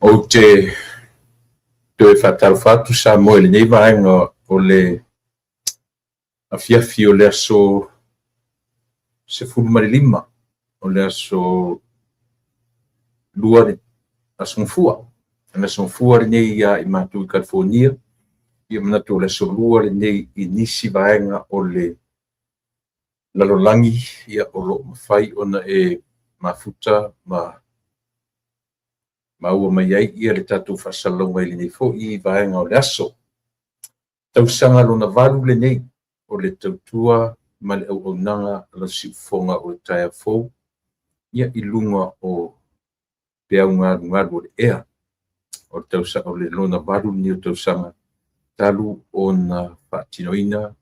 Ou te toe faatalofa atu Samoa i lenei vaega o le afiafi o le aso 15 o le aso 2 aso Gafua. O le aso Gafua lenei ia i matou i Kalifonia. Ia manatu o le aso 2 lenei i nisi vaega o le lalolagi, ia o lo o mafai ona e mafuta ma maua mai ai ia le tatou faasalalauga i lenei foi vaega o le aso. Tausaga lona 8 lenei o le tautua ma le auaunaga a lau siufofoga o le taeao fou, ia i luga o peau galugalu o le ea. O le tausaga o le lona 8 lenei o tausaga talu ona faatinoina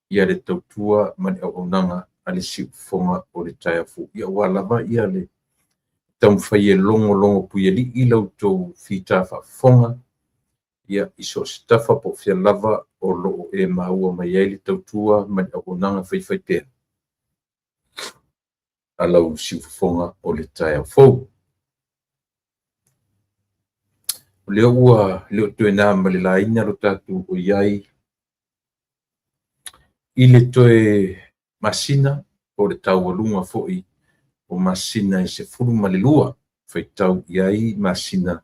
ia le tautua ma le auaunaga a le siufofoga o le taeao fou. Ia aua lava ia le taumafai e logologo puialii la outou fita faafofoga, ia i so o se tafa po o fea lava o lo o e maua mai ai le tautua ma le auaunaga faifaipea a lau siufofoga o le taeao fou. O lea ua le o toe na ma le laina lo tatou o i ai i le toe masina po o le taualuga foi o masina e 12 faitau i ai masina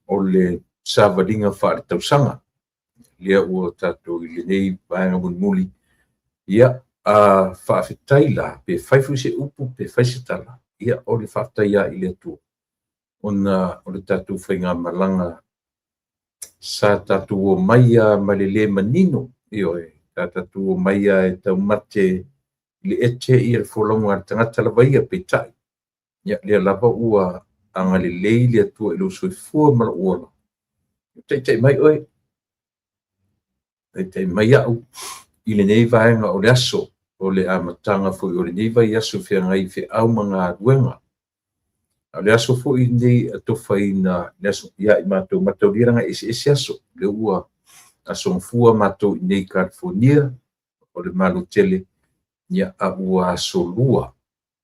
o le savaliga faale-tausaga. Lea ua tatou i lenei vaega mulimuli. Ia, a faafetai la, pe fai foi se upu, pe fai se tala, ia o le faafetai lava i le Atua, ona o le tatou faigamalaga sa tatou omai lava ma le le manino, ioe, sa tatou omai lava e taumate i le ete ia le folauga a le tagata lava ia, peitai, ia lea lava ua agalelei le Atua i lou soifua ma lou ola. Taitai mai oe, taitai mai au i lenei vaega o le aso, o le amataga foi o lenei vaiaso feagai feau ma galuega. A o le aso foi lenei e atofaina le aso ia i matou mataulia laga e eseese aso. Lea ua aso Gafua matou i nei i Kalifonia o le Malo tele, ia a ua aso 2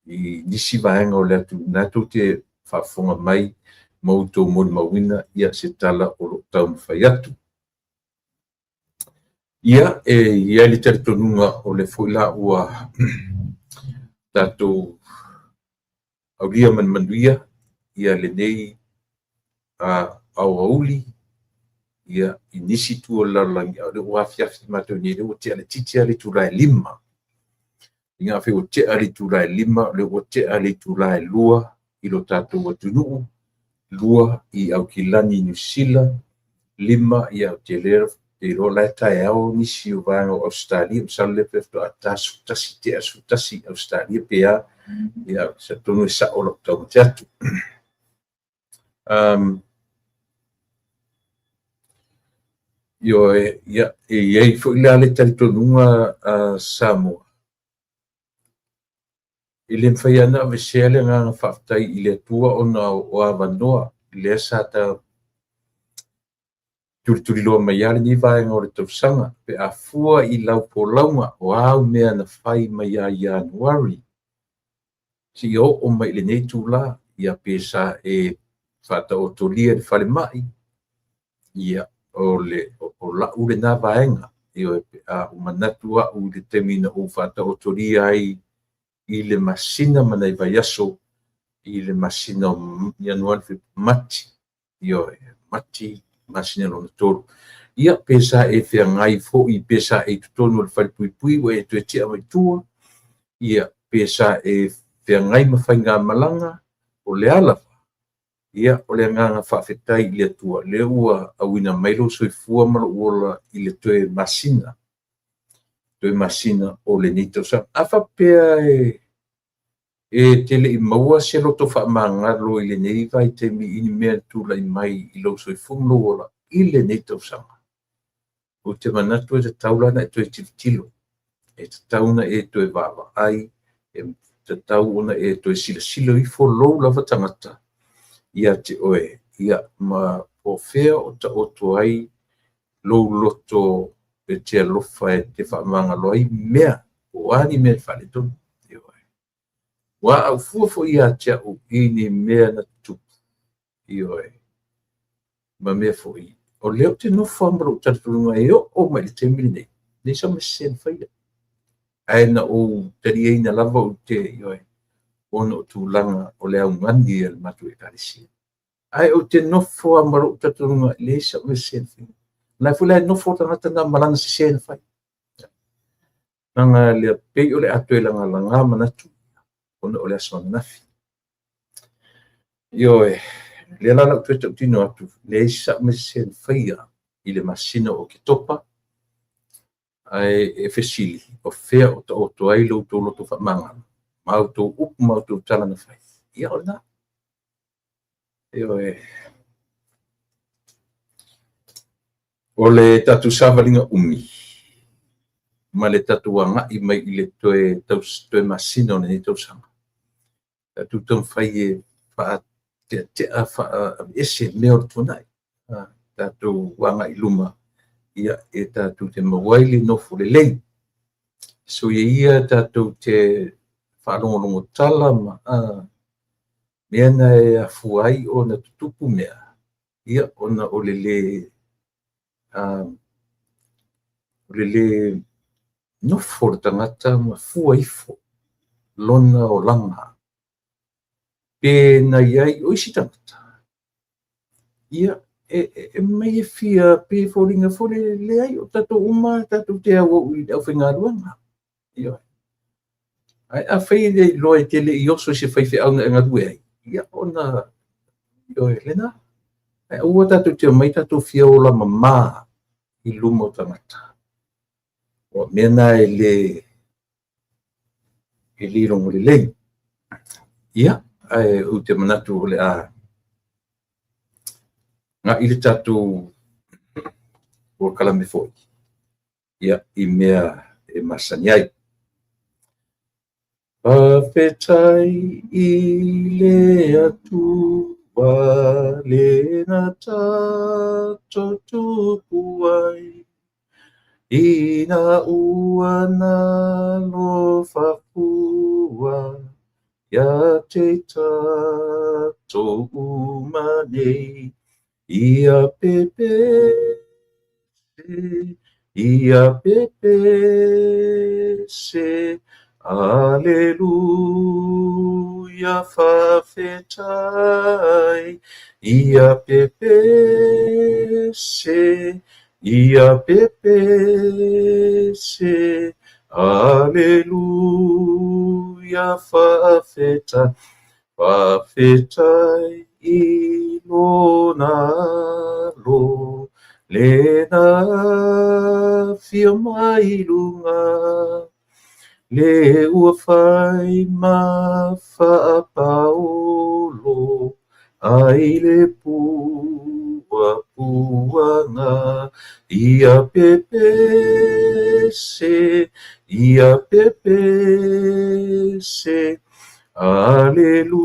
i nisi vaega o le atunuu na tou te faafofoga mai ma outou molimauina ia se tala o lo o taumafai atu. Ia, e i ai le talitonuga o le foi la ua tatou aulia ma le manuia ia lenei aoauli ia i nisi itu o le lalolagi, a o lea ua afiafi matou nei, lea ua tea laitiiti lava le itula e 5. I ngā whiu ua tea le itula e 5, o lea ua tea le itula e 2 i lo tatou atunuu, 2 i Aukilani, Niu Sila, 5 i Aotearoa, te iloa la e taeao nisi o vaega o Ausetalia, masalo lea pe faatoa ta 11, tea 11 i Ausetalia pe a, ia sa tonu e sao lau taumate atu. Ioe, ia, e i ai foi la le talitonuga a Samoa, e le mafai lava ona aveesea le agaga faafetai i le Atua ona o avanoa lea sa ta tulituliloa mai lava lenei vaega o le tausaga, pe a fua i lau folauga o au mea na fai mai ia Ianuari seia oo mai i lenei itula, ia pe sa e faataotolia i le falemai, ia o lau lena vaega. Ioe, pe a ou manatu au i le taimi na ou faataotolia ai i le masina ma nai vaiaso, i le masina o Ianuari, Mati, ioe, Mati, masina lona 3. Ia, pe sa e feagai foi, pe sa e i totonu o le falepuipui ua e toe tea mai tua, ia, pe sa e feagai ma faigamalaga, o le a lava, ia, o le agaga faafetai i le Atua, lea ua auina mai lou soifua ma lou ola i le toe masina o lenei tausaga. A faapea e te le i maua se loto faamagalo i lenei vaitaimi i ni mea na tulai mai i lou soifua ma lou ola i lenei tausaga, ou te manatu e tatau la ona e toe tilotilo, e tatau ona e toe vaavaai, e tatau ona e toe silasila ifo lou lava tagata ia te oe, ia ma po o fea o taoto ai lou loto e te alofa e te faamagalo ai mea, po o a ni mea e faaletonu. Ua a ou fua foi ia te au i ni mea na tutupu, ioe, ma mea foi, o lea ou te nofo lava ma lou talitonuga e oo mai i le taimi lenei, leai sau mea sese na faia. Ae na ou taliaina lava ou te, ioe, ona o tulaga o le augani a le matou Ekalesia. Ae ou te nofo lava ma lou talitonuga, e leai sau mea sese na faia. O la foi la e nofo le tagata lena ma lana sese na fai. Leaga lea pei o le a toe lagalaga manatu ona o le aso ananafi. Ioe, lea la o le a ou toe tautino atu, leai sau mea sese na faia i le masina o Oketopa, ae e fesili, o fea o taoto ai lo outou loto faamagalo, ma outou upu ma outou tala na fai. Ia, o lena. Ioe. O le tatou savaliga umi ma le tatou agai mai i le toe masina o lenei tausaga, tatou taumafai e faateatea, faaese mea o le tuanai. Tatou agai i luma, ia, e tatou te maua ai le nofo lelei. Soia ia tatou te faalogologo tala ma mea na e afua ai ona tutupu mea, ia, ona o le le nofo o le tagata ma fua ifo lona olaga. Pe na i ai o isi tagata, ia, e mai e fia, pe foliga foi le leai, o tatou uma tatou te auau i le aufaigaluega. Ia. Ae afai e le iloa e te le i oso i se faifeau na e galue ai, ia ona, ioe, lena. Ae aua tatou te omai tatou fia ola mama i luma o tagata. O mea na e le logo lelei. Ia, ae ou te manatu o le a ga'i le tatou polokalame foi, ia, i mea e masani ai. Faafetai i le Atua le na tatou tupu ai, ina ua nalofa fua ia te tatou uma nei. Ia pepese, ia pepese, aleluia faafetai. Ia pepese, ia pepese, aleluia faafetai. Faafetai i lona alo, le na afio mai luga, le ua fai ma faapaolo ai le puapuaga. Ia pepese, ia pepese, aleluia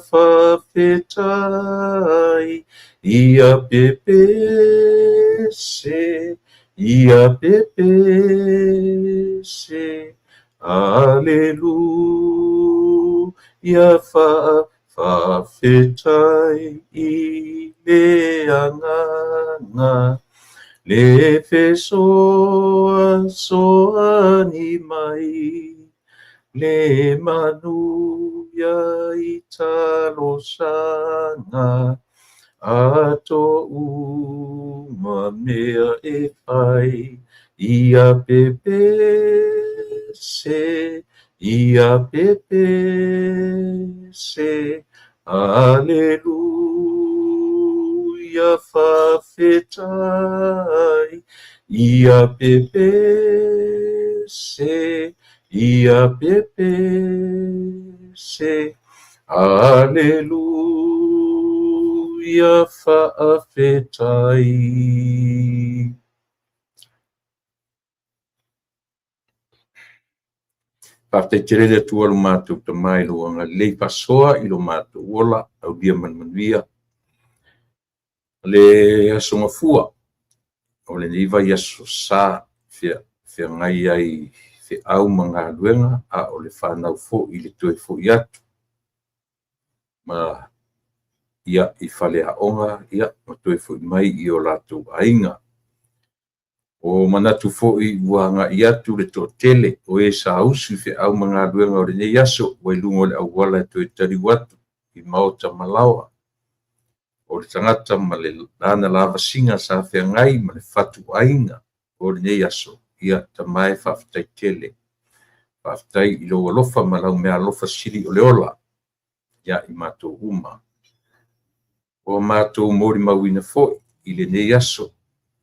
faafetai. Ia pepese, ia pepese, aleluia faafetai i le agaga, le fesoasoani mai, le manuia i talosaga, a toʻu mea e fai. Ia pepese, ia pepese, aleluia faafetai. Ia pepese, ia pepese, aleluia faafetai. Faafetai tele le Atua lo matou Tama i lou agalelei faasoa i lo matou ola, aulia ma le manuia. Le aso Gafua o lenei vaiaso sa feagai ai feau ma galuega, a o le fanau foi i le toe foi atu ma ia i faleaoga ia ma toe foi mai i o latou aiga. Ua manatu foi ua agai atu le toatele o e saausi i feau ma galuega o lenei aso ua i luga o le auala e toe taliu atu i maota ma laoa. O le tagata ma lana lavasiga sa feagai ma le fatuaiga o lenei aso, ia Tama e, faafetai tele. Faafetai i lou alofa ma lau meaalofa sili o le ola ia i matou uma. Ua matou molimauina foi i lenei aso,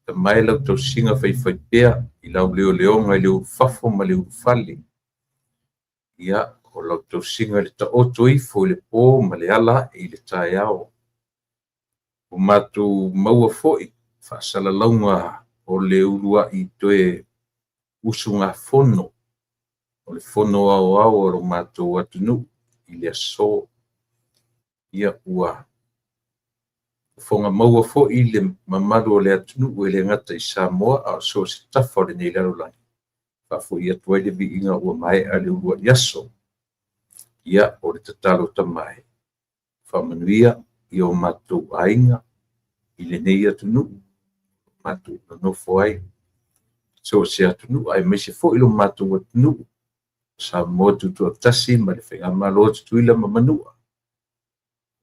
Tama e, lau tausiga faifaipea i lau leoleoga i le ulufafo ma le ulufale. Ia, o lau tausiga i le taoto ifo i le po ma le ala ae i le taeao. Ua matou maua foi faasalalauga o le uluai toe usugafono o le Fono Aoao a lo matou atunuu i le aso. Ia, ua fofoga maua foi le mamalu o le atunuu e le gata i Samoa a o so o se tafa o lenei lalolagi, faafoi atu ai le viiga ua maea le uluai aso. Ia, o le tatalo Tama e, faamanuia i o matou aiga i lenei atunuu matou nonofo ai, so o se atunuu aemaise foi lo matou atunuu Samoa Tutoatasi ma le Faigamalo a Tutuila ma Manua,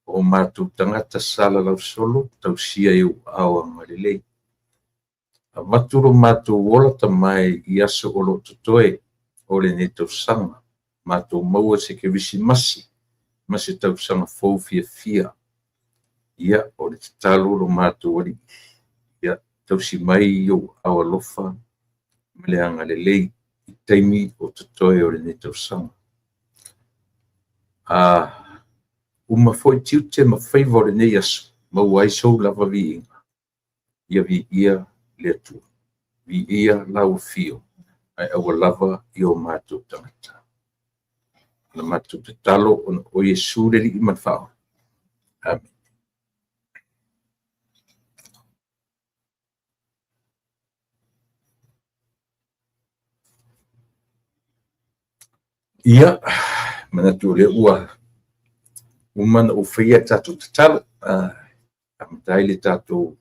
o matou tagata salalau solo, tausia i ou aao agalelei. Avatu lo matou ola Tama e i aso o lo o totoe o lenei tausaga, matou maua se Kerisimasi ma se tausaga fou fiafia. Ia, o le tatalo lo matou Alii, ia tausi mai i ou aao alofa ma le agalelei i taimi o totoe o lenei tausaga. Uma foi tiute ma faiva o lenei aso, maua ai sou lava viiga. Ia viia le Atua, viia lau afio, ae aua lava i o matou tagata. Na matou tatalo ona o Iesu le Alii ma le Faaola. Amene. Ia, manatu o lea ua uma ona ou faia le tatou tatalo, amata ai le tatou.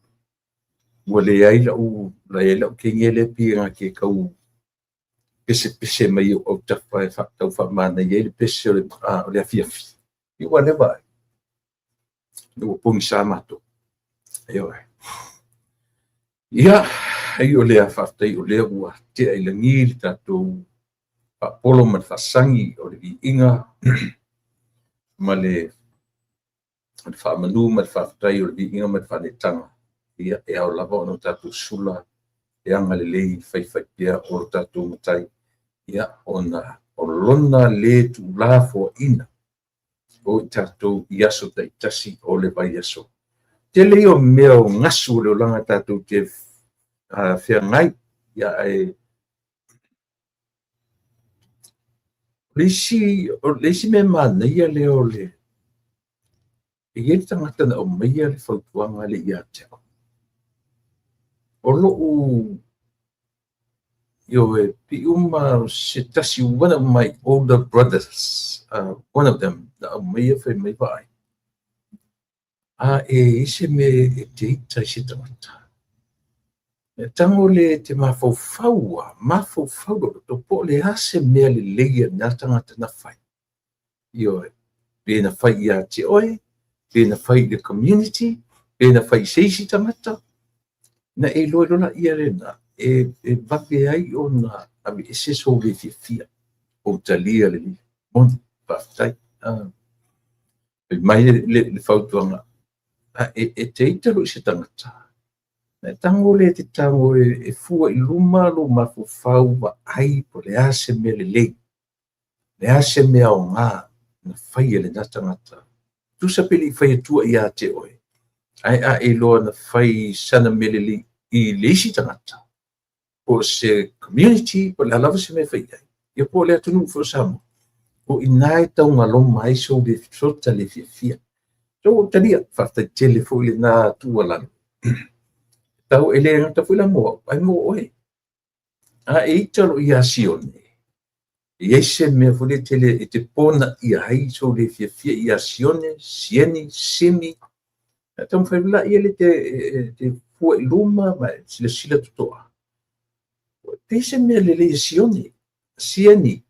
Ua leai lau teine lea pei na te tau pesepese mai i ou autafa e tau faamanaia ai le pese o le afiafi. Ia ua leva, ua pogisa matou. Ioe. Ia, ai o lea, faafetai o lea ua tea i lagi le tatou faapolo ma le faasagi o le viiga ma le faamanu ma le faafetai o le viiga ma le faaneetaga. Ia, e ao lava ona tatou sula le agalelei faifaipea o lo tatou Matai, ia, ona o lona le tuulafoaiina o i tatou i aso taitasi o le vaiaso. Tele ia o mea o gasu o le olaga tatou te feagai, ia, ae o le isi mea manaia lea o le e i ai le tagata na aumaia le fautuaga lea ia te au. O lou ioe, pei uma se tasi, one of my older brothers, one of them, na aumaia fai mai, vaai, a e i se mea e te ita i se tagata, e tago le te mafaufau, a mafaufau lou loto, po o le a se mea lelei a lena tagata na fai. Ioe, pe na fai ia te oe, pe na fai i le community, pe na fai i se isi tagata, na e iloa loa laia lena, e vave ai ona aveese sou le fiafia, ou talia le moni, faafetai. Fai mai le fautuaga, e te ita loa i se tagata, na e tago lea e te tago e fua i luma lou mafaufau, vaai po o le a se mea lelei, le a se mea aoga na fai e lena tagata. Tusa pe le i fai atua ia te oe, ae a e iloa na fai sana mea lelei i le isi tagata, po o se community, po o le a lava se mea e fai ai, ia po o le atunuu foi o Samoa, o i ina e taugaloma ai sou le sota le fiafia. So ua ou talia, faafetai tele foi lena tuualalo. Tau e le gata foi la mo au, ae mo oe. A e ita loa ia Sione, E i ai se mea foi lea tele e te ponaia ai sou le fiafia ia Sione, Sieni, Simi. E taumafai laia le te, te fua i luma ma e silasila totoa. Pei se mea lelei e Sione, Sieni,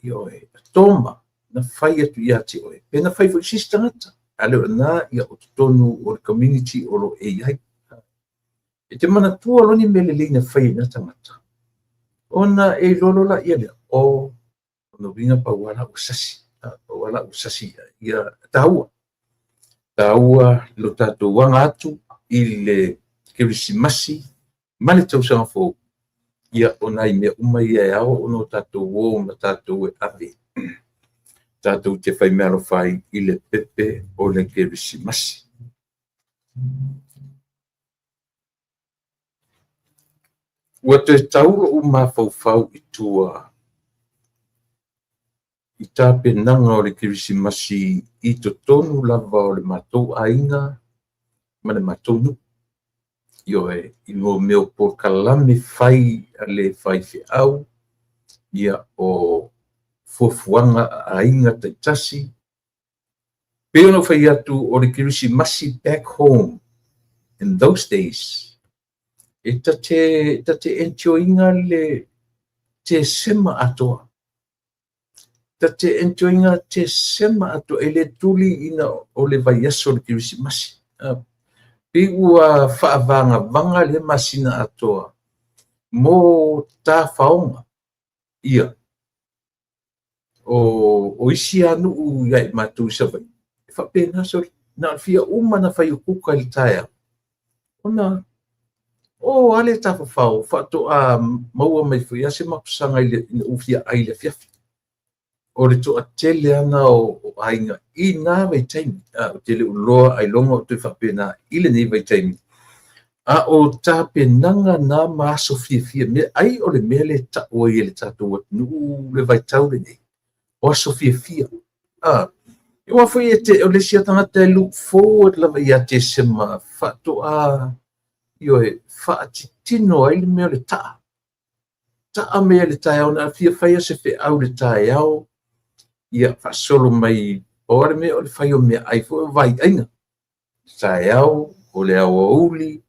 ioe, Toma, na fai atu ia te oe. Pe na fai foi se isi tagata. A le o lena, ia o totonu o le community o lo o e i ai. E te manatua loa ni mea lelei na fai e na tagata. Ona e iloa loa laia lea, o lona uiga pau lava la ua sasi, pau lava la ua sasi ia taua. Taua lo tatou aga atu i le Kerisimasi ma le tausaga fou, ia o nai mea uma ia e ao ona o tatou o ma tatou e ave. Tatou te faimeaalofa ai i le pepe o le Kerisimasi. Ua toe tau lou mafaufau i tua i tapenaga o le Kerisimasi i totonu lava o le matou aiga ma le matou nuu. Ioe, i mea o polokalame fai a le faifeau, ia o fuafuaga a aiga taitasi. Pei ona ou fai atu o le Kerisimasi back home in those days, e ta te enjoy ina le Tesema atoa. Ta te enjoy ina Tesema atoa, e le tuli ina o le vaiaso o le Kerisimasi. Pei ua faavagavaga lea masina atoa mo tafaoga. Ia, o isi lava nuu ia i matou i Savaii, e faapena sole, na o le fia uma ona fai o kuka i le taeao, ona o lava lea tafafao faatoa maua mai foi lava se mapusaga ina ua fia ai i le afiafi. O le toatele lava lena o aiga i na vaitaimi. Ou te le o iloa ailoga o toe faapena i lenei vaitaimi. A o tapenaga na ma aso fiafia, mea, ai o le mea lea e tau ai e le tatou atunuu le vaitau lenei, o aso fiafia. Aua foi e te, o le isi tagata e look forward lava ia Tesema faatoa, ioe, faatitino ai le mea o le taa. Taa mai le taeao, na fia fai se feau i le taeao, ia faasolo mai, o le mea o le fai o mea ai foi o vaiaiga. Taeao, o le aoauli,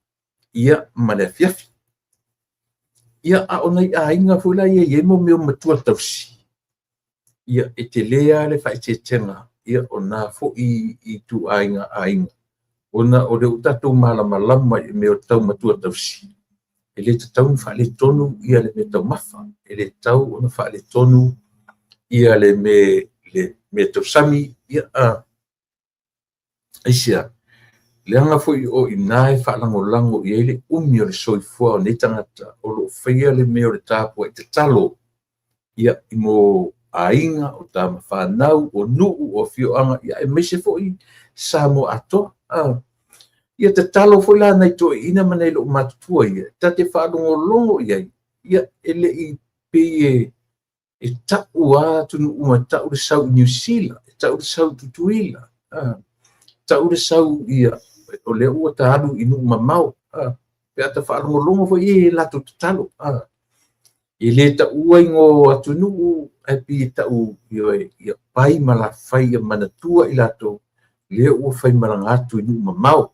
ia ma le afiafi. Ia, a o nai aiga foi la ia e i ai mo mea o matua tausi, ia e tele lava le faaeteetega, ia o na foi ituaiga aiga, ona o lea ua tatou malamalama i mea o tau matua tausi, e le tatau ona faaletonu ia le mea taumafa, e le tatau ona faaletonu ia le mea tausami, ia aisea, leaga foi o i ina e faalagolago i ai le umi o le soifua o nei tagata o lo o faia le mea o le tapuai tatalo, ia mo aiga, o tama fanau, o nuu, o afioaga, ia aemaise foi Samoa atoa. Ia tatalo foi la nai toeaiina ma nai loomatutua ia, ta te faalogologo i ai, ia e le i pei e tau lava atunuu uma, e tau le sau i Niu Sila, e tau le sau i Tutuila, tau le sau ia, o lea ua ta alu i nuu mamao, pe a ta faalogologo foi i latou tatalo. E le taua igoa o atunuu, ae pei e tau ia pai ma lafai ia manatua i latou, lea ua faimalaga atu i nuu mamao.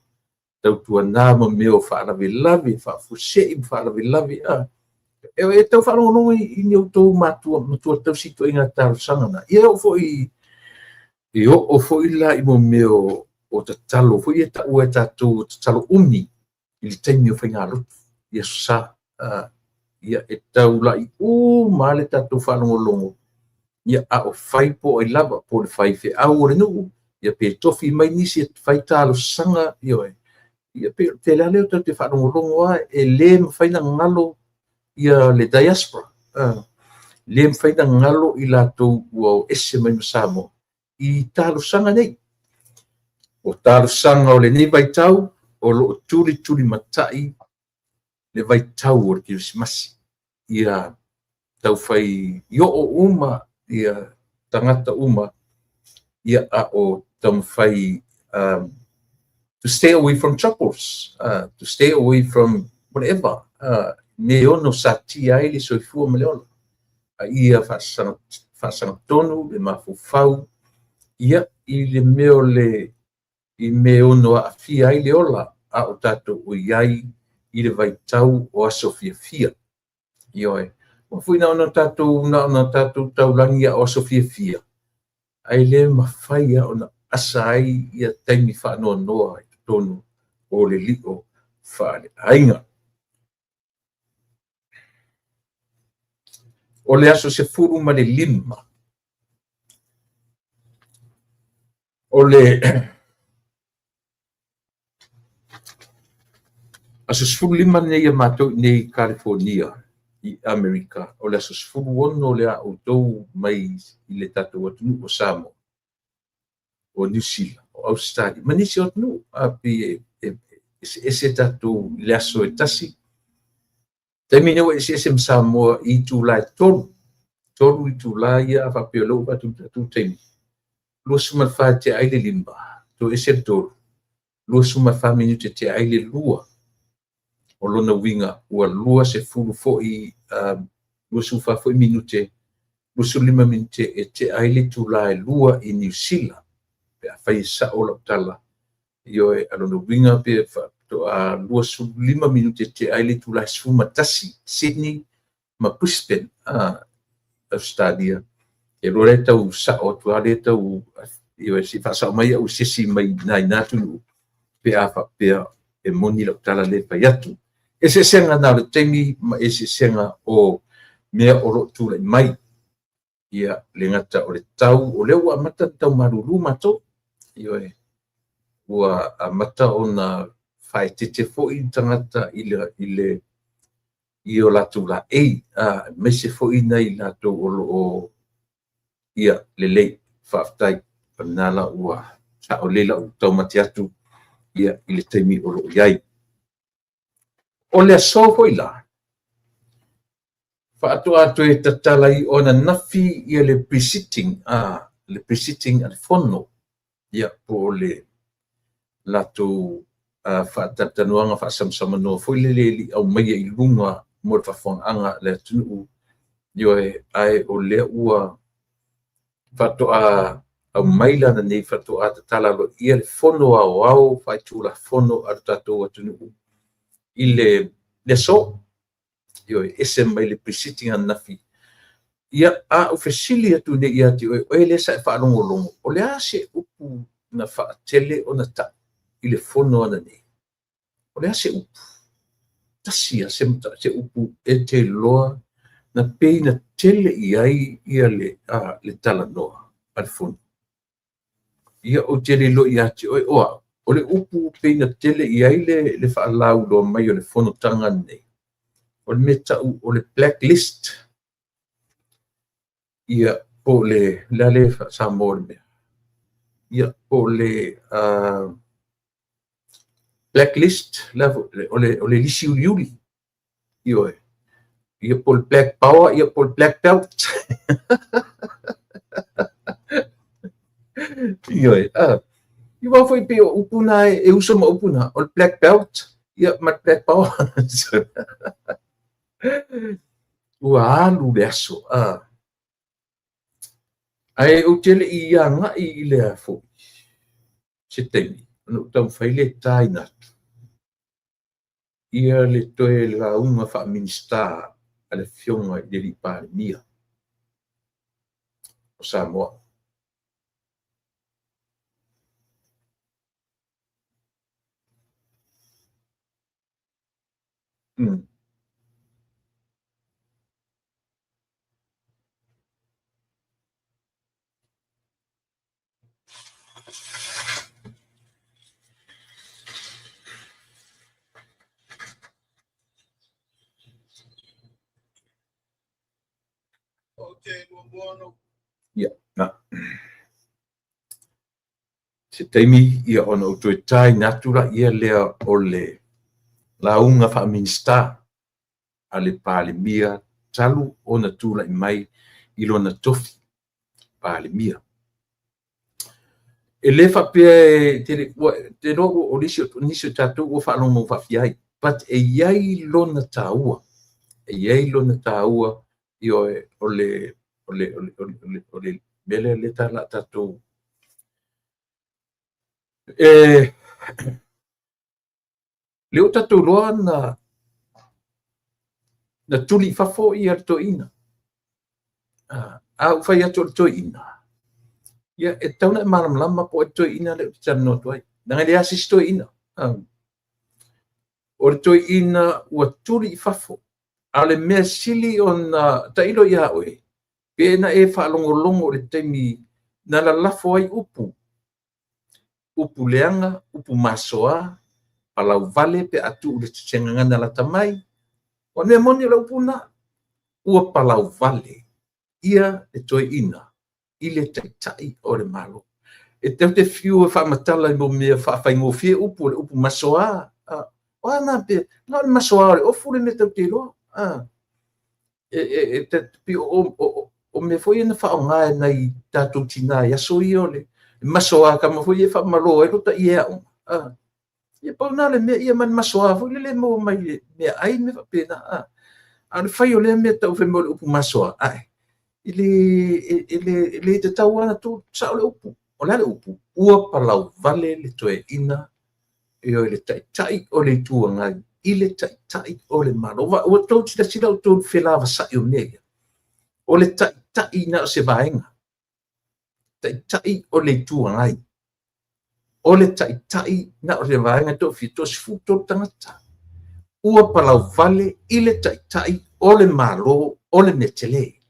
Tautuana ma mea o faalavelave, faafuasei ma faalavelave. E tau faalogologo i ni outou matua tausi ituaiga talosaga na. Ia e oo foi la i mea o tatalo foi e taua e tatou o tatalo umi i le taimi o faigalotu i Aso Sa. Ia e taulai uma le tatou faalogologo, ia a o fai po o ai lava, po o le faifeau o le nuu, ia pe tofi mai nisi e fai talosaga, ioe. Ia pe o le a lea tatou te faalogologo lava, e le mafai ona galo ia le diaspora. Le mafai ona galo i latou ua o ese mai ma Samoa i talosaga nei. O talosaga o lenei vaitau, o lo o tulitulimatai le vaitau o le Kerisimasi. Ia taufai i oo uma ia tagata uma, ia a o taumafai to stay away from troubles, to stay away from whatever, me ono satia ai le soifua ma le ola. A ia faasagatonu le mafaufau, ia, i le mea o le i mea ono aafia ai le ola a o tatou o i ai i le vaitau o aso fiafia. Ioe. Ua foi na ona tatou na ona tatou taulagi o aso fiafia, ae le mafai lava ona asa ai ia taimi faanoanoa i totonu o le lio faaleaiga. O le aso 15, o le aso 15 lenei a matou i Kalifonia i Amerika, o le aso 16 le a outou mai i le tatou atunuu o Samoa, o Niu Sila, o Ausetalia, ma nisi o atunuu, a pei e eseese tatou i le aso e tasi. Taimi nei ua eseese ma Samoa i itula e 3, 3 itula ia a faapea o lea ua avatu le tatou taimi, 24 tea ai le 5, toe ese le 3, 24 minute tea ai le 2. O lona uiga ua 20 foi, 24 foi minute, 25 minute e tea ai le itula e 2 i Niu Sila, pe afai e sao lau tala. Ioe, a lona uiga pe faatoa 25 minute e tea ai le itula e 11 Sydney ma Brisbane, Australia. E lua le tau sao atu lava lea tau, ioe, se i faasao mai au e se isi mai nai na atunuu, pe a faapea e moni lau tala lea e fai atu. Eseesega na o le taimi ma eseesega o mea o lo o tulai mai. Ia, le gata o le tau, o lea ua amata ona tau malulu matou. Ioe, ua amata ona faaeteete foi tagata i o latou laei, aemaise foi nai latou o lo o ia lelei. Faafetai, o lena la ua sao lelei lau taumate atu ia i le taimi o lo o i ai. O le aso foi la, faatoa toe tatala i o ananafi ia le pre-sitting, le pre-sitting a le fono, ia po o le latou faatalatalanoaga faasamasamanoa foi lele e le i aumaia i luga mo le faafofogaaga a le atunuu. Ioe, ae o lea ua faatoa aumai lana nei faatoa tatala aloaia le fono aoao faitulafono a le tatou atunuu i le aso. Ioe, ese mai le pre-sitting ananafi. Ia, a ou fesili atu nei ia te oe, oe lea sa e faalogologo, o le a se upu na faatele ona tau i le fono ananei? O le a se upu? Tasi lava se upu e te iloa na pei na tele i ai ia le talanoa a le fono. Ia, ou te le iloa ia te oe o au, o le upu pei na tele i ai le faalauiloa mai o le fonotaga lenei, o le mea tau o le blacklist. Ia, po o le a le faa-Samoa o le mea. Ia, po o le blacklist, o le lisi uliuli. Ioe. Ia, po o le black power, ia, po o le black belt. Ioe. Ia aua foi pei o upu na e uso ma upu na, o le black belt, ia, ma le black power. Ua alu le aso. Ae ou te le i agai i le foi se taimi, ona ou taumafai lea e taina atu ia le toe lauga faa-Minisita a le Afioga i le alii Palemia o Samoa. Ia, na. Se taimi ia ona ou toe taina atu laia lea o le lauga faa-Minisita a le Palemia talu ona tulai mai i lona tofi Palemia. E le faapea e te iloa o nisi o tatou ua faalogo faafia ai, but e i ai lona taua. E i ai lona taua, ioe, o o le o le o le o le mea lea lea ta la tatou e lea ua tatou iloa na tuli i fafo ia le toeaina. A ou fai atu o le toeaina, ia e tatau ona e malamalama po o ai le toeaina lea ou te talanoa atu ai. Leaga e leai lava se isi toeaina. O le toeaina ua tuli i fafo. A o le mea sili ona tailo ia oe, pe na e faalogologo i le taimi na lalafo ai upu, upu leaga, upu masoa, palauvale pe a tuu i se gagana lata mai. O le mea moni o le upu lena, ua palauvale ia le toeaina i le Taitai o le Malo. E tatou te fiu e faamatala i mea faafaigofie upu, o le upu masoa. O a na mea, na o le masoa o le ofu le mea tatou te iloa. O mea foi ia na faaaoga e nai tatou tina i aso ia o le masoa tama foi ia e faamalo ai lota ie aoga. Ia pau lena o le mea, ia ma le masoa foi lele e maua mai le meaai ma mea faapena. A o le fai o lea mea tau fai mai o le upu masoa, ae e le tatau lava ona tuu sao le upu. O le a le upu? Ua palauvale le toeaina, ioe, le Taitai o le Itu Agai i le Taitai o le Malo. Ua outou silasila outou i le felavasai o mea ia? O le Taitai na o se vaega, Taitai o le Itu Agai. O le Taitai na o se vaega e toafia? Toa-13 tagata. Ua palauvale i le Taitai o le Malo o le mea tele.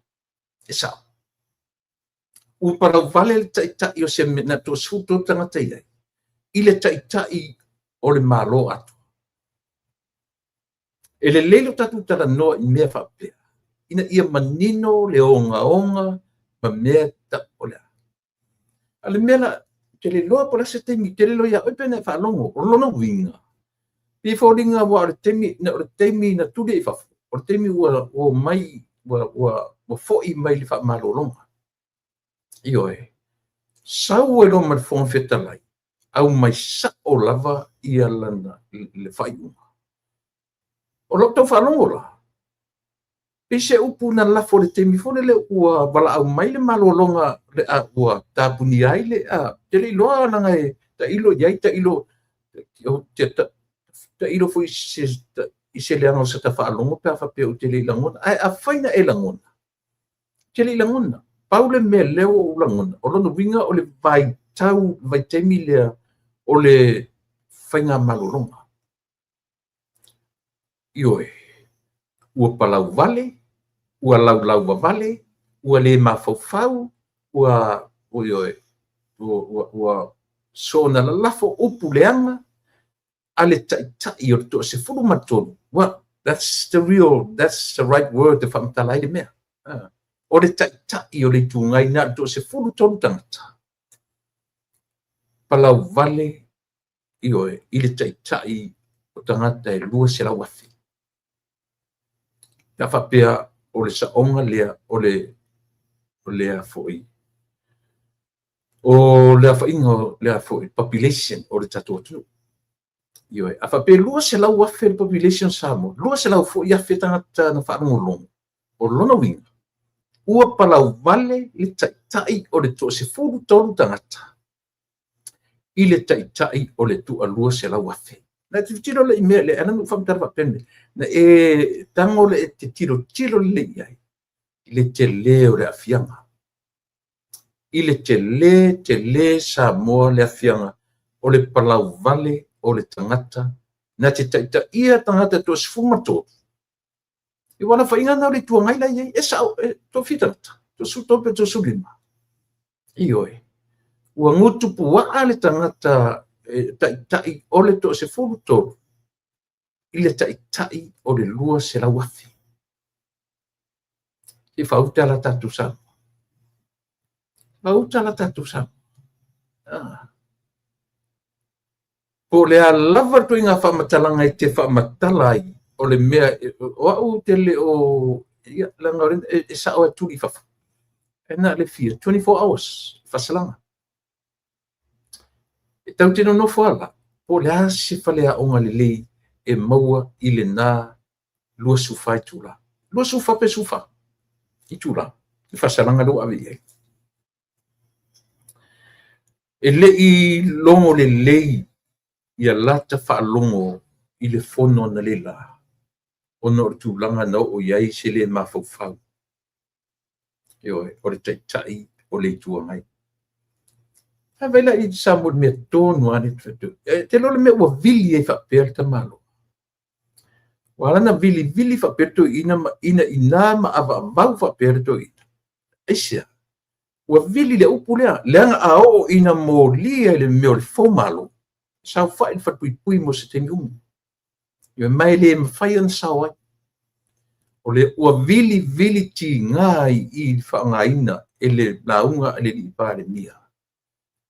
E sao. Ua palauvale le Taitai o se mea na toa-13 tagata i ai, i le Taitai o le Malo atoa. E lelei lo tatou talanoa i mea faapea, ina ia manino le ogaoga ma mea o le a. A o le mea la, ou te le iloa po o le a se taimi, ou te le iloa ia oe pe na e faalogo. O lona uiga, pei e foliga aua o le taimi, o le taimi na tuli ai i fafo, o le taimi ua omai, ua foi mai le faamalologa. Ioe. Sau ai loa ma le Fofoga Fetalai, aumai sao lava ia lana le faaiuga. O lau tau faalogo la, pei se upu na lafo i le taimi foi lele ua valaau mai le malologa le a ua tapunia ai le a, te le iloa leaga e tailo i ai, tailo, tailo foi i se leaga o se ta faalogo pe a faapea ou te le i lagona. Ae afai na e lagona, ou te le i lagona. Pau le mea lea ua ou lagona, o lona uiga o le vaitau, vaitaimi lea o le faigamalologa. Ioe, ua palauvale, ua laulauvavale, ua le mafaufau, ua, ioe, ua soona lalafo upu leaga a le Taitai o le toa-13. Well, that's the real, that's the right word e faamatala ai le mea. O le Taitai o le Itu Agai na o le toa-13 tagata. Palauvale, ioe, i le Taitai o tagata e 200,000. Pe a faapea o le saoga lea o le o lea foi o le aofaiga o lea foi population o le tatou atunuu. Ioe, a faapea e 200,000 le population o Samoa, 200 foi afe tagata na faalogologo, o lona uiga, ua palauvale le Taitai o le toa-13 tagata i le Taitai o le 200,000. Na tilotilo le i mea lea, ala na ou faamatala faapea le mea, na e tago le e te tilotilo lelei i ai, i le tele o le aafiaga. I le tele, tele Samoa le aafiaga o le palauvale o le tagata na te taitaia tagata toa-13. I ua alafaiga na o le Itu Agai la i ai, e sao, e toafia tagata, toa-13 pe toa-15. Ioe, ua gutu puaa le tagata e taitai o le toa-13 i le taitai o le 200,000. Se i faauta la tatou Samoa. Faauta la tatou Samoa. Po o le a lava le ituaiga faamatalaga e te faamatala ai, o le mea, o au te le o, ia, leaga e sao e tuli i fafo. E na le fia, 24 hours, faasalaga. E tatou te nonofo ala, po o le a se faleaoga lelei e maua i lena 24 itula. 24 pe 14 itula. Le faasalaga lea ua ave i ai. E le i logo lelei ia lata faalogo i le fono analeila ona o le tulaga na oo i ai se le mafaufau. Ioe, o le Taitai o le Itu Agai. A vaai la i Samoa i le mea tonu lava lea. E te iloa le mea ua vili ai faapea le tamaloa. Ua ala ona vilivili faapea le toeaina ma inaina ma avaavau faapea le toeaina. Aisea? Ua vili le upu lea, leaga a oo ina molia i le mea o le foumalo, saofai i le falepuipui mo se taimi umi. Ma e le mafai ona sao ai. O le ua vilivili tiga ai i le faaaogaina e le lauga a le alii Palemia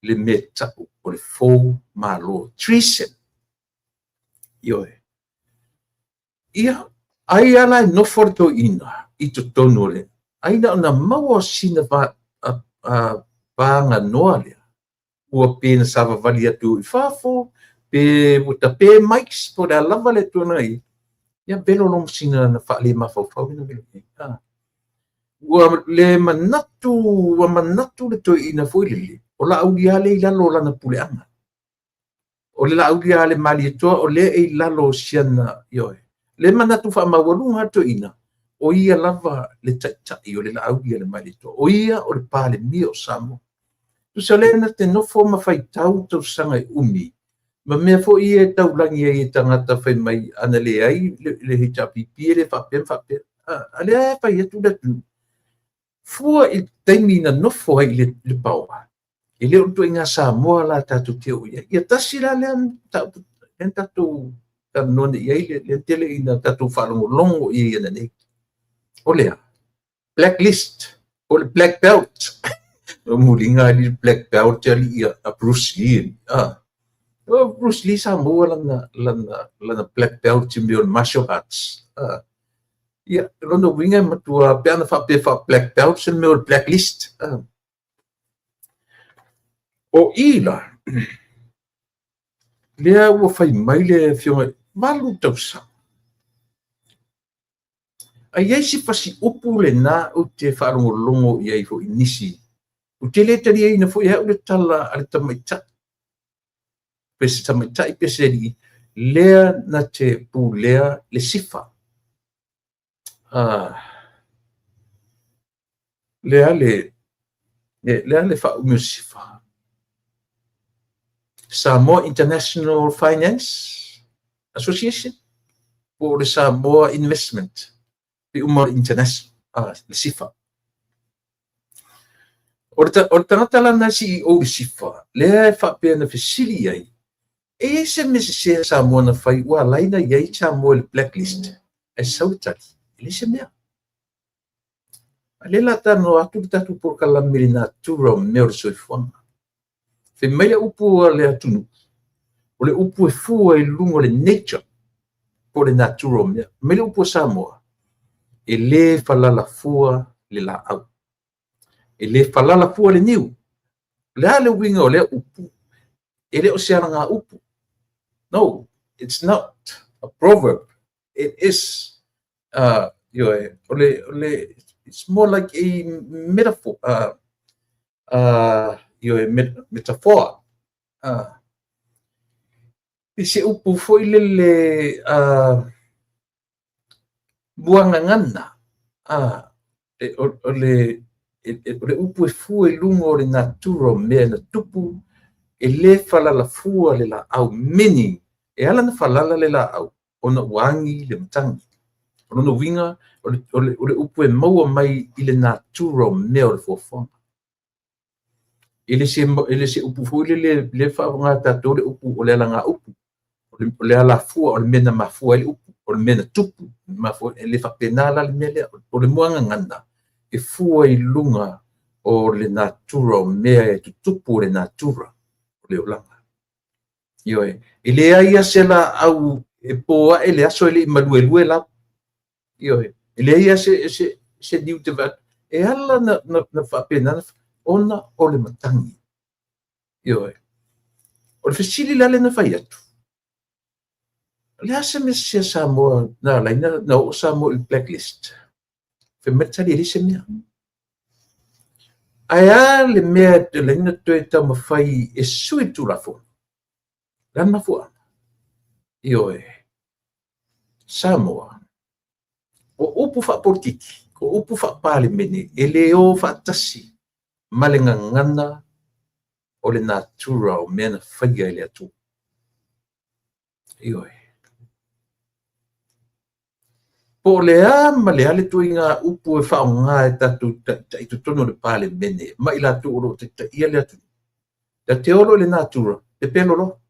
le mea tau o le foumalo, treason. Ioe. Ia, ai lava la e nofo le toeaina i totonu o le... Ai na ona maua sina paganoa lea, ua pe na savavali atu i fafo, pe ua tape mics, po o le a lava le tulaga i ai, ia velo loa ma sina na faalemafaufau lea na velo i ai. Ua le manatu, ua manatu le toeaina foi lele, o Laauli lava lea e i lalo o lana puleaga. O le Laauli lava a le Malietoa o lea e i lalo o siana, ioe. Le manatu faamaualuga le toeaina, o ia lava le taitai o le Laauli a le Malietoa. O ia o le Palemia o Samoa. Tusa lea na te nofo ma faitau tausaga e umi, ma mea foi ia e taulagi ai e tagata fai mai ana leai le HRPP e le faapea ma faapea. A lea e fai atu le atunuu, fua i le taimi na nofo ai i le power, e le o le ituaiga Samoa la tatou te oo i ai. Ia tasi la lea mataupu lea na tatou talanoa nei i ai, lea tele ina tatou faalogologo i ai ananei. O le a? Blacklist, o le black belt. O muliga ali black belt ali a Bruce Lee. O Bruce Lee sa maua lana black belt i mea o le martial arts. Ia, lona uiga e matua pe ana faapea fa black belt se mea o le blacklist. O i la, lea ua fai mai le afioga, 8 tausaga. A i ai se fasiupu lena ou te faalogologo i ai foi i nisi, ou te le taliaina foi e au le tala a le tamaitai, pe se tamaitai pe se alii, lea na te pulea le SIFA. Lea le faaumi o le SIFA. Samoa International Finance Association po o le Samoa Investment, pe uma International, le SIFA. O le tagata la na CEO le SIFA, lea e faapea na fesili i ai, e i ai se mea sese a Samoa na fai ua ala ai na i ai Samoa i le blacklist, ae sau le tali, e leai se mea. A lea la talanoa atu le tatou polokalame i le natura o mea o le soifuaga. Fai mai le upu a le atunuu, o le upu e fua i luga o le nature, po o le natura o mea. Fai mai le upu a Samoa, e le falala fua le laau. E le falala fua le niu. O le a le uiga o lea upu? E le o se alaga upu. No, it's not a proverb. It is, it's more like a metaphor. Metaphor. I se upu foi lele muagagana. O le upu e fua i luga o le natura o mea na tupu, e le falala fua le laau, meaning, e ala na falala le laau, ona ua agi le matagi. O lona uiga, o le upu e maua mai i le natura o mea o le foafoaga. E le se upu foi lele, le faaaoga tatou le upu o le alaga upu, o le alafua, o le mea na mafua ai le upu, o le mea na tupu, e le faapena la le mea lea. O le muagagana, e fua i luga o le natura o mea e tutupu o le natura o le olaga. Ioe, e leai lava se laau e po ae le aso e le i maluelue lau. Ioe, e leai lava se niu te vaai. E ala na faapena ona o le matagi. Ioe, o le fesili la lea na fai atu, o le a se mea sese a Samoa na ala ai na oo Samoa i le blacklist? Fai mai le tali e leai se mea. Ae a le mea e ala ai ona toe taumafai e sui le Tulafono? O le a le mafuaaga? Ioe, Samoa, o upu faapolitiki, o upu faapalemene, e le o faatasi ma le gagana o le natura o mea na faia e le Atua. Ioe. Po o le a ma le a le ituaiga upu e faaaoga e tatou taitai i totonu o le Palemene ma i latou o lo o taitaia le atunuu, ta te o loa i le natura, pepelo loa,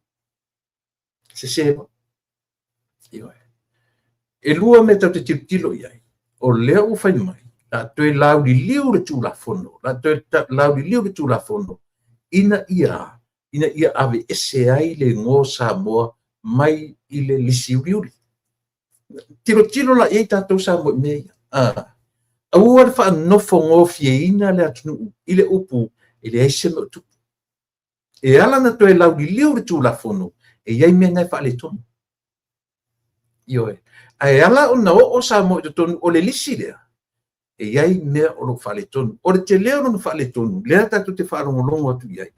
sese loa. Ioe. E lua mea tatou te tilotilo i ai, o lea ua fai mai, o le a toe lauliliu le Tulafono, o le a toe lauliliu le Tulafono ina ia aveese ai le igoa o Samoa mai i le lisi uliuli. Tilotilo la i ai tatou Samoa i mea ia. Aua le faanofogofieina le atunuu i le upu e leai se mea o tupu. E ala ona toe lauliliu le Tulafono, e i ai mea na e faaletonu. Ioe. Ae ala ona oo Samoa i totonu o le lisi lea, e i ai mea o lo o faaletonu. O le tele o lona faaletonu, lea tatou te faalogologo atu i ai.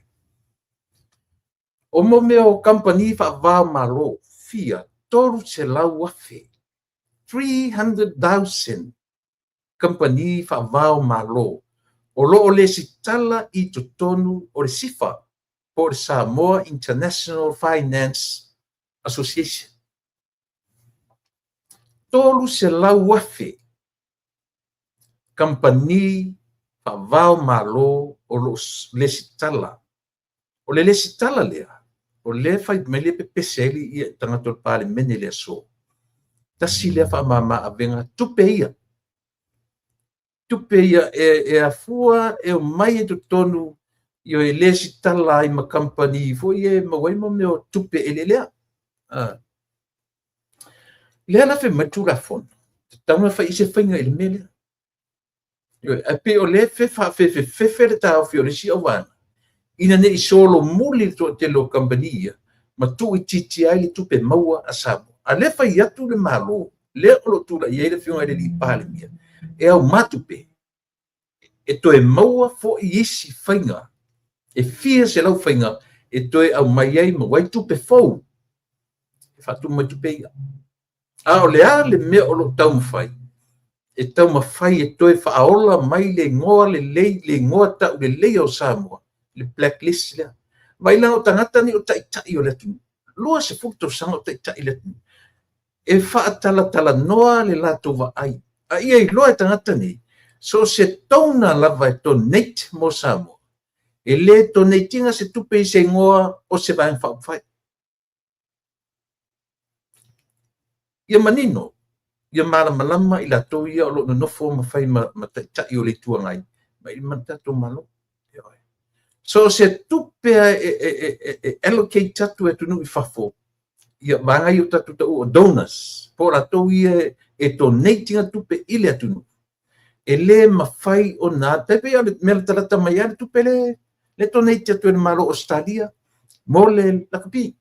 O mea o kamupani faava-o-Malo, fia 300,000, 300,000 kamupani faava-o-Malo o lo o lesitala i totonu o le SIFA, po o le Samoa International Finance Association. 300,000 kamupani faava-o-Malo o lo o lesitala. O le lesitala lea, o lea fai mai lea pepese ai le tagata o le Palemene i le aso. Tasi lea faamama avega tupe ia. Tupe ia e afua e omai i totonu e lesitala ai ma kamupani foi e maua ai mea o tupe eleelea. Lea la fai mai le Tulafono, tatau ona fai i ai se faiga i le mea lea. Ae pei o lea e faafefefefe le taofi o le isi auvaega, ina ne i solomuli le toatele o kamupani ia, ma tuuitiitia ai le tupe maua a Samoa. A lea fai atu le Malo, lea o lo o tulai ai le afioga i le alii Palemia, e aumā tupe, e toe maua foi isi faiga, e fia selau faiga, e toe aumai ai maua ai tupe fou, e faatumu ai tupe ia. A o le a le mea o lo o taumafai? E taumafai e toe faaola mai le igoa lelei, le igoa tauleleia o Samoa, le blacklist lea. Vaai la o tagata nei o taitai o le atunuu, 20 tausaga o taitai le atunuu, e faatalatalanoa le latou vaai. A ia iloa e tagata nei, so o se donor lava e donate mo Samoa, e le donate ina se tupe i se igoa o se Vaega Faaupufai. Ia manino, ia malamalama i latou ia o lo o nonofo ma fai ma taitai o le Itu Agai, ma le tatou Malo. So o se tupe e allocate atu e atunuu i fafo, ia vaega ia o tatou taua o donors, po o latou ia e donate ina tupe i le atunuu, e le mafai ona, tai pei o le mea latalata mai lava le tupe le donate atu e le Malo o Ausetalia mo le lakapi.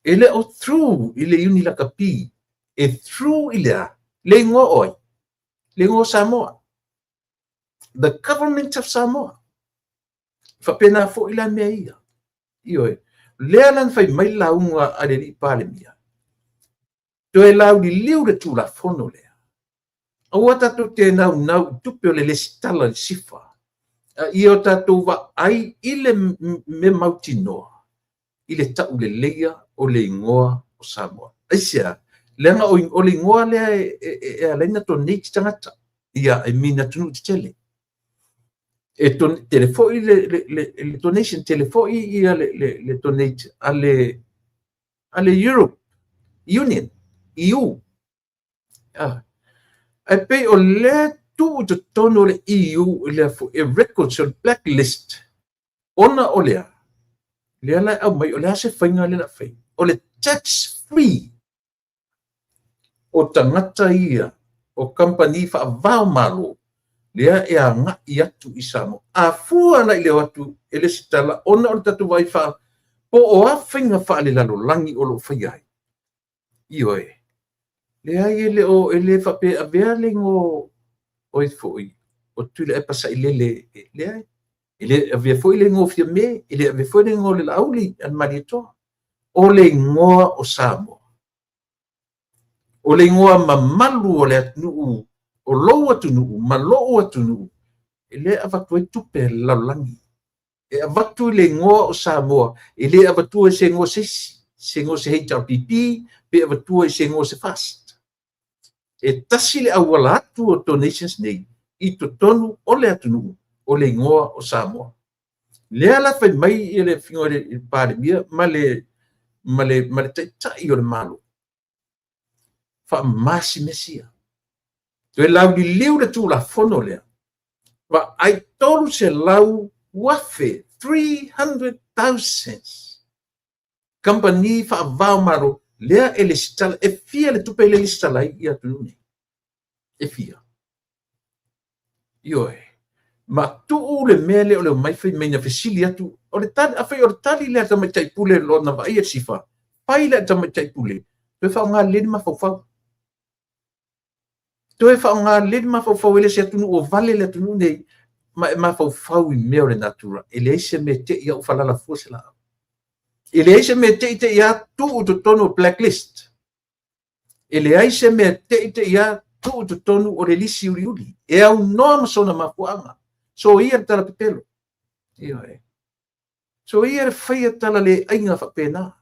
E le o through i le Iuni Lakapi, e through i le a? Le igoa o ai? Le igoa o Samoa. The Government of Samoa. Faapena foi la mea ia. Ioe. Lea la na fai mai le lauga a le alii Palemia, toe lauliliu le Tulafono lea. Aua tatou te naunau i tupe o le lesitala i le SIFA. A ia o tatou vaai i le mea mautinoa, i le tauleleia o le igoa o Samoa. Aisea? Leaga o le igoa lea e ala ai ona donate tagata, ia, I mean atunuu tetele. E tele foi le donation, tele foi ia le donate a le Europe Union, EU. Ae pei o lea tuu i totonu o le EU i le foi e records o le blacklist, ona o lea, lea la e aumai, o le a se faiga lea la fai? O le tax free o tagata ia, o kamupani faava-o-Malo, lea e agai atu i Samoa. A fua la i le o atu e lesitala, ona o le tatou vaai po o a faiga faalelalolagi o lo o faia ai. Ioe, leai e le o, e le faapea avea le igoa o ai foi, o Tuilaepa Sailele, leai. E le avea foi le igoa o Fiame, e le avea foi le igoa o le Laauli a le Malietoa. O le igoa o Samoa. O le igoa mamalu o le atunuu, o lou atunuu ma lou atunuu, e le avatu ai tupe a le lalolagi. E avatu i le igoa o Samoa, e le avatua i se igoa o se isi, se igoa o se HRPP, pe avatua i se igoa o se FAST. E tasi le auala atu o donations nei i totonu o le atunuu, o le igoa o Samoa. Lea la fai mai le afioga i le Palemia ma le Taitai o le Malo, faamama si mea sia. Toe lauliliu le Tulafono lea, vaai 300,000, 300,000 kamupani faava o Malo lea e lesitala. E fia le tupe lea e lesitala ai ia atunuu nei? E fia? Ioe. Ma tuu le mea lea o le omai fai mai na fesili atu, o le tali, afai o le tali lea a le tamaitai pule lona vaaia le SIFA, fai lea a le tamaitai pule, toe faaaoga lelei le mafaufau. Toe faaaoga lelei le mafaufau, e le o se atunuu o vale le atunuu nei, ma e mafaufau i mea o le natura. E leai se mea e te i a ua falala fua se laau. E leai se mea e te i te i a tuu i totonu o blacklist. E leai se mea e te i te i a tuu i totonu o le lisi uliuli. E aunoa ma sona mafuaaga. Soia le tala pepelo. Ioe. Soia le faia tala le aiga faapena.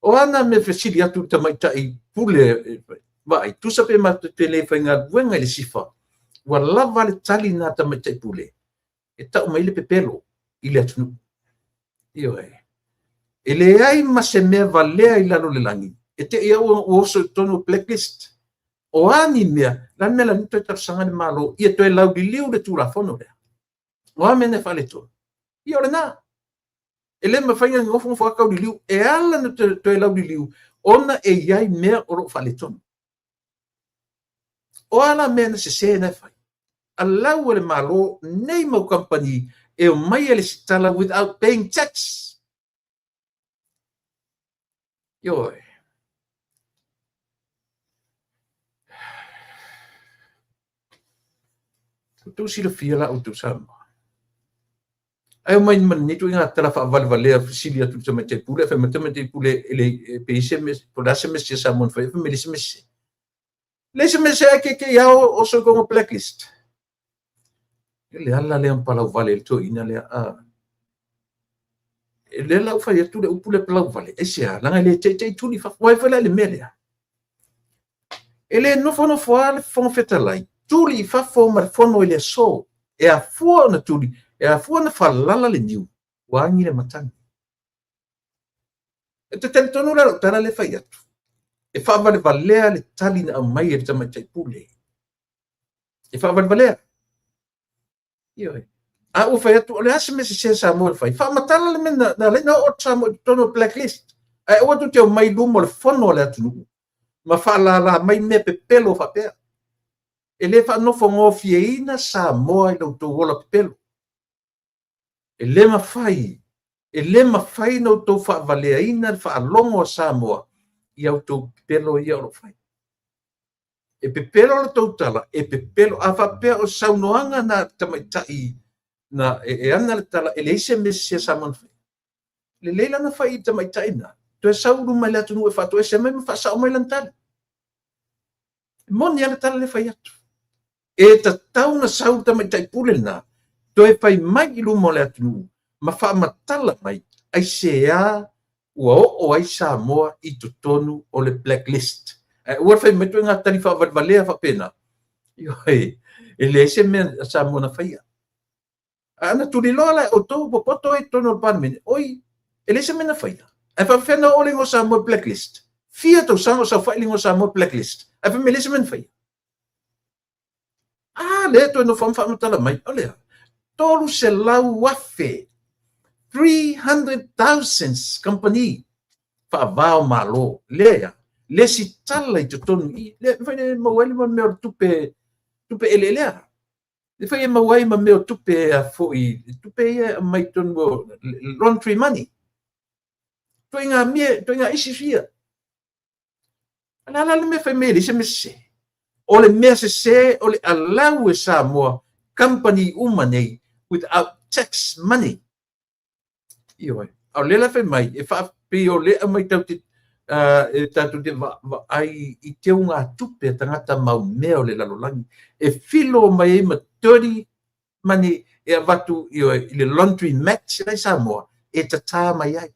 O a nā mea fesili atu i le tamaitai pule, vaai, tusa pe matou te le faigaluega i le SIFA, ua lava le tali na tamaitai pule e tau mai le pepelo i le atunuu. Ioe. E leai ma se mea valea i lalo o le lagi e te i au ua oso i totonu o blacklist. O a ni mea, la le mea la toe talosaga le Malo ia toe lauliliu le Tulafono lea. O a mea na e faaletonu? Ia o lena. E le mafai ona nofonofo lava tauliliu. E ala ona toe lauliliu ona e i ai mea o lo o faaletonu. O a la mea na sese na e fai? Allow e le Malo nei mau kamupani e omai e lesitala without paying tax. Ioe. Outou silafia la outou Samoa. Ae omai ma lenei ituaiga tala faavalevalea fesili atu i le tamaitai pule, fai mai le tamaitai pule e le pe i se mea, po o le a se mea sese Samoa na fai, fai mai e leai se mea sese. Leai se mea sese ae keikei lava oso i totonu o blacklist. E le ala lea ma palauvale i le toeaina lea. E lea la ua fai atu le upu lea palauvale, aisea, leaga e le teitei tuli i fafo. Ua ai foi la i le mea lea. E le nofonofo lava le Fofoga Fetalai, tuli i fafo ma le fono i le aso. E afua ona tuli, e afua ona falala le niu, ua agi le matagi. E te talitonu la lau tala lea e fai atu, e faavalevalea le tali na aumai e le tamaitai pule. E faavalevalea. Ioe. A ua fai atu, o le a se mea sese a Samoa na fai? Faamatala le mea na ala ai ona oo Samoa i totonu o le blacklist. Ae aua tou te omai i luma o le fono a le atunuu ma faalala mai mea pepelo faapea. E le faanofogofieina Samoa i lo outou ola pepelo. E le mafai, e le mafai ona outou faavaleaina le faalogo a Samoa i a outou pepelo ia o lo o fai. E pepelo la tou tala, e pepelo. A faapea o saunoaga na tamaitai na e ana le tala, e leai se mea sese a Samoa na fai. Lelei la na fai i tamaitai na, toe sau i luma i le atunuu e faatoese mai ma faasao mai lana tali. E moni lava le tala lea e fai atu. E tatau ona sau le tamaitai pule lena, toe fai mai i luma o le atunuu ma faamatala mai aisea ua oo ai Samoa i totonu o le blacklist. Ae aua le fai mai ituaiga tali faavalevalea faapena. Ioe, e leai se mea a Samoa na faia. A na tuliloa la e outou popoto ai i totonu o le Palemene, oi, e leai se mea na faia. Ae faapefea ona oo le igoa o Samoa i blacklist? Fia tausaga o saofai le igoa o Samoa i blacklist? Ae fai mai e leai se mea na faia. A lea toe nofo ma faamatala mai, o le a? 300,000, 300,000 kamupani faava o Malo, lea lesitala i totonu i, lea mafai ona maua ai le mea o le tupe, tupe eleelea. Le fai e maua ai ma mea o tupe a foi, tupe ia e aumai i totonu o laundry money. Ituaiga mea, ituaiga issues ia. O le a la le mea fai mai e leai se mea sese? O le mea sese o le allow e Samoa kamupani uma nei without tax money. Ioe. A o lea la fai mai, e faapei o lea aumai tatou te, e tatou te vaai i teugatupe a tagata maumea o le lalolagi, e filo mai ai ma dirty money e avatu, ioe, i le laundry mat la i Samoa, e tatā mai ai.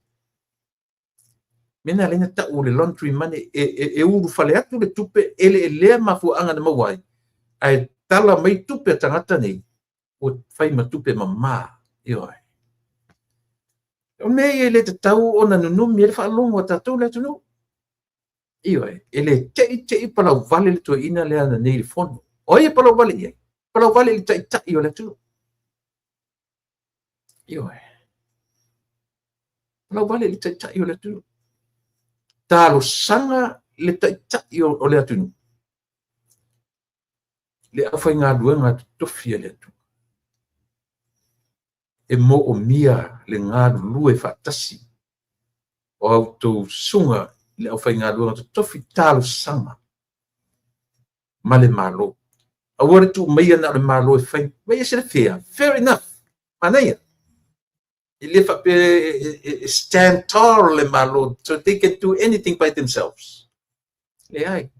Mea na lea na tau o le laundry money, e ulufale atu le tupe e eleelea mafuaaga na maua ai, ae tala mai tupe a tagata nei, ua fai ma tupe mamā. Ioe. O mea ia e le tatau ona nunumi ai le faalogo a tatou le atunuu. Ioe, e le te'i te'i palauvale le toeaina lea ananei i le fono. O ai e palauvale i ai? Palauvale i le taitai o le atunuu. Ioe. Palauvale i le taitai o le atunuu. Talosaga le taitai o le atunuu. Le aufaigaluega totofi a le Atua. E moomia le galulue faatasi o a outou susuga i le aufaigaluega totofi talosaga ma le Malo. Aua le tuu maia na o le Malo e fai. Vai ese le fair. Fair enough. Manaia. E le faapea e stand tall le Malo so they can do anything by themselves. Leai.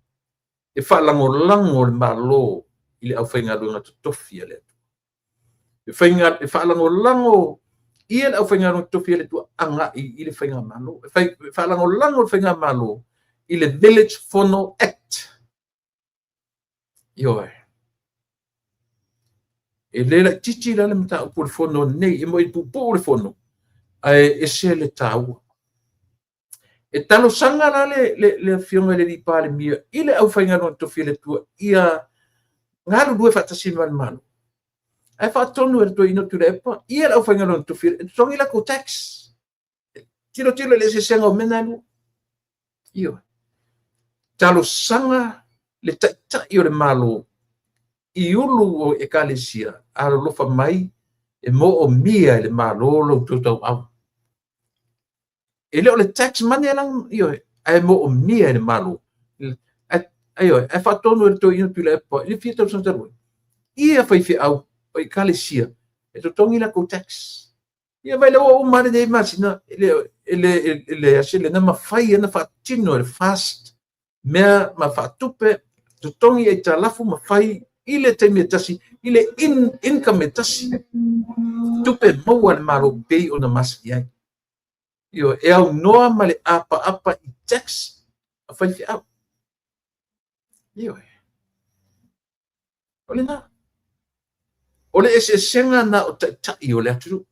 E faalagolago le Malo i le aufaigaluega totofi a le Atua. E faalagolago ia le aufaigaluega totofi a le Atua agai i le faigamalo. E faalagolago le faigamalo i le Village Fono Act. Ioe. E le laitiiti la le mataupu o le fono nei, e moi puupuu le fono, ae ese le taua. E talosaga la le afioga i le alii Palemia i le aufaigaluega totofi a le Atua ia galulue faatasi ma le Malo. Ae faatonu e le toeaina o Tuilaepa ia le aufaigaluega totofi e totogi latou tax. Tilotilo i le eseesega o mea na e lua. Ioe. Talosaga le taitai o le Malo i ulu o ekalesia alolofa mai e moomia e le Malo lo outou tauau. E le o le tax money la, ioe, ae moomia e le Malo. Ioe, ae faatonu e le toeaina Tuilaepa i le fia tausaga talu ai ia faifeau o ekalesia e totogi latou tax. Ia vai le ua uma lenei masina e le ase lena mafai ona faatino e le FAST mea ma faatupe totogi aitalafu ma fai i le taimi e tasi i le income e tasi tupe maua a le Malo pei ona masani ai. Ioe, e aunoa ma le apaapa i tax a faifeau. Ioe. O lena. O le eseesega na o taitai o le atunuu.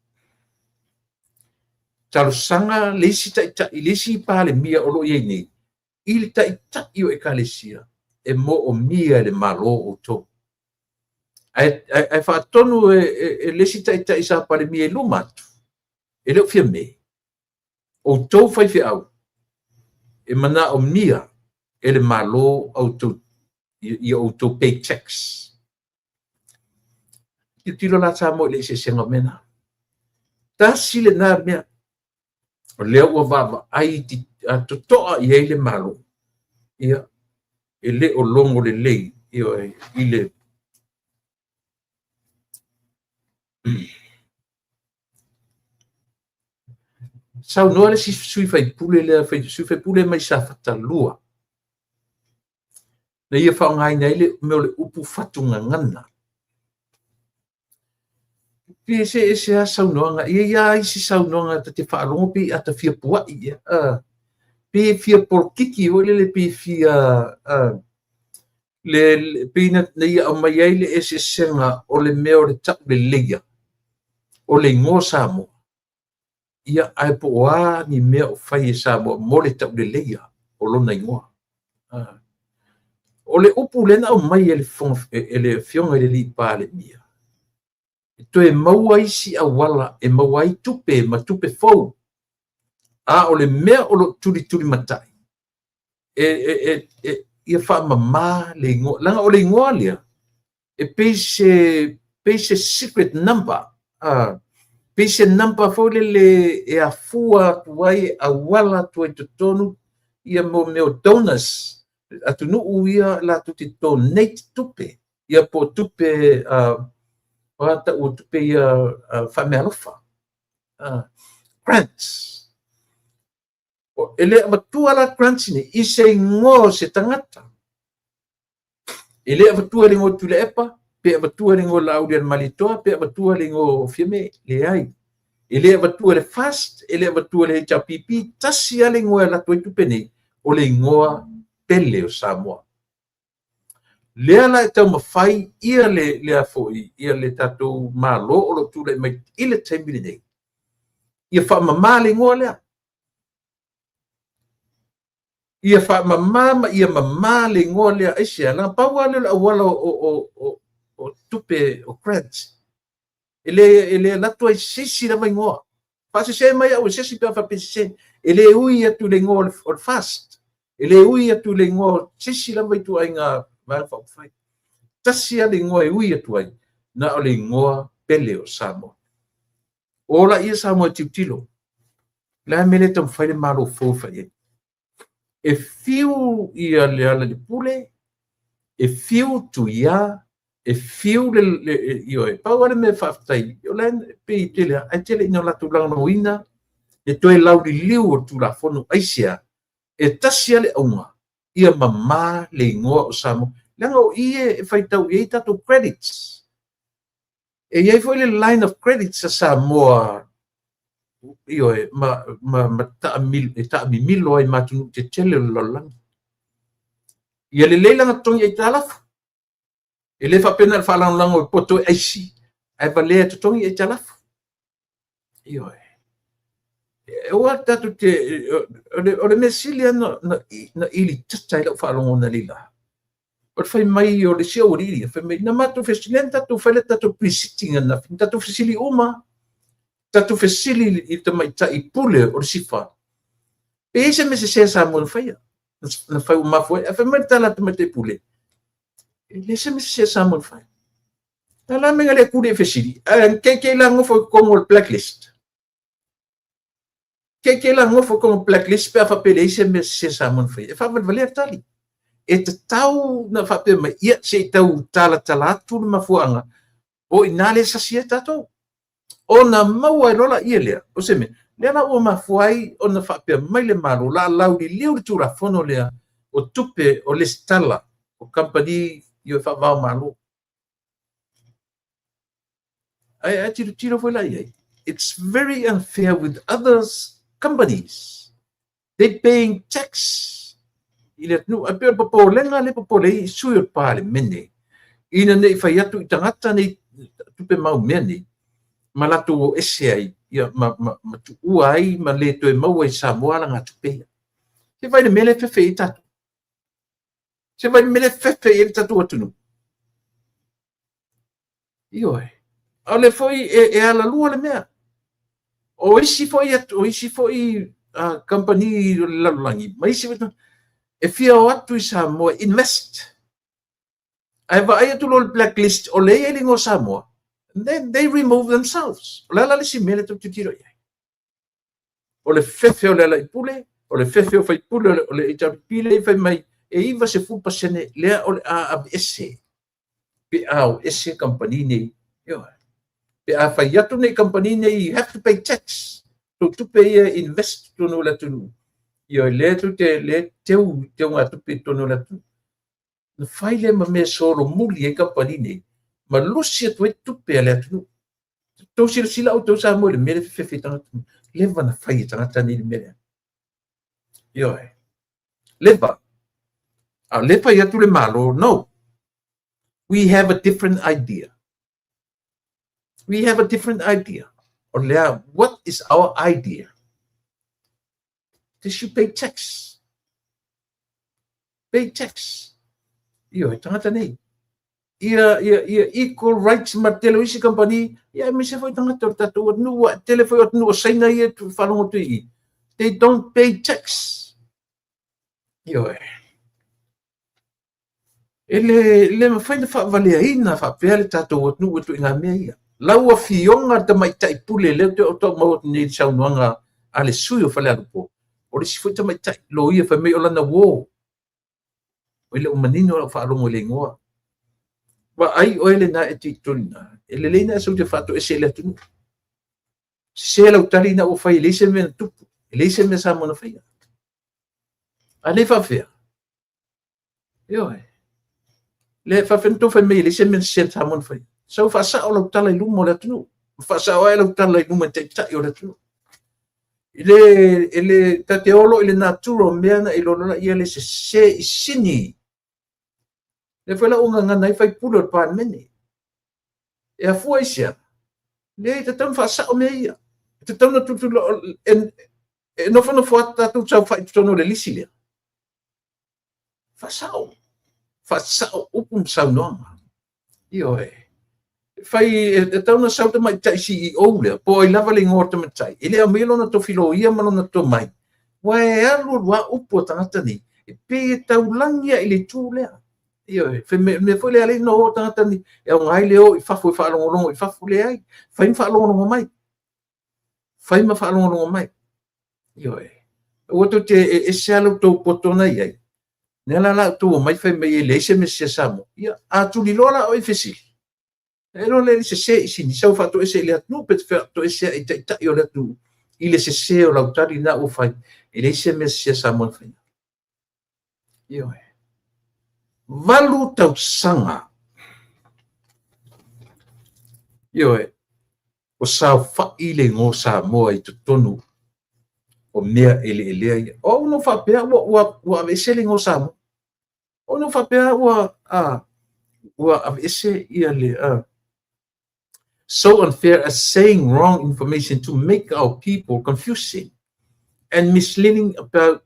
Talosaga le isi taitai, le isi Palemia o lo o i ai nei, i le taitai o ekalesia e moomia e le Malo outou. Ae faatonu e le isi taitai sa Palemia i luma atu, e le o fia me, outou faifeau e manaomia e le Malo outou i outou paychecks. Tilotilo la Samoa i le eseesega o mea na. Tasi lena mea o lea ua vaavaai totoa i ai le Malo, ia, e le o logo lelei, ioe, i le saunoa le sui faipule lea, sui faipule mai Safata 2, na ia faaaogaina ai le mea o le upu fatugagana. Pe ese ese a saunoaga, e i ai lava isi saunoaga ta te faalogo pe a ta fia puai ia, pe fia polokiki foi lele, pe fia le pe na ia aumai ai le eseesega o le mea o le tauleleia o le igoa Samoa. Ia, ae po o a ni mea o fai e Samoa mo le tauleleia o lona igoa. O le upu lea na aumai e le afioga i le alii Palemia, e toe maua isi auala e maua ai tupe ma tupe fou. A o le mea o lo tulitulimatai, ia faamama le igoa. Leaga o le igoa lea, e pei se secret number. Pei se number foi lele e afua atu ai, e auala atu ai totonu ia mo mea o donors, atunuu ia latou te donate tupe, ia po tupe O a tau o tupe ia faameaalofa, grants. E le avatua la grants nei i se igoa o se tagata. E le avatua i le igoa o Tuilaepa, pe avatua i le igoa o Laaulialemalietoa, pe avatua i le igoa o Fiame. Leai. E le avatua i le FAST, e le avatua i le HRPP, tasi lava le igoa e alu atu ai tupe nei, o le igoa pele o Samoa. Lea la e taumafai ia le, le a foi, ia le tatou Malo o lo o tulai mai i le taimi lenei, ia faamama le igoa lea. Ia faamama ma ia mama le igoa lea. Aisea? Leaga pau lava lea o le auala o tupe o grants. E le alu atu ai se isi lava igoa. Faasese mai au e se isi pe a faapea e sese. E le ui atu i le igoa o le FAST. E le ui atu i le igoa o se isi lava ituaiga Vaega Faaupufai. Tasi lava le igoa e ui atu ai, na o le igoa pele o Samoa. O laia Samoa e tilotilo. O le a le mea lea e taumafai le Malo fou e fai ai? E fiu ia Lealailepule, e fiu Tuia, e fiu le, le ioe. Pau lava le mea faafetai, o la e pei e tele, ae tele ina latou lagolagoina le toe lauliliu o le Tulafono. Aisea? E tasi lava le auga, ia mama le igoa o Samoa. Leaga o i e faitau i ai tatou credits. E i ai foi le line of credits a Samoa, ioe, ma e taamimilo ai ma atunuu tetele o le lalolagi. Ia lelei lana totogi aitalafu. E le faapea na o le faalagolago e poto e aisi, ae valea e totogi aitalafu. Ioe. Aua tatou te, o le mea sili lava na ilitata ai lau faalogo analeila, o le fai mai o le isi aualii ia, fai mai, na matou fesili, lea na tatou fai le tatou pre-sitting ananafi, na tatou fesili uma, tatou fesili i le tamaitai pule o le SIFA, pe i ai se mea sese a Samoa na faia, na fai ua mafua ai. Ae fai mai le tala a le tamaitai pule, e leai se mea sese a Samoa na fai. Na la mea le tuli e fesili, ae keikei la nofo i totonu o le blacklist. Keikei la nofo i totonu o le blacklist pe a faapea e leai se mea sese a Samoa na fai. E faavalevalea le tali. E tatau na faapea mai, ia se i tau talatala atu le mafuaaga, o i ina lea e sasi ai tatou. Ona maua ai loa laia lea, o se mea, lea la ua mafua ai ona faapea mai le Malo, o le a lauliliu le Tulafono lea o tupe o lesitala o kamupani i o faava o Malo. Ae tilotilo foi la i ai, it's very unfair with other companies. They paying tax i le atunuu. Ae pei o le popolega lea e popole ai sui o le Palemene, ina ne i fai atu i tagata nei tupe mau mea nei, ma latou o ese ai, ia, ma tuua ai ma le toe maua i Samoa alagatupe ia. Se vaai i le mea lea e fefe i ai tatou. Se vaai i le mea lea e fefe i ai le tatou atunuu. Ioe. A o lea foi e alalua le mea. O isi foi atu, o isi foi kamupani o le lalolagi, ma isi foi e fia o atu i Samoa invest. Ae vaai atu loa i le blacklist o lea e i ai le igoa o Samoa, then they remove themselves. O le a la le isi mea lea tou tilotilo i ai? O le fefe o Lealailepule, o le fefe o faipule o le HRPP lea e fai mai e 90% lea o le a aveese pe a o ese kamupani nei. Ioe. Pe a fai atu nei kamupani nei, you have to pay tax. Tou tupe ia invest totonu o le atunuu. Ioe, lea tou te lea teu teugatupe i totonu o le atunuu. Na fai lea ma mea solomuli ai kamupani nei, ma lusi atu ai tupe a le atunuu. Tou silasila outou Samoa i le mea lea e fefefe i tagata. Leva na fai e tagata nei le mea lea. Ioe. Leva. A o lea fai atu le Malo, no. We have a different idea. We have a different idea. O lea, what is our idea? They should pay tax. Pay tax. Ioe, tagata nei. Ia equal rights ma tele o isi kamupani, ia aemaise foi tagata o le tatou atunuu, ua tele foi o atunuu o Saina ia e faalogo atu i i. They don't pay tax. Ioe. E le mafai ona faavaleaina faapea le tatou atunuu i ituaiga mea ia. Lau Afioga i le Tamaitai Pule, lea ou te maua atu nei i le saunoaga a le sui o Falealupo, o le isi foi tamaitai loia fai mai o lana uo. E le o manino lau faalogo i le igoa. Vaai oe lena e te i totonu i ina, e lelei ona e sau e te faatoese i le atunuu. Sese lau tali na ua fai e leai se mea na tupu, e leai se mea Samoa na faia. A le faafefea? Ioe. Le faafefea na tou fai mai e leai se mea sese Samoa na faia. Sau faasao lau tala i luma o le atunuu. Faasao ai lau tala i luma i taitai o le atunuu. E le, e le, ta te olo i le natura o mea na e iloa ia le sese i sini. Lea foi la ua gagana ai faipule o le Palemene. E afua i se a? Leai, e tatau ona faasao mea ia. E tatau ona tulituli, e nofonofo atu tatou saofai i totonu o le lisi lea. Faasao. Faasao upu ma saunoaga. Ioe. Fai, e tatau ona sau tamaitai CEO lea, po o ai lava le igoa o le tamaitai, e le aumaia lona tofi loia ma lona tomai, ua e alu alu lava upu a tagata nei, e pei e taulagi lava i le itu lea. Ioe, fai mea, mea foi lea alai no o tagata nei, e aoga ai le o i fafo e faalogologo i fafo, leai, fai ma faalogologo mai. Fai ma faalogologo mai. Ioe. Aua tou te e ese lava lo outou poto na i ai. Lea la la outou omai fai mai e leai se mea sese a Samoa. Ia, a tuliloa la oe i fesili, e iloa lea i le sese i sini, sau faatoese i le atunuu pe te faatoese i taitai o le atunuu i le sese o lau tali lena ua fai, e leai se mea sese a Samoa na faia. Ioe. 8 tausaga. Ioe. O saofai le igoa o Samoa i totonu o mea eleelea ia. O au na faapea ua aveese le igoa o Samoa. O au na faapea ua aveese ia le so unfair as saying wrong information to make our people confusing and misleading about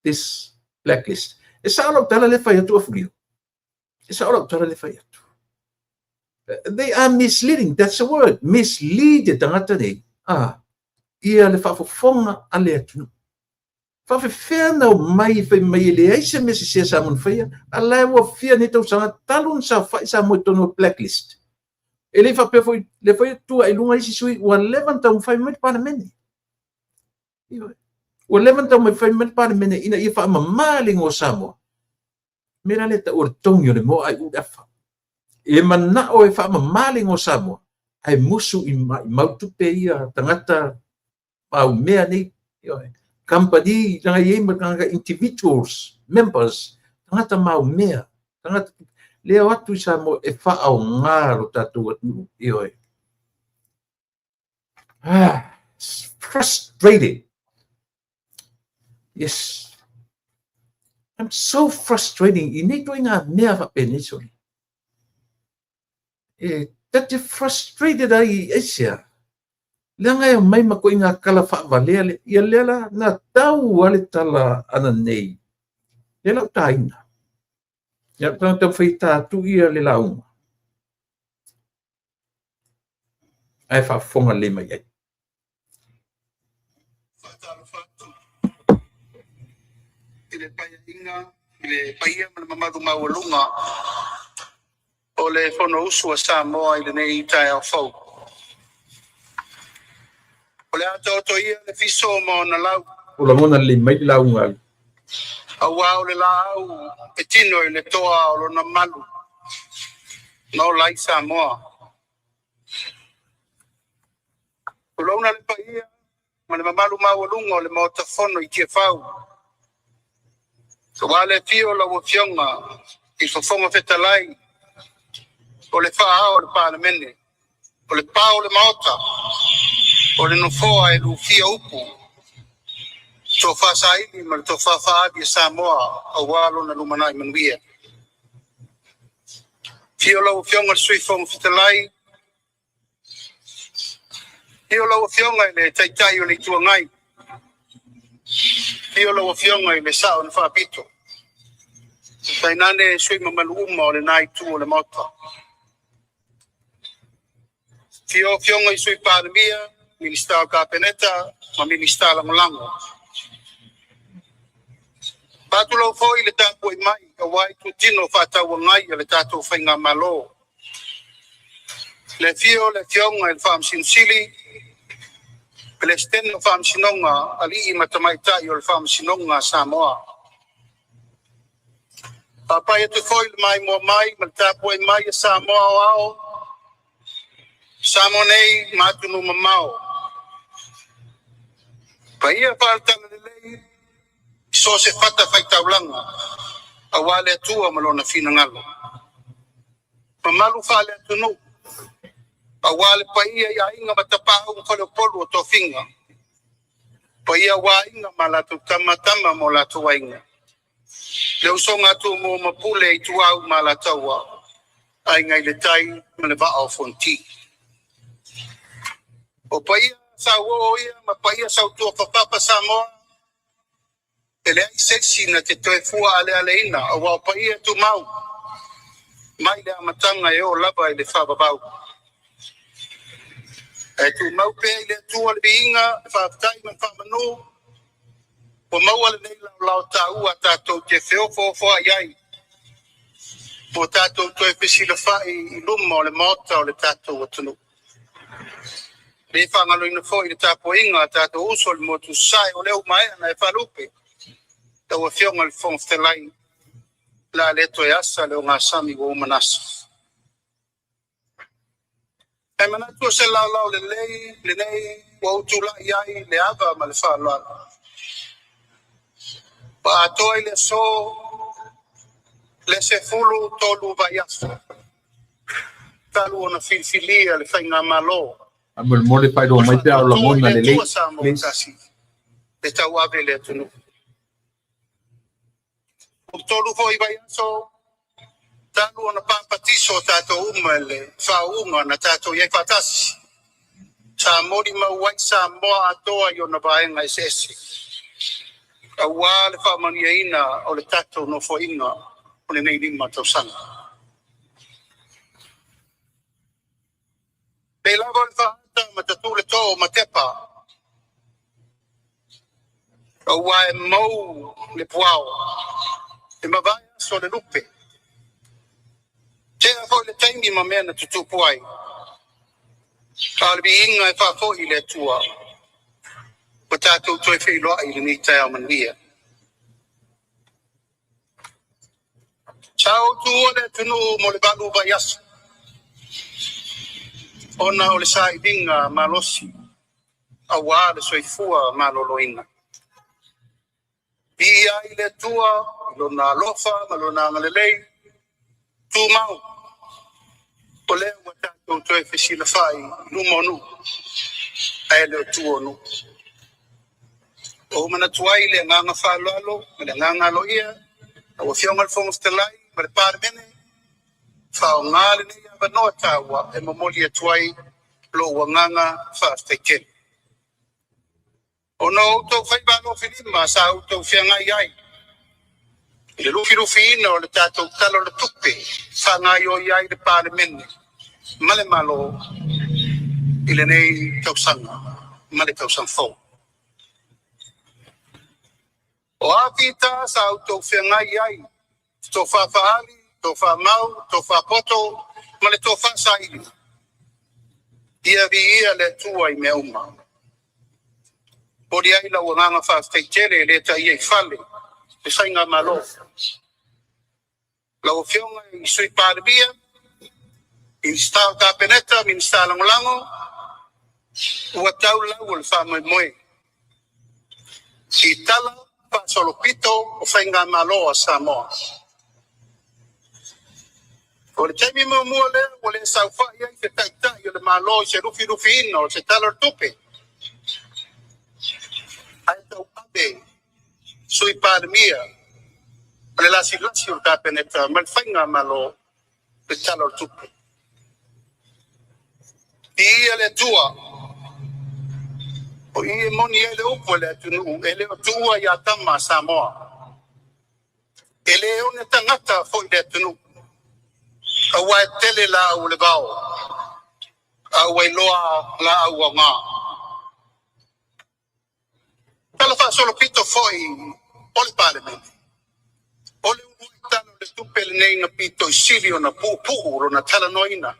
this blacklist. E sao lau tala le fai atu Afulio. E sao lau tala le fai atu. They are misleading, that's the word. Mislead e tagata nei. Ia le faafofoga a le atunuu. Faafefea na omai fai mai e leai se mea sese a Samoa na faia, a la e ua fia nei tausaga talu ona saofai Samoa i totonu o blacklist. E le faapea foi, lea foi e tua i luga isi sui, ua leva ona taumafai mai le Palemene. Ua leva ona taumafai mai le Palemene ina ia faamama le igoa o Samoa. Mea la lea e tau o le togi o le moa ai u le afa. E manao e faamama le igoa o Samoa, ae musu i maimau tupe ia tagata mau mea nei. Company, leaga e i ai ma tagata individuals, members, tagata mau mea, tagata lea o atu i Samoa e faaaoga lo tatou atunuu. Ioe. Frustrated. Yes. I'm so frustrating. I nei toi ngā mea whapenei, sorry. E ta te frustrated ai i aisea. Leaga e omai ma koe i ngā kala whaavalea le, ia lea la, na tau a le tala ana nei. Lea lau tāina. Ia tau whai tātu ia le launga. Ae faafofoga lelei mai ai. Faatalofa atu i le Paeaiga, i le paia ma le mamalu maualuga o le Fonousu a Samoa i lenei taeao fou. O le a taoto ia le fiso ma ona lau. O lagona lelei mai le lauga. Aua o le laau e tino i le toa o lona malu na ola ai Samoa. Tulouna le paia ma le mamalu maualuga o le Maota Fono i Tiafau. Aua le afio o lau Afioga i le Fofoga Fetalai o le faa-ao o le Palemene, o le pao o le Maota, o le nofoa e lufia upu, tofa saili ma le tofa faaali e Samoa aua lona lumanai manuia. Afio lau Afioga i le Sui Fofoga Fetalai, afio lau Afioga i le Taitai o le Itu Agai, afio lau Afioga i le Sao na Faapito, tainane sui mamalu uma o lena itu o le Maota. Afio Afioga i Sui Palemia, Minisita o Kapeneta ma Minisita Lagolago. Faatulou foi le tapuai mai aua itutino faatauagai a le tatou faigamalo. Le afio o le Afioga i le Faamasino Sili, Peresetene o Faamasinoga, Alii ma Tamaitai o le Faamasinoga a Samoa. Faapai atu foi le maimoa mai ma le tapuai mai a Samoa aoao, Samoa nei ma atunuu mamao. Paia faale-Talalelei i so o se fatafaitaulaga aua le Atua ma Lona finagalo. Mamalu faale-atunuu aua le paia i Aiga ma Tapaau ma Faleupolu o Tofiga, paia aua Aiga ma latou Tama, Tama ma o latou Aiga, le usoga a Tumua ma Pule, Ituau ma Alataua, Aiga i le Tai ma le Vaa o Fonoti. O paia sauoo ia ma paia sautuafafafa Samoa, e leai se isi na te toe fua alealeina aua o paia tumau mai le amataga e oo lava i le faavavau. Ae tumau pea i le Atua le viiga, le faafetai ma le faamanu ua maua lenei laolao taua tatou te feofoofoai ai ua tatou toe fesilafai i luma o le Maota o le tatou atunuu. E le faagaloina foi le tapuaiga a tatou uso i le motu Sasae, o lea ua maea ona e faalupe lau Afioga i le Fofoga Fetalai, o le a le toe asa le ogasami ua uma ona asa. Ae manatu o se laolao lelei lenei ua ou tulai ai i le ava ma le faaaloalo. Ua atoa i le aso le 13 vaiaso talu ona filifilia le Faigamalo Faamolemole o faailoa le mai pe a o Faatuatua i lagona le lelei, Atua Samoa ua please. Tasi le tauave i le atunuu. Ua 3 foi vaiaso talu ona papatiso tatou uma i le faauuga na tatou i ai faatasi. Sa molimau ai Samoa atoa i ona vaega eseese aua le faamanuiaina o le tatou nofoaiga o lenei 5 tausaga. Pei lava o le faaata ma tatule too ma tepa, aua e mou le puao, e mavae aso o le lupe. Tea foi le taimi ma mea na tutupu ai, a o le viiga e faafoi i le Atua ua tatou toe feiloai i lenei taeao manuia. Sa ou tuua le atunuu mo le 8 vaiaso ona o le sailiga malosi aua le soifua maloloina. Viia ai le Atua i Lona alofa ma Lona agalelei tumau, o lea ua tatou toe fesilafai i luma o nuu, ae le o tua o nuu. Ua ou manatu ai i le agaga faaaloalo ma le agaga aloaia, lau Afioga i le Fofoga Fetalai ma le Palemene, faaaoga lenei avanoa taua e momoli atu ai lou agaga faafetai tele. Ona o outou faiva alofilima sa outou feagai ai i le lufilufiina o le tatou Tala o le Tupe faagaioi ai le Palemene ma le Malo i lenei tausaga ma le tausaga fou. O a fita sa outou feagai ai, tofa faali, tofa mau, tofa poto ma le tofa saili, ia viia le Atua i mea uma. Momoli ai lau agaga faafetai tele e le taia i fale le Faigamalo. Lau Afioga i le Sui Palemia, Minisita o Kapeneta, Minisita Lagolago, ua tau lau o le faamoemoe i tala faasolopito o Faigamalo a Samoa. O le taimi muamua lea ua le saofai ai se Taitai o le Malo i se lufilufiina o se Tala o le Tupe, ae tauave Sui Palemia ma le lasilasi o le Kapeneta ma le Faigamalo le Tala o le Tupe. Viia le Atua, o i e moni ai le upu a le atunuu, e le o tuua ia Tama a Samoa. E le one tagata foi le atunuu, aua e tele laau o le vao, a ua iloa laau aoga. Tala faasolopito foi o le Palemene, o le uluai Tala o le Tupe lenei na pito i sili ona puupuu lona talanoaina.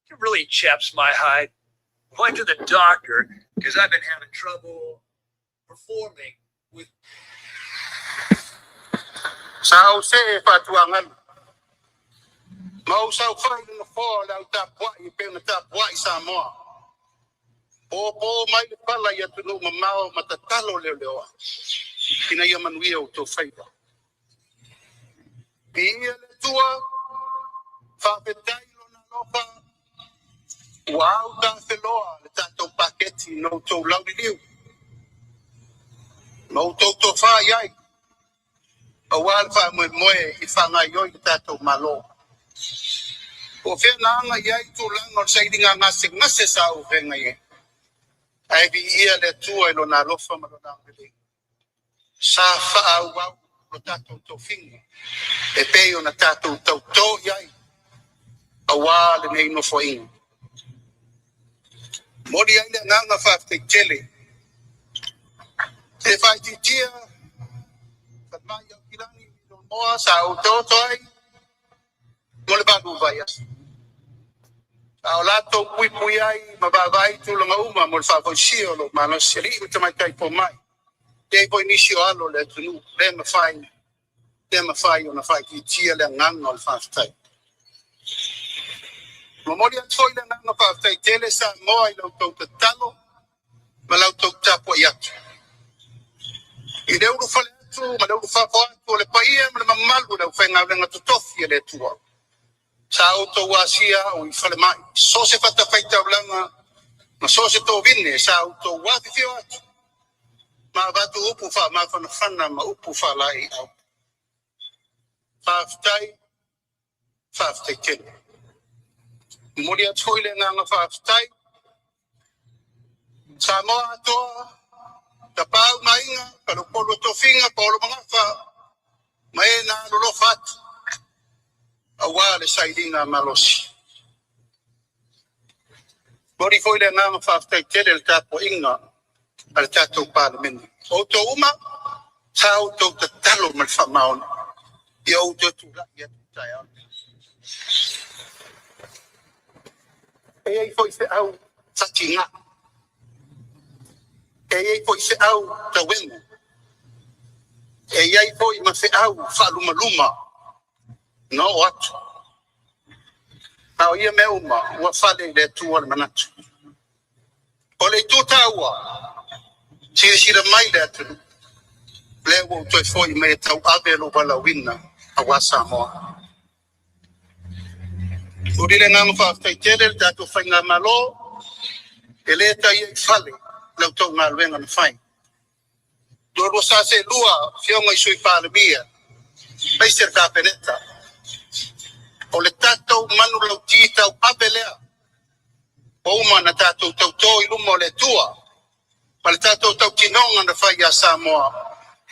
It really chaps my hide. Went to the doctor because I've been having trouble performing with. Sa ou see faatuagalu ma ou saofai i le nofoa o le au tapuai e pei ona tapuai Samoa. Po mai le pala i atunuu mamao ma tatalo leoleoa ina ia manuia outou faiva. Viia le Atua, faafetai Lona alofa ua autafeloa le tatou paketi na outou lauliliu ma outou tofa i ai aua le faamoemoe i faagaioi le tatou Malo. Po o fea na aga i ai tulaga o le sailiga gasegase sa ou feagai ai, ae viia le Atua i Lona alofa ma Lona agalelei. Sa faaauau lo tatou tofiga e pei ona tatou tautō i ai aua lenei nofoaiga. Momoli ai le agaga faafetai tele e faaitiitia falemai Aukilani Moa sa ou taoto ai mo le 8 vaiaso. A o latou puipui ai ma vaavaai tulaga uma mo le faafoisia o lou malosi, alii ma tamaitai pomai, e i ai foi nisi o alo o le atunuu le mafai ona faaitiitia le agaga o le faafetai. Momoli atu foi le agaga faafetai tele Samoa i la outou tatalo ma la outou tapuai atu. I le ulufale atu ma le ulufafo atu o le paia ma le mamalu o le aufaigaluega totofi a le Atua, sa outou asia au i falemai, so o se fatafaitaulaga ma so o se tovine, sa outou afifio atu ma avatu upu faamafanafana ma upu faalaeiau. Faafetai, faafetai tele. Momoli atu foi le agaga faafetai Samoa atoa, Tapaau ma Aiga, Faleupolu o Tofiga, Paolo Magafa, ma e na alolofa atu aua le sailiga malosi. Momoli foi le agaga faafetai tele i le tapuaiga a le tatou Palemene. O outou uma, sa outou tatalo ma le faamaoni ia ou toe tulai atu i taeao. E i ai foi feau fatiga, e i ai foi feau tauemu, e i ai foi ma feau faalumaluma na oo atu. A o ia mea uma ua fale i le Atua le manatu. O le itu taua, silasila mai le atunuu, lea ua ou toe foi mai e tauave lou valaauina aua Samoa. Momoli le agaga faafetai tele le tatou faigamalo, e le taia i fale la outou galuega na fai. Lua sa seelua afioga i Sui Palemia, aemaise le Kapeneta, o le tatou manulauti tauave lea, ua uma ona tatou tautō i luma o le Atua ma le tatou tautinoga na fai ia Samoa,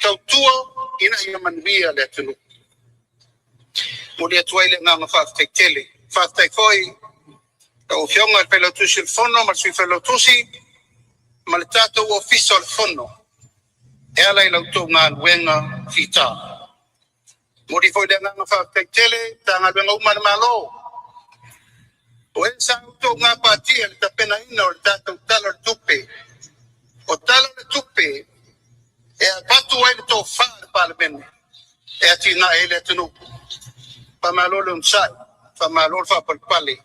tautua ina ia manuia le atunuu. Momoli atu ai le agaga faafetai tele. Faafetai foi lau Afioga i le Failautusi o le Fono ma le Sui Failautusi ma le tatou Ofisa o le Fono e ala i la outou galuega fita. Momoli foi le agaga faafetai tele Matagaluega uma a le Malo, o e sa outou gapatia i le tapenaina o le tatou Tala o le Tupe. O Tala o le Tupe e avatu ai le tofa a le Palemene e atinae ai le atunuu. Faamalo le onosai, faamalo le faapalepale,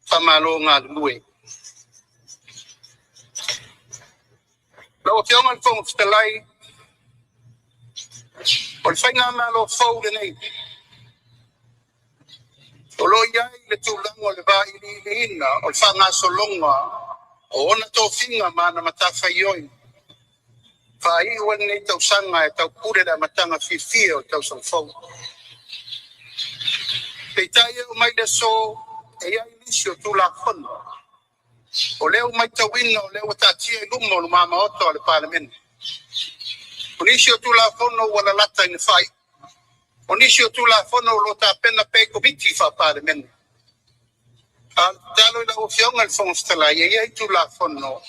faamalo galulue. Lau Afioga i le Fofoga Fetalai, o le faigamalo fou lenei, o lo o i ai le tulaga o le vailiiliina o le faagasologa o ona tofiga ma ana matafaioi faaiu ai lenei tausaga e taupule le amataga fiafia o le tausaga fou. Peitai e oo mai le aso e i ai nisi o Tulafono o lea ua matauina o lea ua taatia i luma o luma maota o le Palemene. O nisi o Tulafono ua lalata ina faaiu, o nisi o Tulafono o lo o tapena pea i Komiti faa-Palemene. A o le tatalo i lau Afioga i le Fofoga Fetalai, e i ai Tulafono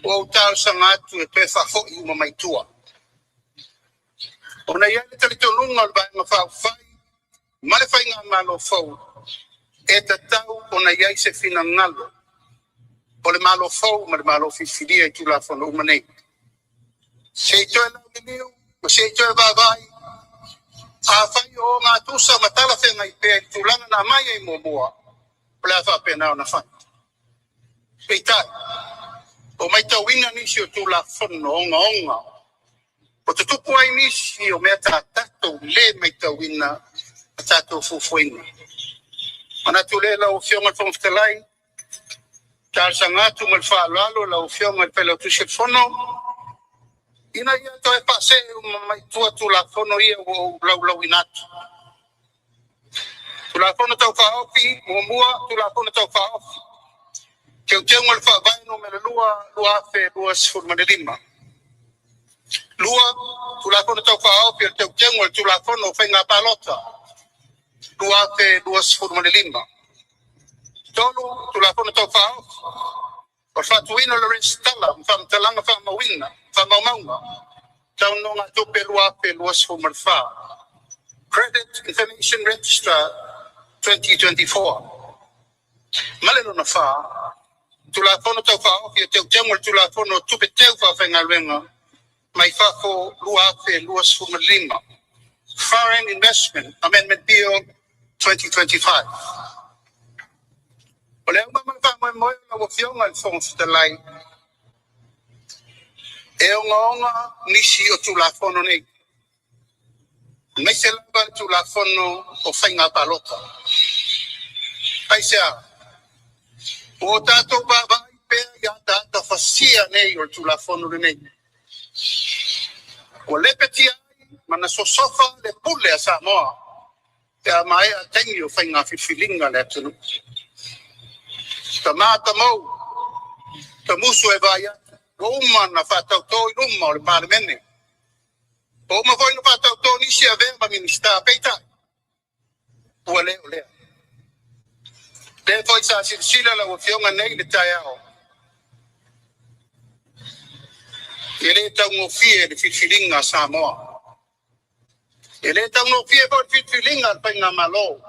ua ou talosaga atu e toe faafoi uma mai tua. Ona e i ai le talitonuga o le Vaega Faaupufai ma le faigamalo fou, e tatau ona i ai se finagalo o le Malo fou ma le Malo filifilia i Tulafono uma nei. Se i toe lauliliu ma se i toe vaavaai Afai o ogatusa ma talafeagai pea i le tulaga na aumai ai muamua, o le a faapena ona fai. Peitai, ua matauina nisi o Tulafono ogaoga ua tutupu ai nisi o mea sa tatou le matauina ma tatou fuafuaina. Manatu lea lau Afioga i le Fofoga Fetalai, talosaga atu ma le faaaloalo lau Afioga i le Failautusi o le Fono, ina ia toe faasee uma mai tua Tulafono ia ua ou laulauina atu. Tulafono Tau Faaofi Muamua, Tulafono Tau Faaofi Teuteuga o le Faavae Nu.2 2025. Lua, Tulafono Tau Faaofi o le Teuteuga o le Tulafono o Faiga Palota 2025. Tolu, Tulafono Tau Faaofi o le Faatuina o le Resitala ma Faamatalaga Faamaumauga tau Nonogatupe 2024, Credit Information Register 2024. Ma le lona fa, Tulafono Tau Faaofi o Teuteuga o le Tulafono o Tupe Teu Faafaigaluega mai Fafo 2025, Foreign Investment Amendment Bill 2025. O le auga ma le faamoemoe lau Afioga i le Fofoga Fetalai, e ogaoga nisi o Tulafono nei, aemaise lava le Tulafono o Faiga Palota. Aisea? Ua o tatou vaavaai pea i ataata fasia nei o le Tulafono lenei, ua lepetia ai ma na sosofa le pule a Samoa pe a maea taimi o faiga filifiliga a le atunuu. Tama tamou, tamusu e vaai atu, ua uma ona faatauto i luma o le Palemene. Ua uma foi ona faatauto nisi avea ma Minisita, peitai, ua le o lea. Lea foi sa silasila lau Afioga nei i le taeao, e le taugofie le filifiliga a Samoa. E le taugofie foi le filifiliga a le Faigamalo.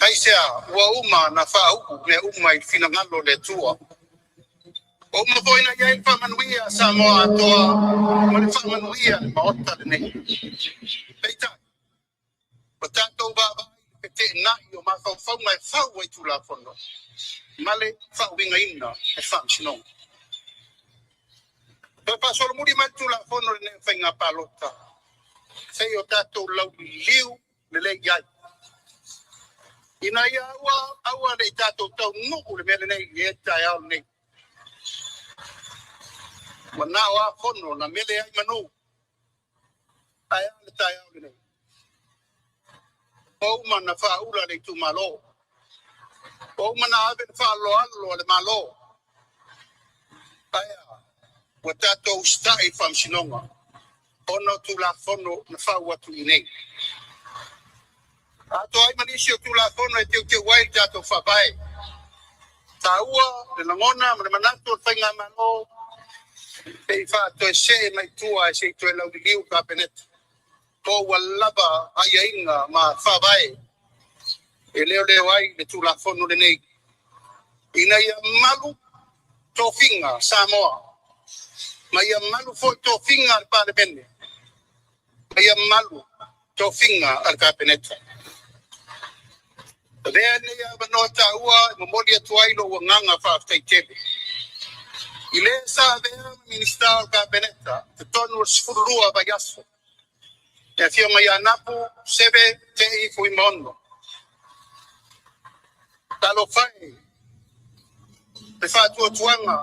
Aisea? Ua uma ona faauu mea uma i le finagalo o le Atua. Ua uma foi ona i ai le faamanuia a Samoa atoa ma le faamanuia a le Maota lenei. Peitai, ua tatou vaavaai i le feteenai o mafaufauga e fau ai Tulafono ma le faauigaina e Faamasinoga. Toe faasolomuli mai le Tulafono lenei o Faiga Palota, se i o tatou lauliliu lelei i ai, ina ia aua aua ne i tatou taunuu le mea lenei i le taeao lenei. Ua na o a fono na mele ai manu, ae a le taeao lenei? Ua uma ona faaula le itumalo. Ua uma ona ave le faaaloalo a le Malo. Ae a? Ua tatou usitai i le Faamasinoga ona o Tulafono na fau atu i inei. Atoa ai ma nisi o Tulafono e teuteu ai le tatou Faavae. Taua le lagona ma le manatu o le Faigamalo se i faatoesee mai tua e se i toe lauliliu le Kapeneta po ua lava aiaiga ma faavae e leoleo ai le Tulafono lenei ina ia malu tofiga Samoa, ma ia malu foi tofiga a le Palemene, ma ia malu tofiga a le Kapeneta. Avea lenei avanoa taua e momoli atu ai lou agaga faafetai tele i le sa avea ma Minisita o le Kapeneta totonu o le 12 vaiaso, le Afioga ia Napu Seve Tei Fuimaono. Talofa e, le faatuatuaga,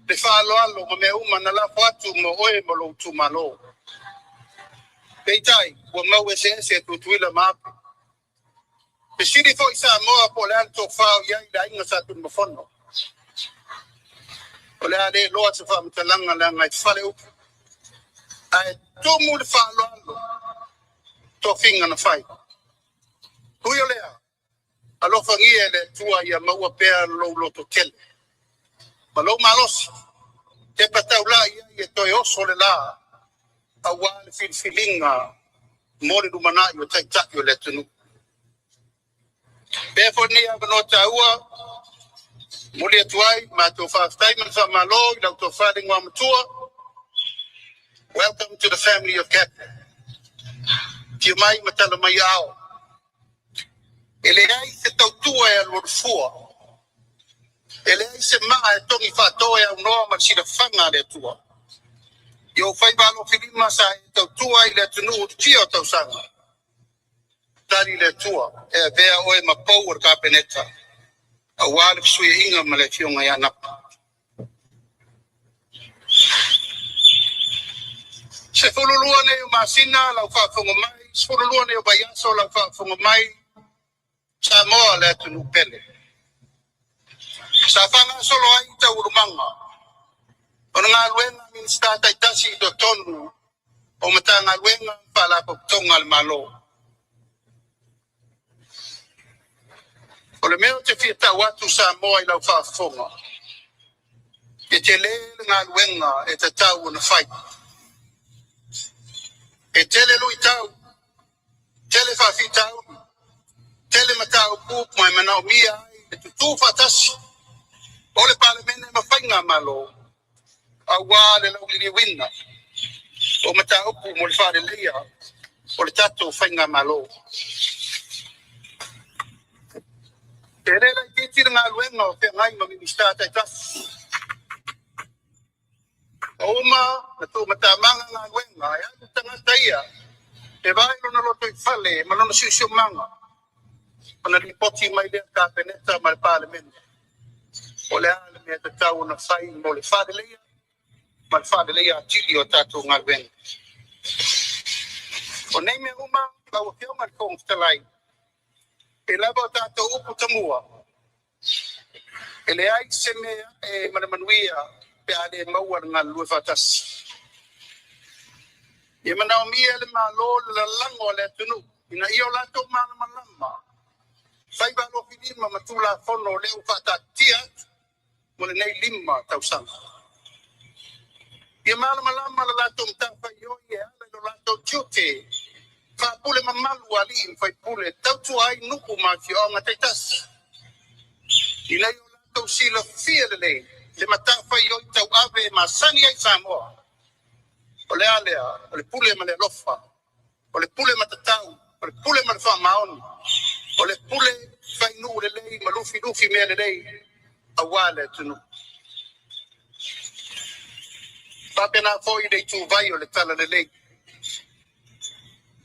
le faaaloalo ma mea uma na lafo atu mo oe ma lou itumalo. Peitai, ua mau eseese Tutuila ma Ape. Fesili foi Samoa po o le a le tofa o i ai le aiga Sa Tunumafono. O le a le iloa se faamatalaga leaga e fale upu, ae tumu le faaaloalo tofiga na fai. Ui o lea, alofagia e le Atua ia maua pea lou lototele ma lou malosi, tepa taulai ai e toe oso le la aua le filifiliga mo le lumanai o taitai o le atunuu. Pea foi lenei avanoa taua, momoli atu ai matou faafetai ma le faamalo i lau tofa le igoa matua. Welcome to the family of Cabinet. Afio mai ma tala mai ao. E leai se tautua e alualu fua. E leai se maa e togi faatoa e aunoa ma le silafaga a le Atua. I ou faiva alofilima sa e tautua ai i le atunuu i le fia o tausaga, tali le Atua e avea oe ma pou o le Kapeneta aua le fesuiaiga ma le Afioga ia Napa. 12 nei o masina lau faafofoga mai, 12 nei o vaiaso lau faafofoga mai, Samoa le atunuu pele. Sa faagasolo ai taualumaga o le galuega a Minisita taitasi i totonu o Matagaluega ma Faalapotopotoga a le Malo. O le mea ou te fia tau atu Samoa i lau faafofoga, e tele le galuega e tatau ona fai. E tele luitau, tele faafitauli, tele mataupu ma e manaomia ai le tutu faatasi o le Palemene ma Faigamalo aua le lauliliuina o mataupu mo le faaleleia o le tatou Faigamalo. E le laitiiti le galuega o feagai ma Minisita taitasi. Ua uma na tuumatamaga galuega e alu tagata ia e vaai lona lotoifale ma lona siosiomaga ona lipoti mai lea i le Kapeneta ma le Palemene o le a le mea e tatau ona fai mo le faaleleia ma le faaleleia atili o tatou galuega. O nei mea uma, lau Afioga i le Fofoga Fetalai, e lava o tatou upu tamua, e leai se mea e ma le manuia pe a le maua le galulue faatasi. Ia manaomia e le Malo le lalago a le atunuu ina ia o latou malamalama faiva alofilima ma Tulafono o lea ua faataatia atu mo lenei 5 tausaga. Ia malamalama le latou matafaioi e ala i lo latou tiute faapule mamalu a alii ma faipule e tautua ai nuu ma afioaga taitasi, ina ia o latou silafia lelei le matafaioi tauave e masani ai Samoa. O le a lea? O le pule ma le alofa, o le pule matatau, o le pule ma le faamaoni, o le pule fainuu lelei ma lufilufi mea lelei aua le atunuu. Faapena foi le ituvai o le talalelei.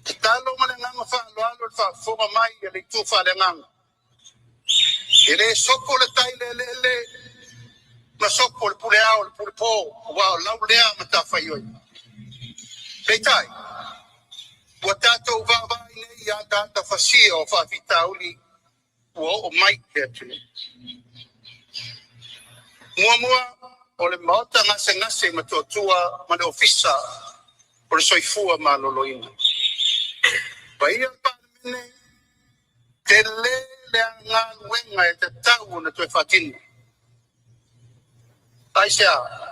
Tatalo ma le agaga faaaloalo le faafofoga mai a le itu faaleagaga. E le sopo le tai le eleele ma sopo le pule ao le pule po, aua o lau lea matafaioi. Peitai, ua tatou vaavaai nei i ataata fasia o faafitauli ua oo mai i le atunuu. Muamua, o le maota gasegase i Motootua ma le Ofisa o le Soifua Maloloina. Paia le Palemene, tele le galuega e tatau ona toe faatino. Aisea?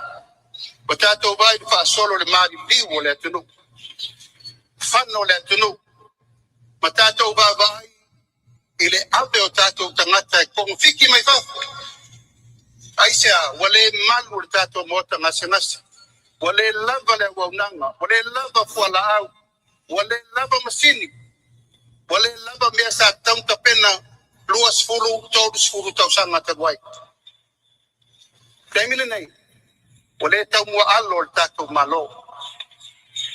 Ua tatou vaai i le faasolo o le maliliu o le atunuu, fano o le atunuu, ma tatou vaavaai i le ave o tatou tagata e kogofiti mai fafo. Aisea? Ua le malu le tatou maota gasegase, ua le lava le auaunaga, ua le lava fualaau, ua le lava masini, ua le lava mea sa tatau ona tapena 20, 30 tausaga talu ai. Taimi lenei, ua le taumuaalo le tatou Malo.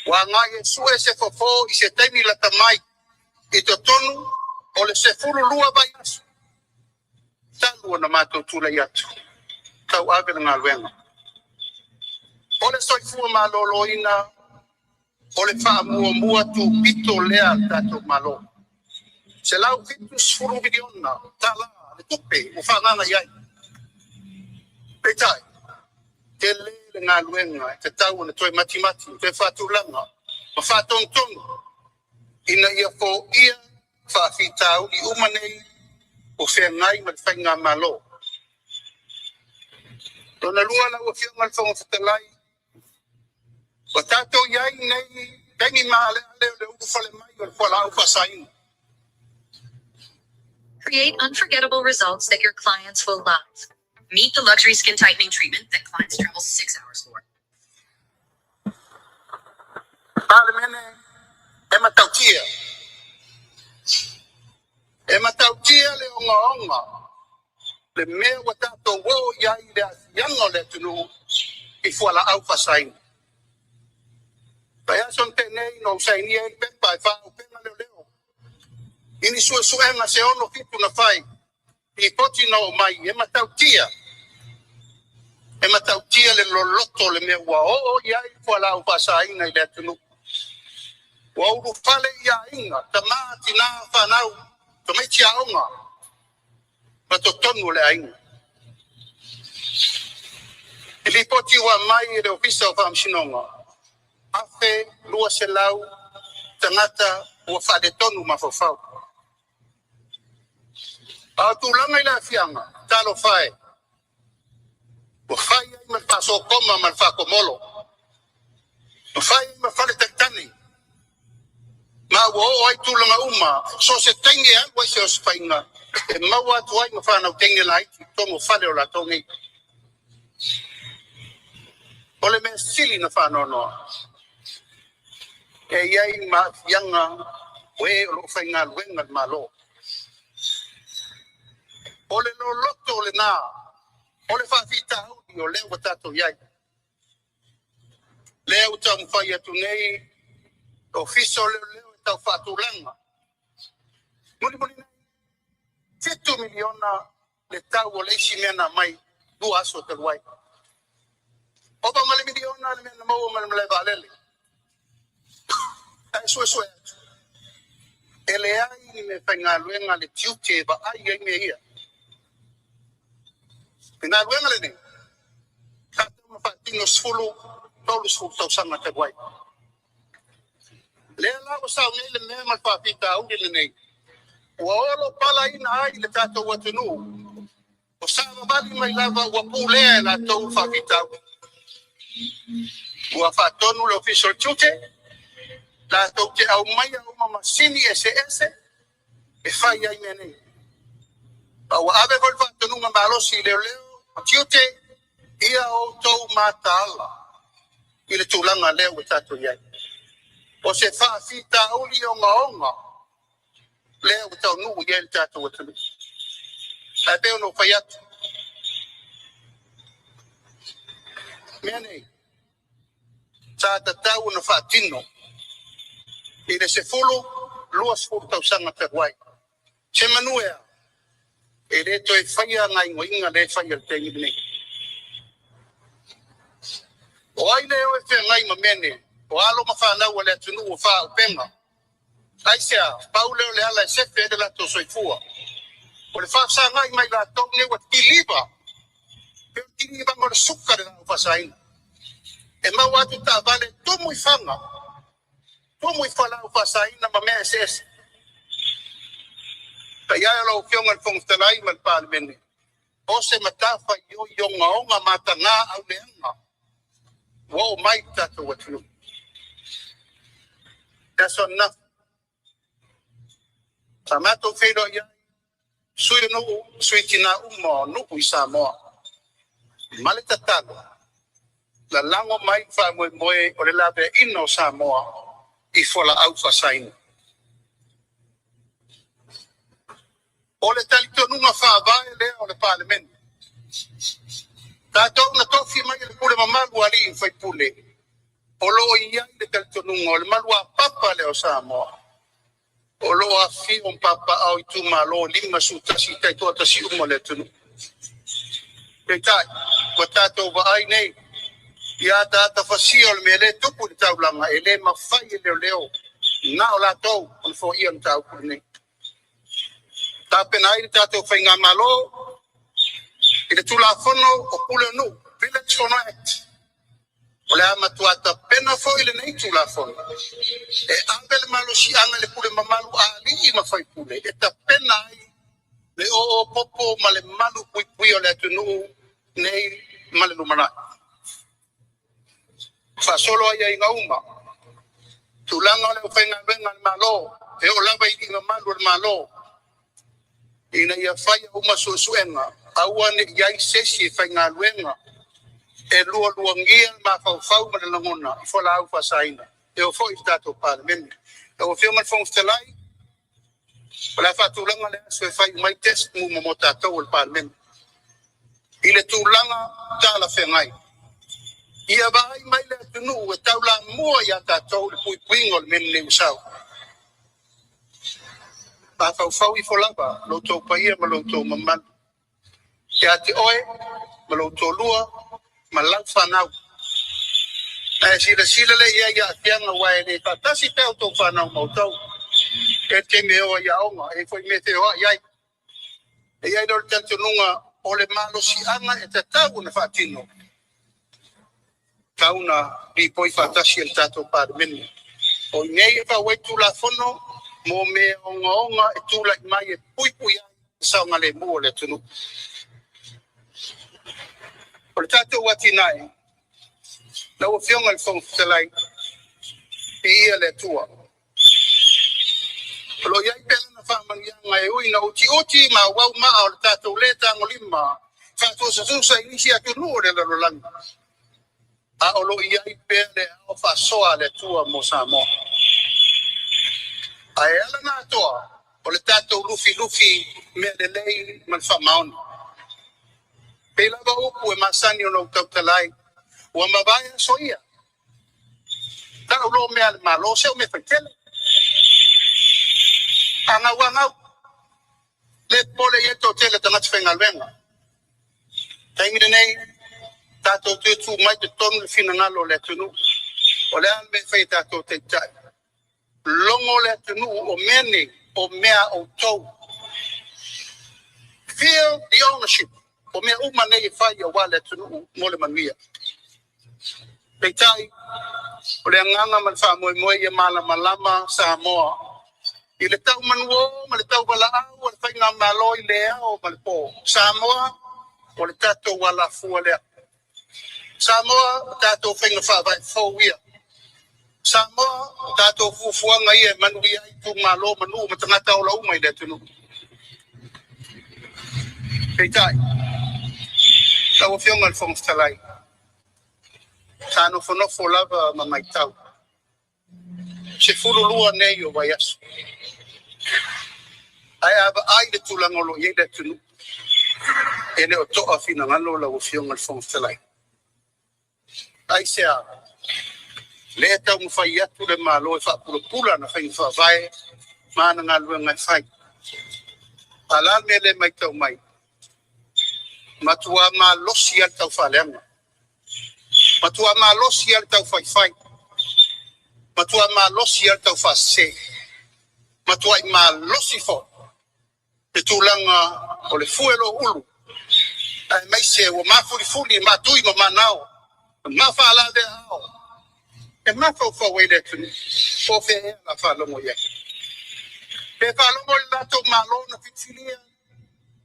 Ua agai e sue se fofo i se taimi lata mai i totonu o le 12 vaiaso talu ona matou tulai atu tauave le galuega. O le soifua maloloina o le faamuamua tupito lea a le tatou Malo. $170 miliona tala le tupe ua faaagaaga i ai. Peitai, tele le galuega e tatau ona toe matimati, toe faatulaga ma faatonutonu ina ia foia faafitauli uma nei o feagai ma le Faigamalo. Lona lua, lau Afioga i le Fofoga Fetalai, ua tatou i ai nei taimi maaleale o le ulufale mai o le fualaau faasaina. Create unforgettable results that your clients will love. Meet the luxury skin tightening treatment that clients travel 6 hours for. Palemene, E matautia. E matautia le ogaoga, le mea ua tatou o i ai i le aafiaga o le atunuu i fualaau faasaina. Vaiaso na tea nei na ou sainia ai le pepa e faaauupega leoleo i ni suesuega se 6-7 na fai, lipoti na oo mai, e matautia, e matautia le loloto o le mea ua oo i ai fualaau faasaina i le atunuu. Ua ulufale i aiga, tama, tina, fanau, tamaiti aoga ma totonu o le aiga. I lipoti ua aumai e le Ofisa o Faamasinoga, 1,200 tagata ua faaletonu mafaufau. A o tulaga i le aafiaga, talofa e, ua fai ai ma le faasokoma ma le faatomolo, ua fai ai ma faletalitali, ma ua oo ai tulaga uma, so o se taimi e alu ai se osofaiga, e maua atu ai ma fanau teine laiti i totonu o fale o latou nei. O le mea sili na faanoanoa, e i ai ma aafiaga o e o lo o faigaluega i le Malo. O le loloto lena o le faafitauli o lea ua tatou i ai. Lea ua taumafai atu nei le Ofisa o Leoleo e tau faatulaga. Mulimuli nei, $7 miliona le tau o le isi mea na aumai 2 aso talu ai. Ova ma le miliona le mea na maua ma le malae vaalele. Ae suesue atu, e leai ni mea faigaluega a le tiute e vaai ai mea ia. Le galuega lenei, sa tatau ona faatino 10, 30 tausaga talu ai. Lea la ua sau nei le mea ma le faafitauli lenei, ua olopalaina ai le tatou atunuu, o savavali mai lava ua pulea e latou le faafitauli. Ua faatonu le Ofisa o le Tiute, latou te aumaia uma masini eseese e fai ai mea nei. Ma ua ave foi le faatonuga malosi i leoleo ma tiute, ia outou mataala i le tulaga lea ua tatou i ai. O se faafitauli ogaoga lea ua taunuu i ai le tatou atunuu. Ae pei ona ou fai atu, mea nei, sa tatau ona faatino i le 10, 20 tausaga talu ai. Se manu e a, e le toe faia gaoioiga lea e fai i le taimi lenei. O ai le o e feagai ma mea nei? O alo ma fanau a le atunuu ua faaauupega. Aisea? Pau lea o le ala e sefe ai le latou soifua. O le faafesagai mai latou nei ua kiliva, pei o le kilivaga o le suka le laau faasaina. E maua atu taavale tumu i faga, tumu i fualaau faasaina ma mea eseese. Paia e o lau Afioga i le Fofoga Fetalai ma le Palemene, o se matafaioi ogaoga mataga auleaga ua oo mai i le tatou atunuu. Le aso ananafi, sa matou feiloai ai, sui o nuu, sui tina uma o nuu i Samoa, ma le tatalo, lalago mai le faamoemoe o le laveaiina o Samoa i fualaau faasaina. O le talitonuga faavae lea o le Palemene. Tatou na tofi mai e le pule mamalu a alii ma faipule, o lo o i ai le talitonuga o le maluapapa lea o Samoa, o lo o afifio ma papaaao itumalo 51 taitoatasi uma o le atunuu. Peitai, ua tatou vaai nei i ataata fasia o le mea lea e tupu i le taulaga, e le mafai e leoleo na o latou ona foia le mataupu lenei. Tapena ai le tatou faigamalo i le Tulafono o Pule o Nuu, Village Fono Act. O le a matua tapena foi lenei Tulafono e ave le malosiaga i le pule mamalu a alii ma faipule e tapena ai le oo popo ma le malu puipuia o le atunuu nei ma le lumanai. Faasolo aiaiga uma, tulaga o le aufaigaluega a le Malo, e oo lava i alii mamalu o le Malo, ina ia faia uma suesuega, aua ne i i ai se isi e faigaluega e lualuagia le mafaufau ma le lagona i fualaau faasaina, e oo foi i le tatou Palemene. Lau Afioga i le Fofoga Fetalai, o le a faatulaga le aso e fai uma ai test mo tatou o le Palemene i le tulaga talafeagai. Ia vaai mai le atunuu e taulamua ia tatou le puipuiga o le mea lenei ua sau. Mafaufau ifo lava lo outou paia ma lo outou mamalu ia te oe ma lou toalua ma lau fanau. Ae silasila lea i ai i aafiaga aua e le faatasi pea outou fanau ma outou. E taimi e o ai i aoga, e i ai foi mea e feoai ai. E i ai lea o le talitonuga o le malosiaga e tatau ona faatino, tatau ona lipoi faatasi e le tatou Palemene. O i inei e fau ai Tulafono mo mea ogaoga e tulai mai e puipui ai le saogalemu o le atunuu. O le tatou atinae, lau Afioga i le Fofoga Fetalai, viia le Atua. O lo o i ai pea lana faamanuiaga e ui ina utiuti ma auau maa o le tatou le tagolima faatusatusa i nisi atunuu o le lalolagi, a o lo o i ai pea le ao faasoa a le Atua mo Samoa. Ae ala ona atoa o le tatou lufilufi mea lelei ma le faamaoni. Pei lava upu e masani ona ou tautala ai, ua mavae aso ia, tau loa mea a le Malo, se o mea faitele. A gau lava gau, le popole i ai le toatele o tagata faigaluega. Taimi lenei, tatou toe tumai i totonu le finagalo o le atunuu. O le a le mea e fai e tatou taitai? Logo le atunuu o mea nei, o mea a outou. Feel the ownership. O mea uma nei e fai aua le atunuu mo le manuia. Peitai, o le agaga ma le faamoemoe ia malamalama Samoa i le tau manuō ma le tau valaau o le faigamalo i le ao ma le po. Samoa, o le tatou alafua lea. Samoa, o tatou faiga faavae fou ia. Samoa, o tatou fuafuaga ia e manuia ai itumalo ma nuu ma tagata ola uma i le atunuu. Peitai, lau Afioga i le Fofoga Fetalai, sa nofonofo lava ma matau. 12 nei o vaiaso. Ae a vaai le tulaga o lo o i ai le atunuu, e le o toa finagalo lau Afioga i le Fofoga Fetalai. Aisea? Lea e taumafai atu le Malo e faapulapula ana faiga faavae ma ana galuega e fai. A o le a le mea lea e matau mai? Matua malosi lava le taufaaleaga, matua malosi lava le taufaifai, matua malosi lava le taufaasese, matuai malosi foi le tulaga o le fue o ulu, aemaise ua mafulifuli matui ma manao, ma faalavea ao e mafaufau ai le atunuu. Po o fea ea la faalogo i ai? Pe faalogo i le latou Malo na filifilia,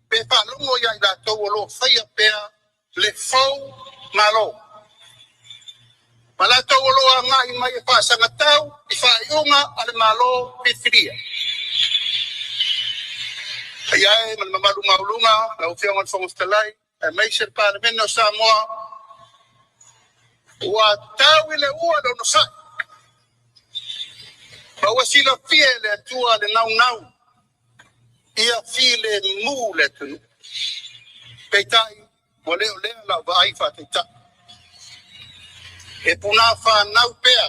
pe faalogo ia i latou o lo o faia pea le fou Malo, ma latou o lo o agai mai e faasagatau i faaiuga a le Malo filifilia. Paia e ma le mamalu maualuga, lau Afioga i le Fofoga Fetalai, aemaise le Palemene o Samoa, ua tau i le ua le onosai, ma ua silafia e le Atua le naunau ia filemu le atunuu. Peitai, ua le o lea lau vaai faataitai. E punā whānau pea,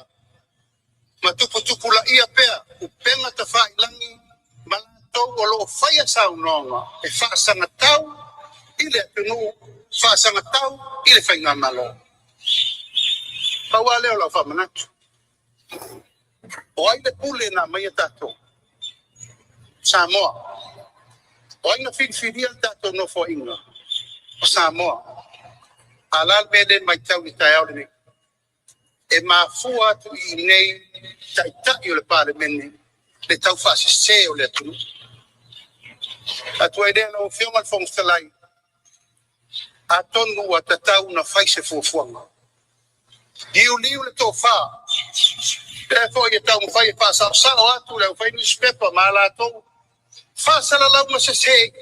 ma tuputupulaia pea, upega tafailagi, ma latou o lo o faia saunoaga e faasagatau i le atunuu, faasagatau i le faigamalo. Pau lava lea o lau faamanatu. O ai le pule na aumaia tatou? Samoa. O ai na filifilia le tatou nofoaiga? O Samoa. A la le mea lea e matau i le taeao lenei? E mafua atu i inei taitai o le Palemene le taufaasese o le atunuu. Atu ai lea lau Afioga i le Fofoga Fetalai, atonu ua tatau ona fai se fuafuaga. Liuliu le tofa, lea foi e taumafai e faasaosao atu le aufai newspaper ma latou faasalalauga sese.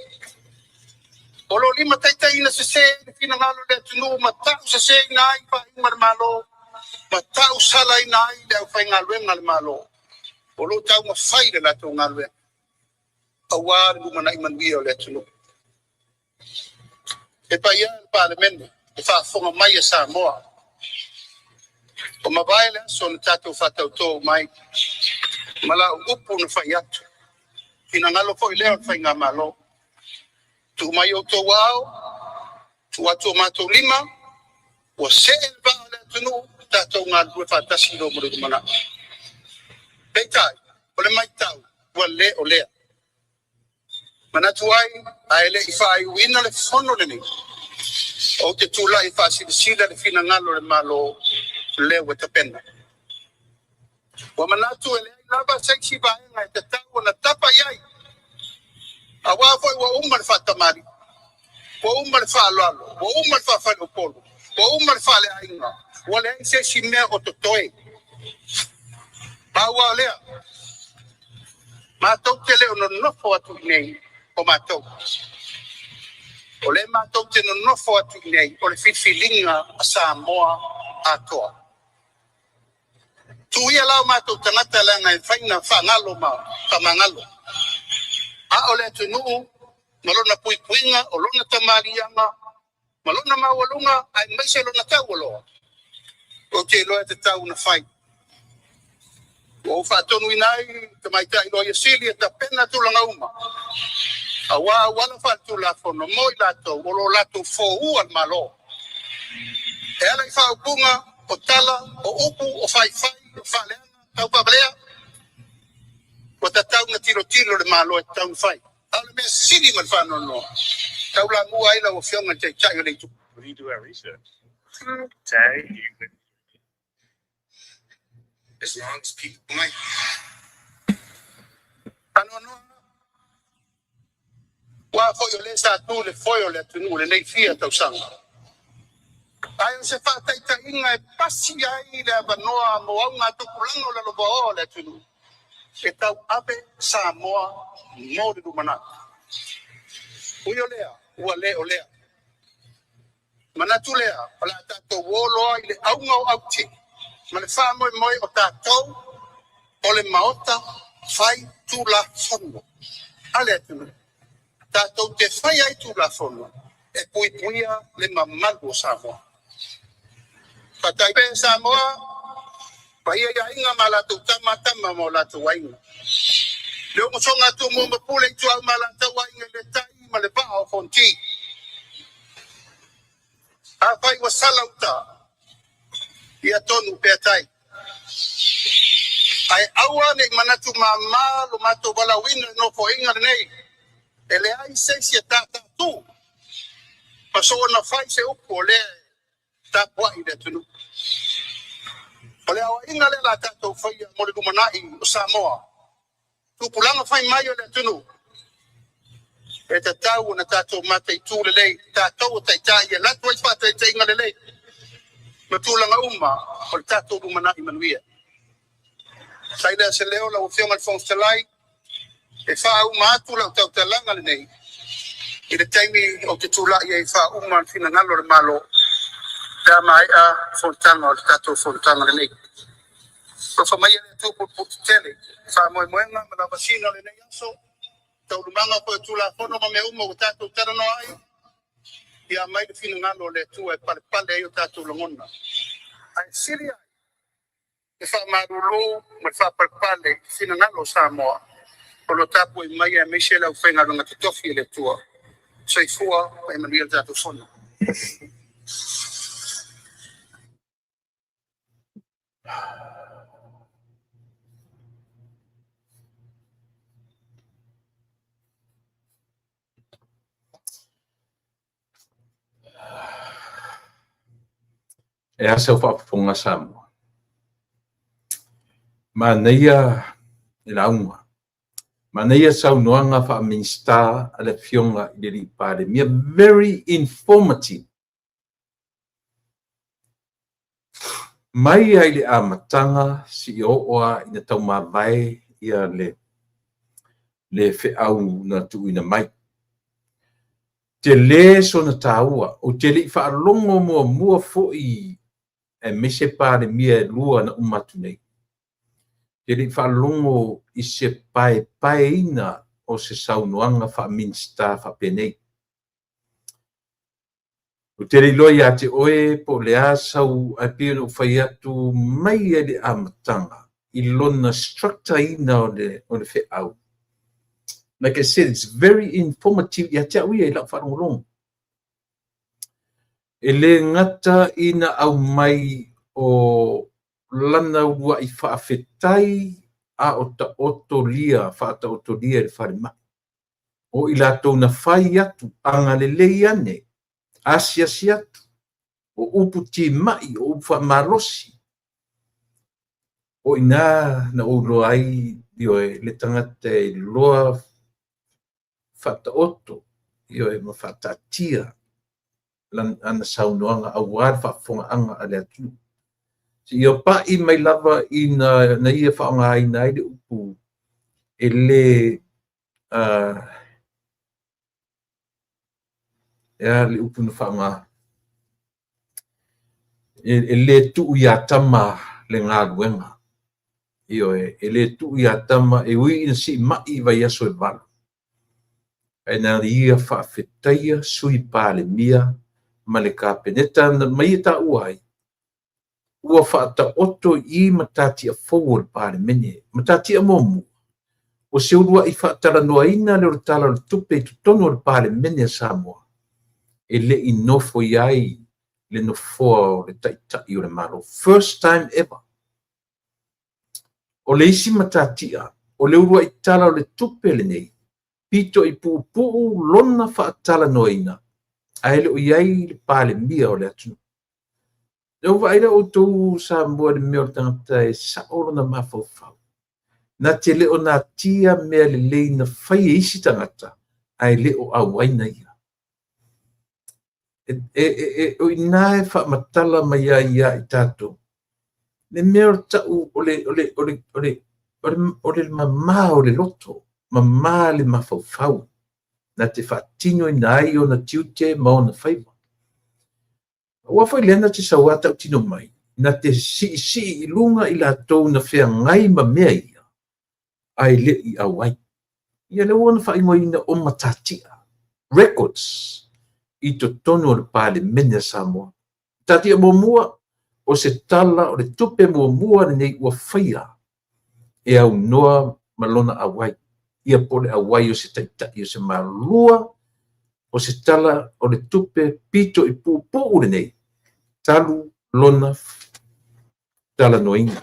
O lo o limataitaiina sese le finagalo o le atunuu ma tauseseina ai faaiuga a le Malo ma tausalaina ai le aufaigaluega a le Malo. O lo o taumafai le latou galuega aua le lumanai manuia o le atunuu. E paia e le Palemene, le faafofoga mai a Samoa, ua mavae le aso na tatou faatauto mai ma lau upu na fai atu, finagalo foi lea o le Faigamalo. Tuu mai outou ao, tuu atu o matou lima, ua see le vaa o le atunuu, tatou galulue faatasi loa mo le lumanai. Peitai, o le matau, ua le o lea. Manatu ai, ae le i faaiuina le fono lenei, ou te tulai e faasilasila le finagalo o le Malo lea ua tapena. Ua manatu e leai lava se isi vaega e tatau ona tapa i ai, aua foi ua uma le faatamalii, ua uma le faaaloalo, ua uma le faafaleupolu, ua uma le faaleaiga, ua leai se isi mea o totoe. Pau lava o lea, matou te le o nonofo atu i inei o matou. O lea matou te nonofo atu i inei o le filifiliga a Samoa atoa. Tuu ia la o matou tagata leaga e fai na faagalo ma faamagalo. A o le atunuu ma lona puipuiga, o lona tamaliiaga ma lona maualuga aemaise lona taualoa, ou te iloa e tatau ona fai. Ua ou faatonuina ai Tamaitai Loia Sili e tapena tulaga uma, aua auala faaletulafono mo i latou o lo o latou foua le Malo. E ala i faaupuga, o tala, o upu, o faifai, o faaleaga, taufaavalea, ua tatau ona tilotilo le Malo e tatau ona fai. A o le mea sili ma le faanoanoa, taulamua ai lau Afioga i le Taitai o le Itu. We need to do our research. Tag you. As long as people mai. Faanoanoa, aua foi o lea sa tu le foe o le atunuu lenei fia tausaga. Ae o se faataitaiga e pasi ai le avanoa mo augatupulaga o lalovaoa o le atunuu e tauave Samoa mo le lumanai. Ui o lea, ua le o lea. Manatu lea, o le a tatou o loa i le auga o aute ma le faamoemoe o tatou o le Maota fai Tulafono a le atunuu. Tatou te fai ai Tulafono e puipuia le mamalu o Samoa. Fatai pea Samoa, paia i aiga ma latou tama, tama ma o latou aiga. Le usoga a Tumua ma Pule, Ituau ma Alataua, Aiga i le Tai ma le Vaa o Fonoti. Afai ua sala uta, ia tonu pea tai. Ae aua ne i manatu mama lo matou valaauina i le nofoaiga lenei, e leai se isi e tātātu ma soona fai se upu o lea e tapuai le atunuu. O le aoaiga lea la tatou faia mo le lumanai o Samoa, tupulaga fai mai o le atunuu, e tatau ona tatou mataitu lelei, tatou o taitai e alu atu ai faataitaiga lelei ma tulaga uma o le tatou lumanai manuia. Fai lea se leo lau Afioga i le Fofoga Fetalai, e faauma atu lau tautalaga lenei i le taimi ou te tulai ai e faauma le finagalo o le Malo pe a maea fonotaga o le tatou fonotaga lenei. Alofa maia le Atua pulepuletetele, faamoemoega ma lavasiga o lenei aso, taualumaga foi o Tulafono ma mea uma ua tatou talanoa ai, ia aumai le finagalo o le Atua e palepale ai o tatou lagona. Ae sili ai le faamalulu ma le faapalepale i finagalo o Samoa o lo o tapuai mai aemaise le aufaigaluega totofi a le Atua. Soifua ma ia manuia le tatou Fono. E a sau faafofoga Samoa? Manaia le lauga. Manaia saunoaga faa-Minisita a le Afioga i le Alii Palemia. Very informative. Mai ai le amataga seia oo lava ina taumavae ia le feau na tuuina mai. Tele sona taua. Ou te le i faalogo muamua foi aemaise Palemia e lua na uma atu nei. Te le i faalogo i se paepaeina o se saunoaga faa-Minisita faapenei. Ou te le iloa ia te oe po o le a sau, ae pei ona ou fai atu mai lava i le amataga i lona structure ina o le feau. Like I said, it's very informative ia te au ia i lau faalogologo. E le gata ina aumai o lana uluai faafetai a o taotolia, faataotolia i le falemai. O i latou na fai atu, agalelei ane, asiasi atu, o upu timai, o upu faamalosi. O i ina na ou iloa ai, ioe, le tagata e iloa faataoto, ioe, ma faataatia ana saunoaga aua le faafofogaaga a le atunuu. Seia pai mai lava ina na ia faaaogaina ai le upu e le e a le upu na faaaoga e le tuu ia tama le galuega. Ioe, e le tuu ia tama e ui ina siimai i vaiaso e 8. Ae na ia faafetaia Sui Palemia ma le Kapeneta ma ia taua ai, ua faataoto i i matatia fou o le Palemene. Matatia muamua, o se uluai faatalanoaina lea o le Tala o le Tupe i totonu o le Palemene a Samoa, e le i nofo i ai le nofoa o le Taitai o le Malo. First time ever. O le isi matatia, o le uluai Tala o le Tupe lenei, pito i puupuu lona faatalanoaina, ae le o i ai le Palemia o le atunuu. Na ou vaai lea outou Samoa i le mea o le tagata e sao lona mafaufau. Na te le o natia mea lelei na fai e isi tagata, ae le o auaina ia. O i ina e faamatala mai ai ia i tatou le mea o le tau o le mama o le loto, mama le mafaufau, na te faatinoina ai ona tiute ma ona faiva. Aua foi lea na te sau lava tautino mai, na te siisii i luga i latou na feagai ma mea ia, ae le i auai. Ia lea ua ona faaigoaina o matatia, records, i totonu o le Palemene a Samoa. Matatia muamua, o se Tala o le Tupe muamua lenei ua faia e aunoa ma lona auai, ia po o le auai o se Taitai o se Malo. Lua, o se Tala o le Tupe pito i puupuu lenei, talu lona talanoaina.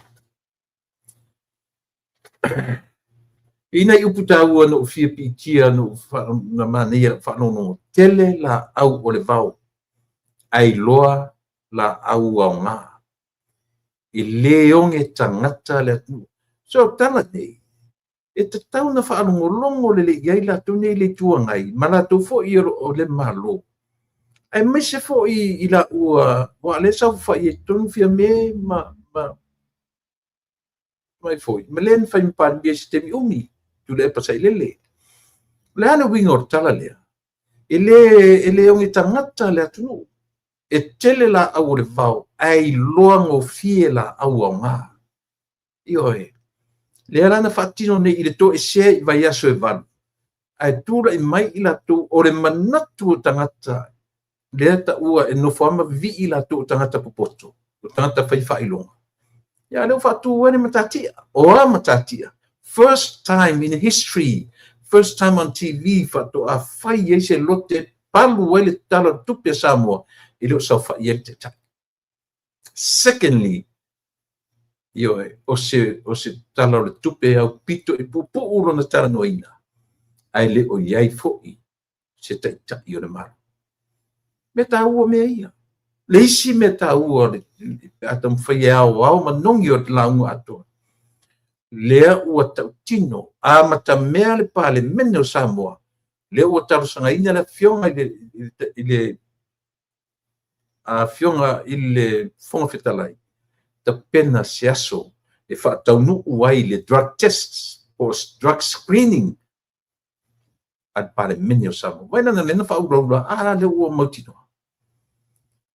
E i ai nai upu taua na ou fia piitia na manaia i lau faalogologo, tele laau o le vao, ae iloa laau aoga. E le oge tagata le atunuu. So, tala nei, e tatau ona faalogologo lelei i ai latou nei i le Itu Agai ma latou foi o lo o le Malo, aemaise foi i laua aua o lea e saofafai ai i totonu Fiame ma foi ma le na fai ma Palemia i se taimi umi, Tuilaepa Sailele. O le a le uiga o le tala lea? E le oge tagata le atunuu. E tele laau o le vao, ae iloa gofie laau aoga. Ioe. Lea la na faatino nei i le toesea i vaiaso e 8, ae tulai mai i latou o le manatu o tagata lea taua e nofo lava ma vivii latou o tagata popoto, o tagata fai faailoga. Ia lea ua faatu ai le matatia. O a matatia? First time in history, first time on TV faatoa fai ai se lote palu ai le Tala o le Tupe a Samoa e le o saofai ai le Taitai. Secondly, ioe, o se Tala o le Tupe aupito i puupuu lona talanoaina, ae le o i ai foi se Taitai o le Malo. Mea taua mea ia. Le isi mea taua pe a taumafai e aoao manogi o le lauga atoa, lea ua tautino amatamea le Palemene o Samoa, lea ua talosagaina le afioga i le afioga i le Fofoga Fetalai, tapena se aso e faataunuu ai le drug test po o drug screening a le Palemene o Samoa. Vai lana lea na faaulaula, a lea ua mautinoa.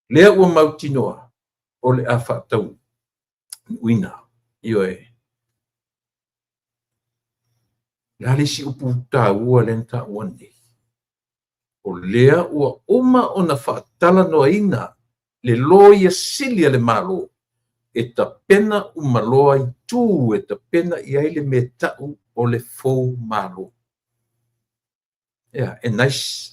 Lea ua mautinoa o le a faataunuuina. Ioe. Le a le isi upu taua lea na taua nei? O lea ua uma ona faatalanoaina le Loia Sili a le Malo e tapena uma loa itu e tapena i ai le mea tau o le fou malo. Ea, e nice.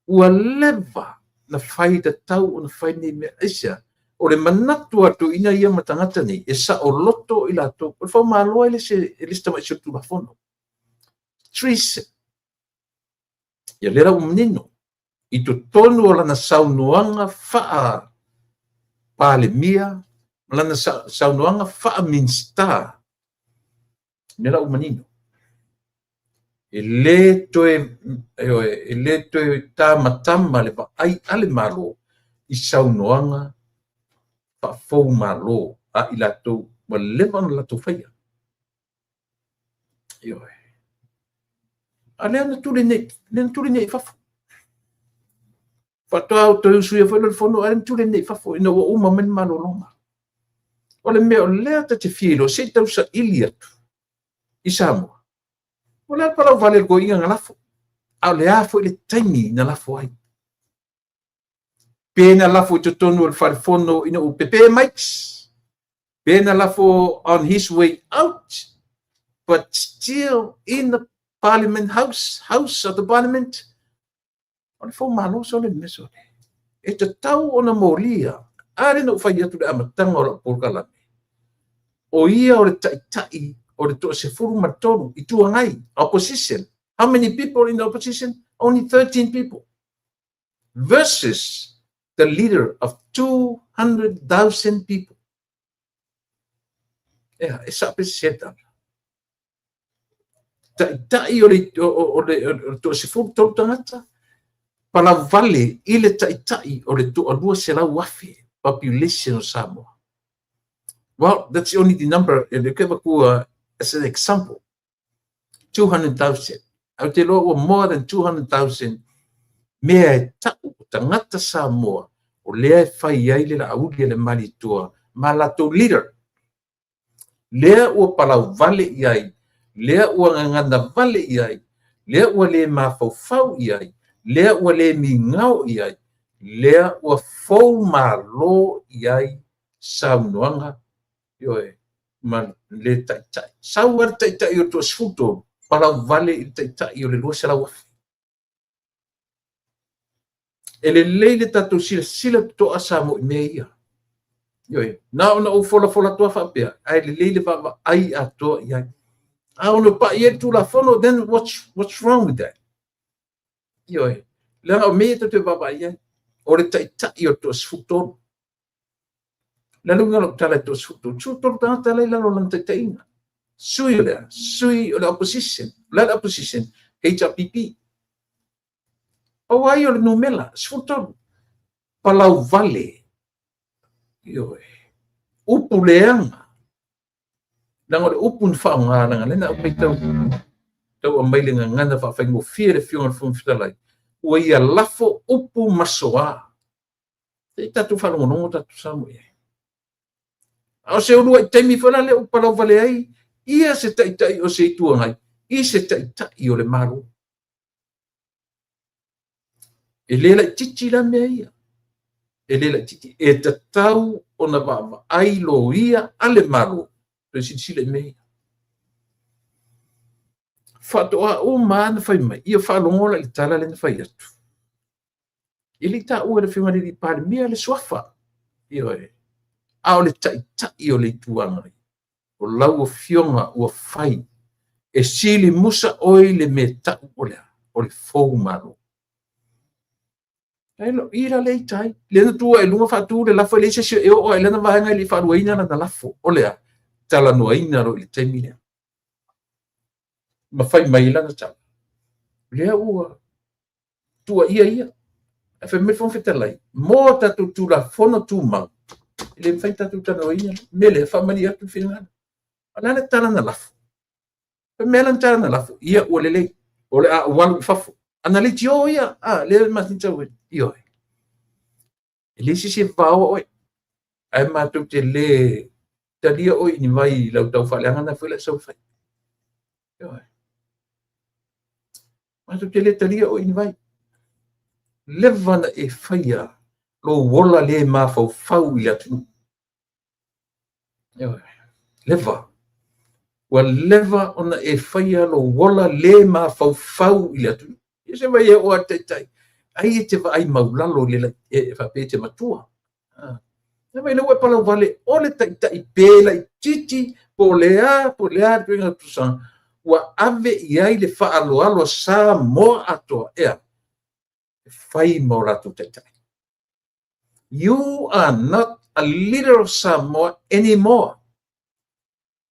Ua leva na fai tatau ona fai nei mea. Aisea? O le manatu a toeaiina ia ma tagata nei, e saoloto i latou. O le faumalo e le se tamai solitulafono. Treason. Ia lea la ua manino i totonu o lana saunoaga faa Palemia ma lana saunoaga faa Minisita, lea la ua manino. E le toe, e le toe tamatama le vaai a le Malo i saunoaga faafou malo a i latou ua leva ona latou faia. Ioe. A lea na tuli nei, lea na tuli nei i fafo. Faatoa toe usuia foi lea o le fono, a lea na tuli nei i fafo ina ua uma mai le malologa. O le mea o lea ta te fia iloa, se i tausaili atu i Samoa. O le a le palau vale o le toeaina na lafo? A o le a foi le taimi na lafo ai? Pe na lafo i totonu o le fale fono ina ua pepe mics, pe na lafo on his way out, but still in the Parliament House, House of the Parliament. O le fou malo sole le mea sole. E tatau ona molia. A lea na ou fai atu i le amataga o lau polokalame. O ia o le taitai o le 13 Itu Agai, opposition. How many people in the opposition? Only 13 people. Versus the leader of 200,000 people. Ea, e sa pe se tala. Taitai o le, o, o, le, o le 13 tagata, palavale i le taitai o le 200,000 population o Samoa. Well, that's only the number, e le ke avatua as an example. 200,000. Ae ou te iloa ua more than 200,000 mea e tau o tagata Samoa o lea e fai ai le Laauli a le Malietoa ma latou leader. Lea ua palauvale i ai, lea ua gagana vale i ai, lea ua le mafaufau i ai, lea ua le migao i ai, lea ua fou malo i ai saunoaga, ioe, ma le taitai. Sau lava le taitai o le toa-13, palauvale i le taitai o le 200,000. E lelei le tatou silasila totoa Samoa i mea ia. Ioe, na ona ou folafola atu lava faapea, ae lelei le vaavaai atoa i ai. A ono pai ai le Tulafono, then what's wrong with that? Ioe, leaga o mea ia tatou te vaavaai i ai. O le taitai o le toa-13. Le aluga o lau tala e toa-13. 13 tagata la i lalo o lana taitaiga. Sui o le a? Sui o le opposition. O le a le opposition? HRPP. Pau lava ia o le numera, 13. Palauvale. Ioe. Upu leaga. Leaga o le upu na faaaoga, leaga lea na aumai tau, tau aumai le gagana faafaigofie le Afioga i le Fofoga Fetalai, ua ia lafo upu masoa. Se i tatou faalogologo tatou Samoa i ai. A o se uluai taimi foi la lea ua palauvale ai ia se taitai o se Itu Agai i se taitai o le Malo. E le laitiiti la mea ia. E le laitiiti. E tatau ona vaavaai loia a le Malo toe silasila i mea ia. Faatoa uma lava na fai mai, ia faalogo la i le tala lea na fai atu. E le i taua e le Afioga i le Palemia le suafa. Ioe. A o le taitai o le Itu Agai, o lau Afioga ua fai e sili musa oe i le mea tau o le a? O le fou malo. Ai lo i la le ita ai. Le na tua i luga faatu le lafo e leai se isi e oo lava i lana vaega e le i faaluaina lana lafo. O le a? Talanoaina loa i le taimi lea. Ma fai mai lana tala. Lea ua tuuaia ia. Ae fai mai le Fofoga Fetalai, mo a tatou Tulafono Tumau, e le mafai ona tatou talanoaina le mea lea, faamalie atu le finagalo. O le a le tala na lafo? Fai mai lana tala na lafo, ia ua lelei, o le a ou alu i fafo. Ana leitio ia, a, lea e masani tau ai. Ioe. E leai se isi e vaoa oe, ae matou te le talia oe i ni vai i lau tau faaleaga na foi la e sau fai. Ioe. Matou te le talia oe i ni vai. Leva na e faia lou ola le mafaufau i le atunuu. Ioe. Leva. Ua leva ona e faia lou ola le mafaufau i le atunuu. Ia se vai e oo a le taitai. Ai e te vaai maulalo i le e faapea e te matua. Ah. Fai mai lea ua e palauvale o le taitai pe laitiiti po o le a po o le a le ituaiga tausaga ua ave i ai le faaaloalo a Samoa atoa ea e fai ma o latou taitai. You are not a leader of Samoa anymore.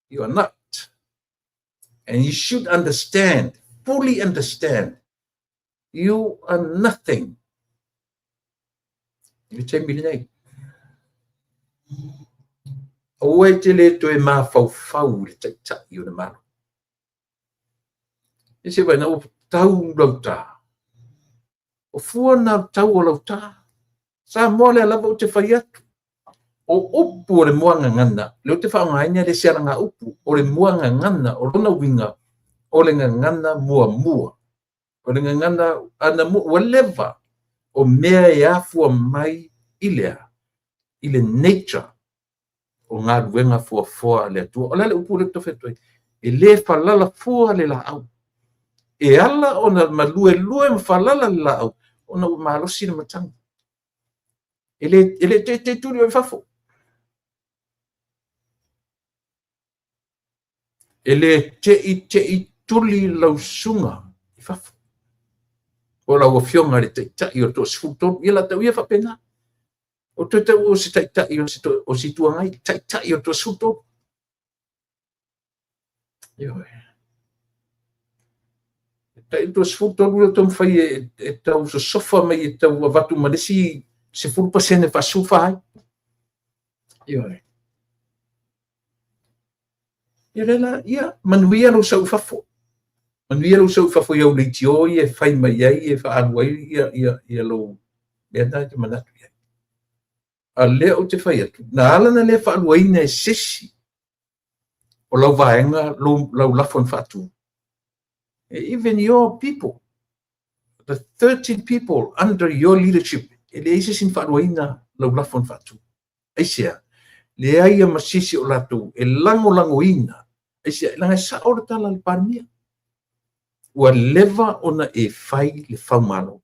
You are not. And you should understand, fully understand, you are nothing. I le taimi lenei. Aua e te le toe mafaufau i le taitai o le Malo. E se vai na ua tau lauta. O fua na tau o lauta. Samoa lea lava ou te fai atu. O upu o le muagagana, lea ou te faaaogaina le isi alagaupu, o le muagagana, o lona uiga, o le gagana muamua. O le gagana anamua, ua leva o mea e afua mai i le a? I le nature o galuega fuafua a le Atua. O le a le upu lea ou te fai atu ai? E le falala fua le laau. E ala ona maluelue ma falala le laau, ona ua malosi le matagi. E le, e le teitei tuli oe i fafo. E le teitei tuli lau susuga i fafo. O lau afioga i le taitai o le toa-13, ia la tau ia faapena. O toe tau o se taitai o se, o se Itu Agai, taitai o le toa-13. Ioe. Tai toa-13 lea taumafai e, e tau sosofa mai e tau avatu ma le isi 10% faasefulufa ai. Ioe. Ia lea la, ia, manuia lou sau i fafo. Manuia lou sau i fafo i au leitio ia e fai mai ai, e faaalu ai ia, ia, ia lou mea lena e te manatu i ai. A lea ou te fai atu, na ala na le faaluaina e se isi o lau vaega, lou, lau lafo na faatu. Even your people, the 13 people under your leadership, e leai se isi na faaluaina lau lafo na faatu. Aisea? Leai a ma se isi o latou e lagolagoina. Aisea? Leaga e sao le tala a le Palemia. Ua leva ona e fai le faumalo.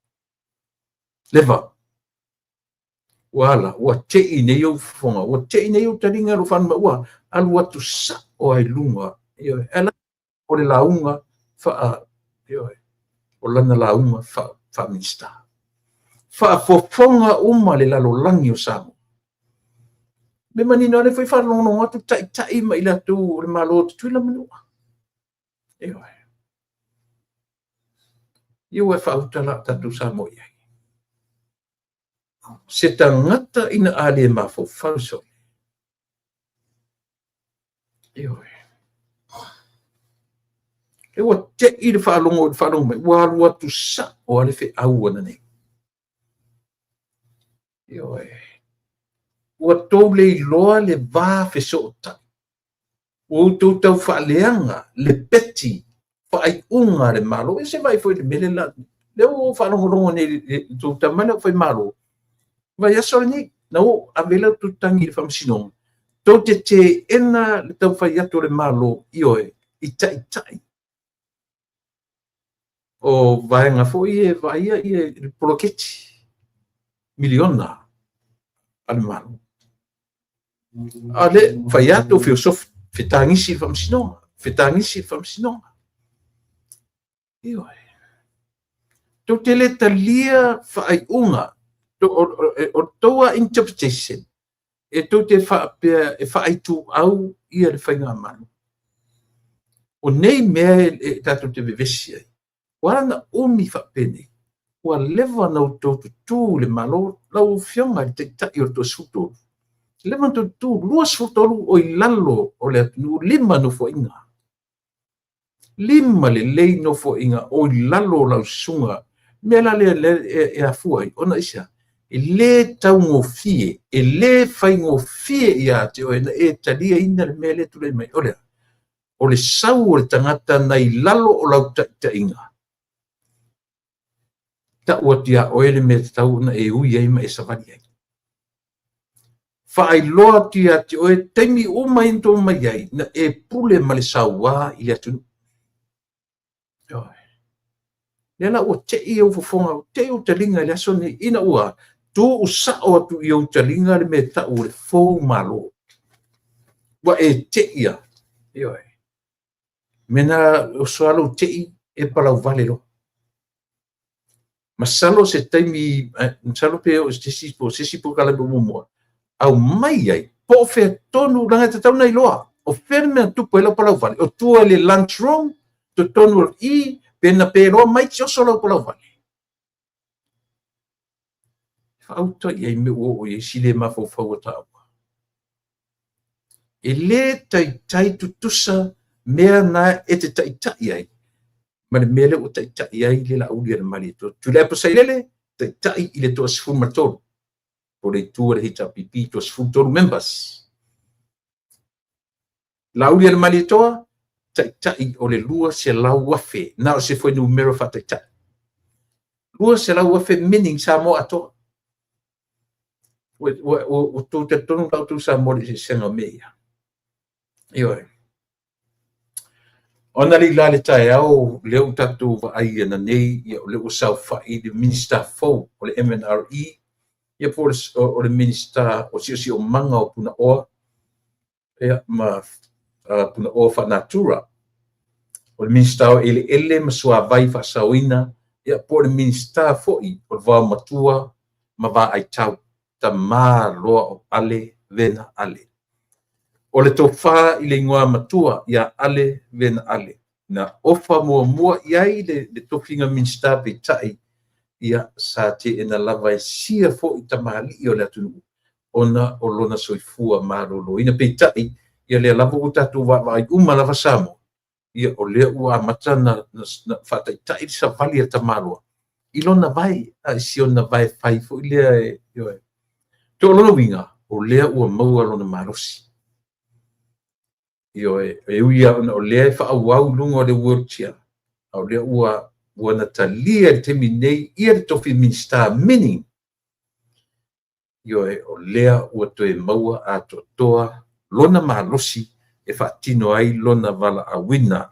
Leva. Ua ala, ua tei nei ou fofoga, ua tei nei ou taliga lou faanuma, ua alu atu sao ai luga. Ioe, ala o le lauga faa, ioe, o lana lauga faa, faa-Minista. Faafofoga uma le lalolagi o Samoa. Me manino ale foi faalogologo atu taitai ma i latou o le Malo o Tutuila ma Manua. Ioe. Ia ua e faauta la tatou Samoa i ai. Se tagata ina a le mafaufau sole. Ioe. E ua tei le faalogo i le faalogo mai, ua alu atu sao a le feau ananei. Ioe. Ua tou le iloa le va fesootai. Ua outou tau faaleaga le peti faaiuga a le Malo. Ia se vaai foi i le mea lea, lea ua ou faalogologo nei i le tou tama lea o Faimalo, vaiaso lenei, na ou ave lau tutagi i le faamasinoga, tou te teena le taumafai atu o le Malo, ioe, i taitai o vaega foi e vaaia ia le poloketi miliona a le Malo. A le fai atu fiosofi, fetagisi i le faamasinoga, fetagisi i le faamasinoga. Ioe. Tou te le talia faaiuga, o tou a interpretation, e tou te faapea e faaituau ia le faigamalo. O nei mea e tatou te vevesi ai, ua ala ona umi faapenei, ua leva ona outou tutū i le Malo, lau Afioga i le Taitai o le toa-13, leva ona outou tutū, 23 o i lalo o le atunuu, lima nofoaiga. Lima lelei nofoaiga o i lalo o lau susuga. Mea la lea e, e afua ai, ona aisea? E le taugofie, e le faigofie ia te oe na e taliaina le mea lea e tulai mai. O le a? O le sau o le tagata na i lalo o lau taitaiga, tau atu iā oe le mea e tatau ona e ui ai ma e savali ai. Faailoa atu ia te oe taimi uma i na mai ai, na e pule ma le sauā i le atunuu. Lea la ua tei ou fofoga, ua tei ou taliga i le aso lenei, ina ua tuu sao atu i ou taliga le mea e tau o le fou malo. Ua e tei a, ioe. Mea na oso lava lou tei e palauvale loa. Masalo se taimi, masalo pe oo i se isi po o se isi polokalame o muamua, aumai ai, po o fea tonu, leaga e tatau ona iloa, o fea le mea na tupu ai lau palauvale, o tua i le lunch room, totonu o i, pe na pe loa mai oso lau palauvale. Faauta i ai mea ua oo i ai si le mafaufau a taua. E lē taitai tutusa mea na e te taitai ai ma le mea lea ua taitai ai le Laaulialemalietoa. Tuilaepa Sailele, taitai i le toa-13 po o le itu a le HRPP, toa-13 members. Laaulialemalietoa, taitai o le 200,000, na o se fuainumera faataitai. 200,000 meaning Samoa atoa. Ua outou talitonu la outou Samoa i le eseesega o mea ia. Ioe. Ona le la le taeao lea ua tatou vaai ananei, ia o lea ua saofai le Minista fou o le MNRE, ia po o le Minista o Siosiomaga o Punaoa, ia ma Punaoa Faanatura, o le Minista o Eleele ma Suavai Faasaoina, ia po o le Minista foi o le Vaomatua ma Vaai Tau, tamā loa o Ale Vena Ale. O le tofa i le igoa matua ia Ale Vena Ale, na ofa muamua i ai le tofiga Minista, peitai ia sa teena lava e sia foi tamalii o le atunuu ona o lona soifua maloloina. Peitai ia lea lava ua tatou vaavaai uma lava Samoa, ia o lea ua amata na faataitai le savali a tamaloa i lona vae, a i si ona vae fai foi lea e, ioe. To o lona uiga, o lea ua maua lona malosi. Ioe, e ui lava ona o lea e faaauau i luga o le wheelchair, a o lea ua na talia i le taimi nei ia le tofi Minista, meaning, ioe, o lea ua toe maua atoatoa lona malosi e faatino ai lona valaauina.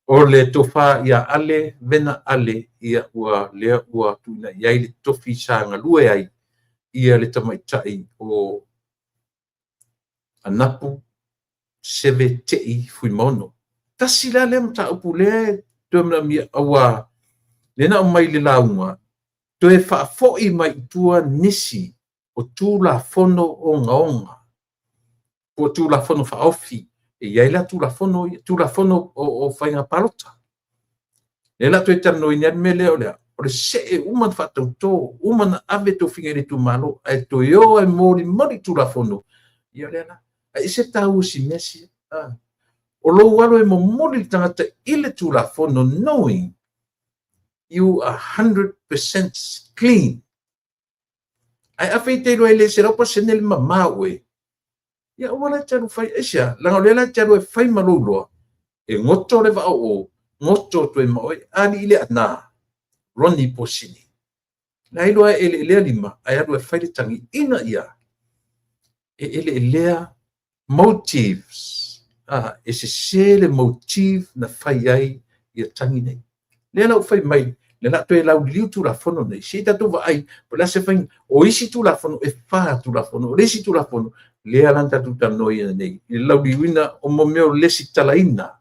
O le tofa ia Ale Vena Ale, ia ua lea ua tuuina i ai le tofi sa galue ai ia le tamaitai o Anapu Seve Tei Fuimaono. Tasi la lea mataupu lea e toe manaomia, aua lea na aumai i le lauga, toe faafoi mai i tua nisi o Tulafono ogaoga po o Tulafono faaofi. E i ai la Tulafono ia, Tulafono o faiga palota. Lea la toe talanoaina ai le mea lea o le o le see uma na faatauto, uma na ave tofiga i le itumalo, ae toe o e molimoli Tulafono. Ia lea la, ae ese taua o si mea sia. O lou alo e momoli le tagata i le Tulafono, knowing you are 100% clean. Ae afai e te iloa e le 100% le mamā oe, ia aua la e te alu fai, aisea, leaga o lea la e te alu e fai ma lou iloa, e goto le vaa o, goto atu ai ma oe, alii le ana, Ronnie Posini. La iloa e eleelea lima, ae alu e fai le tagi, ina ia e eleelea motives, e sese le motive na fai ai ia tagi nei. Lea la ua fai mai, lea la toe lauliliu Tulafono nei, se i tatou vaai, po o le a se faiga. O isi Tulafono, e 4 Tulafono, o le isi Tulafono, lea la na tatou talanoaina nei, i le lauliliuina o mo mea o lesitalaina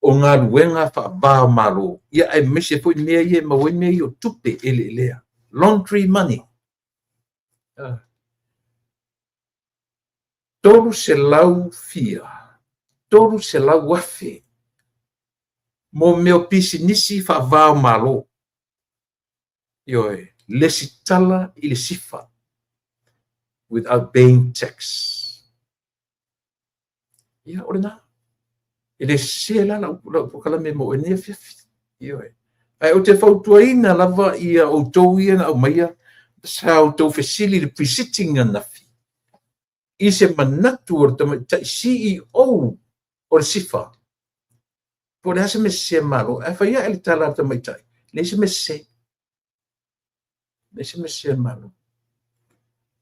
o galuega faava o Malo, ia aemaise foi mea ia e maua ai mea ia o tupe eleelea, laundry money. 300 fia, 300,000 mo mea o pisinisi faava o Malo. Ioe, lesitala i le SIFA without paying tax. Ia, o lena. E le sese la lau polokalame mo oe nei afiafi. Ioe. Ae ou te fautuaina lava ia outou ia na aumaia, sa outou fesili i le pre-sitting ananafi, i se manatu o le tamaitai CEO o le SIFA, po o le a se mea sese a le Malo, ae fai ae le tala a le tamaitai, leai se mea sese. Leai se mea sese a le Malo.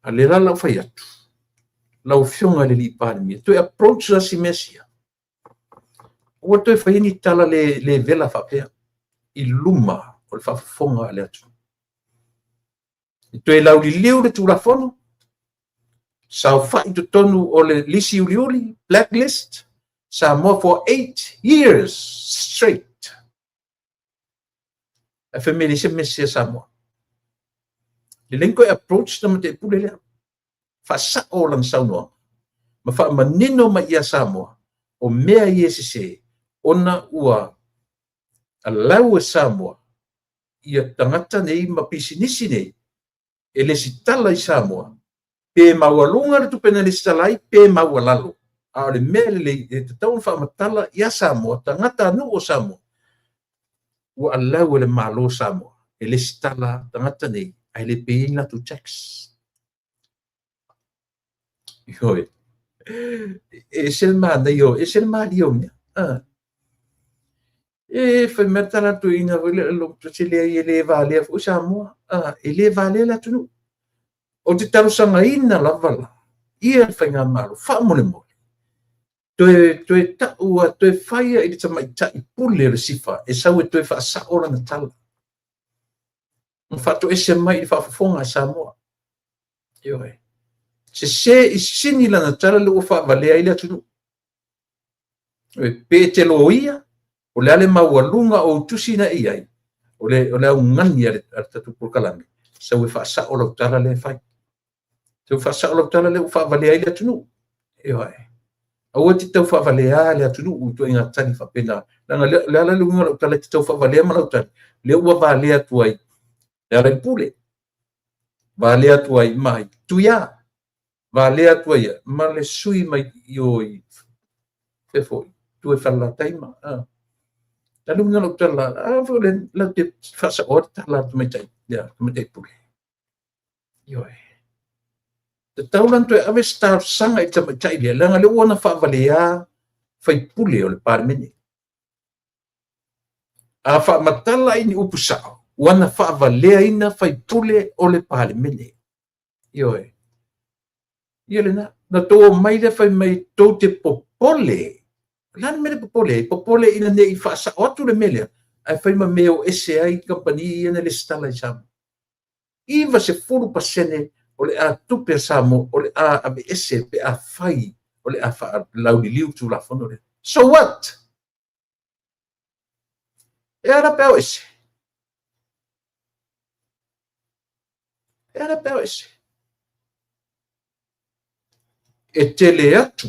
A lea la lau fai atu, lau Afioga i le Alii Palemia, toe approach la si mea sia. Ua toe fai ni tala le, le vela faapea i luma o le faafofoga a le atunuu. E toe lauliliu le Tulafono, saofai i totonu o le lisi uliuli, blacklist, Samoa for 8 years straight. Ae fai mai leai se mea sese a Samoa. Lelei toe approach le Tamaitai Pule lea. Faasao lana saunoaga ma faamanino mai ia Samoa o mea ia e sese ona ua allow e Samoa ia tagata nei ma pisinisi nei e lesitala i Samoa, pe maualuga le tupe na lesitala ai, pe maualalo. A o le mea lelei e tatau ona faamatala ia Samoa, tagatanuu o Samoa, ua allow e le Malo o Samoa e lesitala tagata nei ae le pay ni latou tax. Ioe. E ese le manaia, e ese le malie o mea. Ah. E fai mai le tala toeaina foi lea, se leai e le valea foi Samoa. Ah, e le valea le atunuu. Ou te talosagaina lava la ia le faigamalo faamolemole toe toe ta'u a toe faia i le tamaitai pule o le SIFA e sau e toe faasa'o lana tala ma faatoese mai i le faafofoga a Samoa. Ioe. Sese i sini lana tala lea ua faavalea ai le atunuu. Pe e te loia, o le a le maualuga o ou tusi na e i ai, o le, o le augani a le, a le tatou polokalame, sau e faasao lau tala lea e fai. Sau e faasao lau tala lea ua faavalea ai le atunuu. Ioe. Aua te tau faavalea le atunuu i ituaiga tali faapena. Leaga le, le ala le uiga o lau tala e te tau faavalea ma lau tali, lea ua valea atu ai Lealailepule, valea atu ai ma Tuia, valea atu ai ma le sui mai i o i fea foi, tua i Falelatai ma a. Le uiga o lau tala, a foi le lau te faasaoa le tala a le tamaitai, lea, tamaitai pule. Ioe. Tatau la ona toe ave se talosaga i le tamaitai lea, leaga lea ua na faavalea faipule o le Palemene. A faamatala i ni upu sao, ua na faavaleaina faipule o le Palemene. Ioe. Ia lena. Na tou omai lea fai mai tou te popole. O le a le mea le popole ai? Popole ina ne i faasao atu le mea lea, ae fai ma mea e o ese ai kamupani ia na lesitala i Samoa. 90% o le a tupe a Samoa o le a aveese pe afai o le a faalauliliu le Tulafono lea. So what? E ala pe a o ese? E ala pe a o ese? E tele atu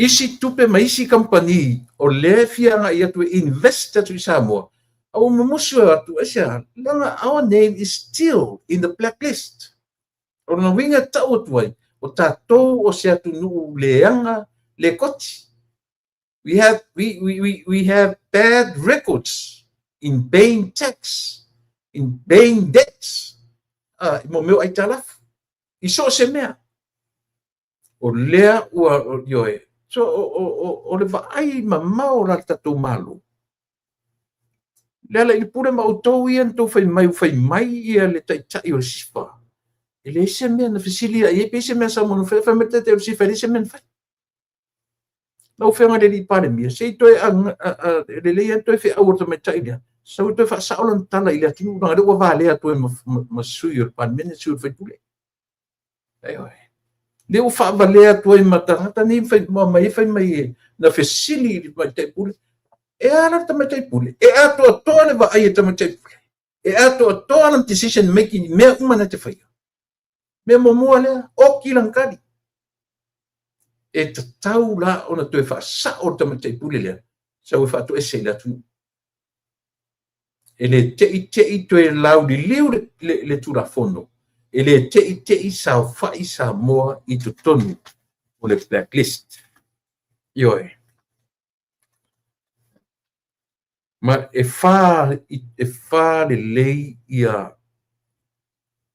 isi tupe ma isi kamupani o lea e fia agai atu e invest atu i Samoa, a ua mumusu atu, aisea, leaga our name is still in the blacklist. O lona uiga e tau atu ai, o tatou o se atunuu leaga le koti. We have, we, we, we, we have bad records in paying tax, in paying debts, i mo mea o aitalafu, i so o se mea. O lea ua, ioe, so o, o, o, o le vaai mamao la le tatou Malo. Lealailepule ma outou ia na tou fai mai, ua fai mai ia le taitai o le SIFA. E leai se mea na fesili ai ai, pe i se mea sa mo na fai, fai mai le taitai o le SIFA, e leai se mea na fai. Lau Afioga i le Alii Palemia, se i toe lelei lava toe feau o le tamaitai lea, sau e toe faasao lana tala i le atunuu, leaga o lea ua valea atu ai ma, ma, ma sui o le Palemene, sui o le faipule. Ioe. Lea ua faavalea atu ai ma tagata nei fai, ma mai fai mai e, na fesili i le tamaitai pule. E a la le tamaitai pule? E atoatoa le vaai a le tamaitai pule. E atoatoa lana decision making i mea uma na te faia. Mea muamua lea, oki lana tali. E tatau la ona toe faasao le tamaitai pule lea, sau e faatoese i le atunuu. E le te'i te'i toe lauliliu le, le, le Tulafono, e le te'i te'i saofai Samoa i totonu o le blacklist. Ioe. Ma e fa, e fa lelei ia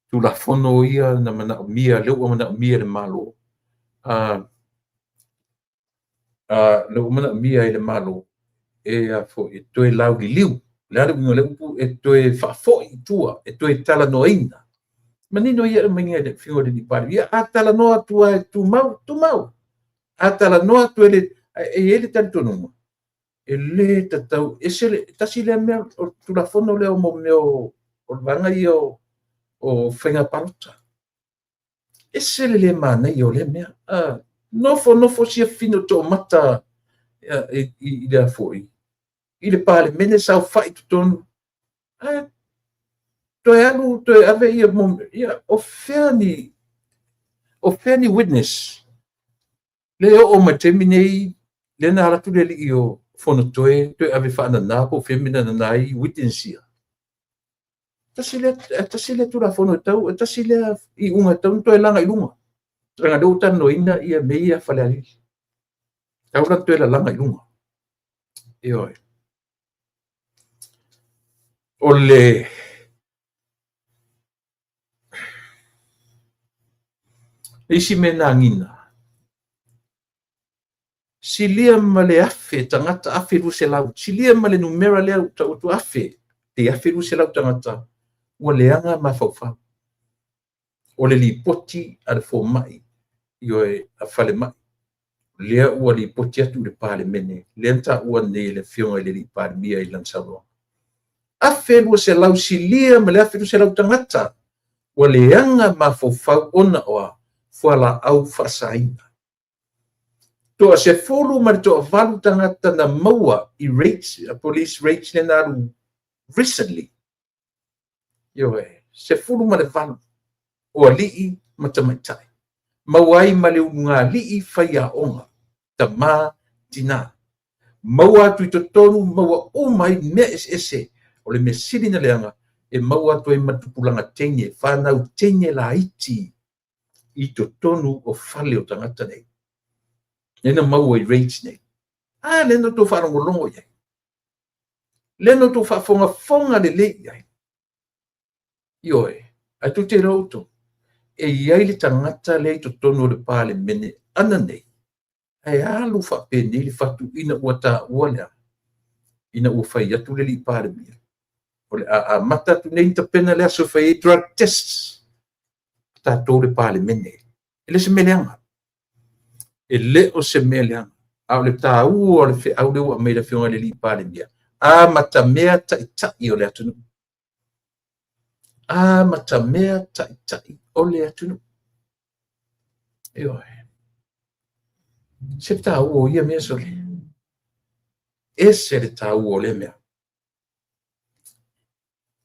Tulafono ia na manaomia, lea ua manaomia e le Malo. Lea ua manaomia e le Malo e a foi e toe lauliliu. O le a le uiga o lea upu? E toe faafoi i tua, e toe talanoaina. Manino ia aumaiga e le Afioga i le Palemia. A talanoa atu lava e tumau, tumau. A talanoa atu e le... E i ai le talitonuga, e le tatau, ese le, tasi lea mea, o le Tulafono lea o mea o le vaega ia o faiga palota. E ese le le manaia o lea mea. Nofo nofo sia fafine o toamata i le foi i le Palemene, saofai i totonu, ae toe alu toe ave ia, ia o fea ni, o fea ni witness? Le oo mai taimi nei, lea na alu atu le alii o Fonotoe toe ave faanana po o fea mea na nana ai witness ia. Tasi lea, tasi lea Tulafono e tau, tasi lea iuga e tau ona toe laga i luga. Leaga lea ua talanoaina ia mea ia Falealili. Tau la toe lalaga i luga. Ioe. O le isi mea na agiga, silia ma le 1,000 tagata, 1,200, silia ma le numera lea ua tau atu 1,000, te 1,200 tagata ua leaga mafaufau. O le lipoti a le fomai, ioe, a falemai, lea ua lipoti atu i le Palemene, lea na taua nei e le Afioga i le Palemia i lana saunoaga. 1,200, silia ma le 1,200 tagata ua leaga mafaufau ona o a? Fualaau faasaina. Toa 18 tagata na maua i raids, police raids lea na alu recently. Ioe, 18 o alii ma tamaitai. Maua ai ma le ulugalii faiaoga, tama, tina. Maua atu i totonu, maua uma ai mea eseese. O le mea sili na leaga, e maua atu ai ma tupulaga teine, whanau teine laiti i totonu o fale o tagata nei. Lea na maua i raids nei. A, lea na outou faalogologo i ai. Lea na outou faafogafoga lelei i ai. Ioe, ae tou te iloa outou, e i ai le tagata lea i totonu o le Palemene ana nei, ae alu faapenei le fatu ina ua taua lea, ina ua fai atu le alii Palemia, o le a amata atu nei ona tapena le aso e fai ai drug tests a tatou le Palemene. E le o se mea leaga. E le o se mea leaga. A o le taua o le feau lea ua aumai e le Afioga i le alii Palemia, amatamea taitai o le atunuu. Amatamea taitai o le atunuu. Ioe. Se taua o ia mea sole. Ese le taua o lea mea.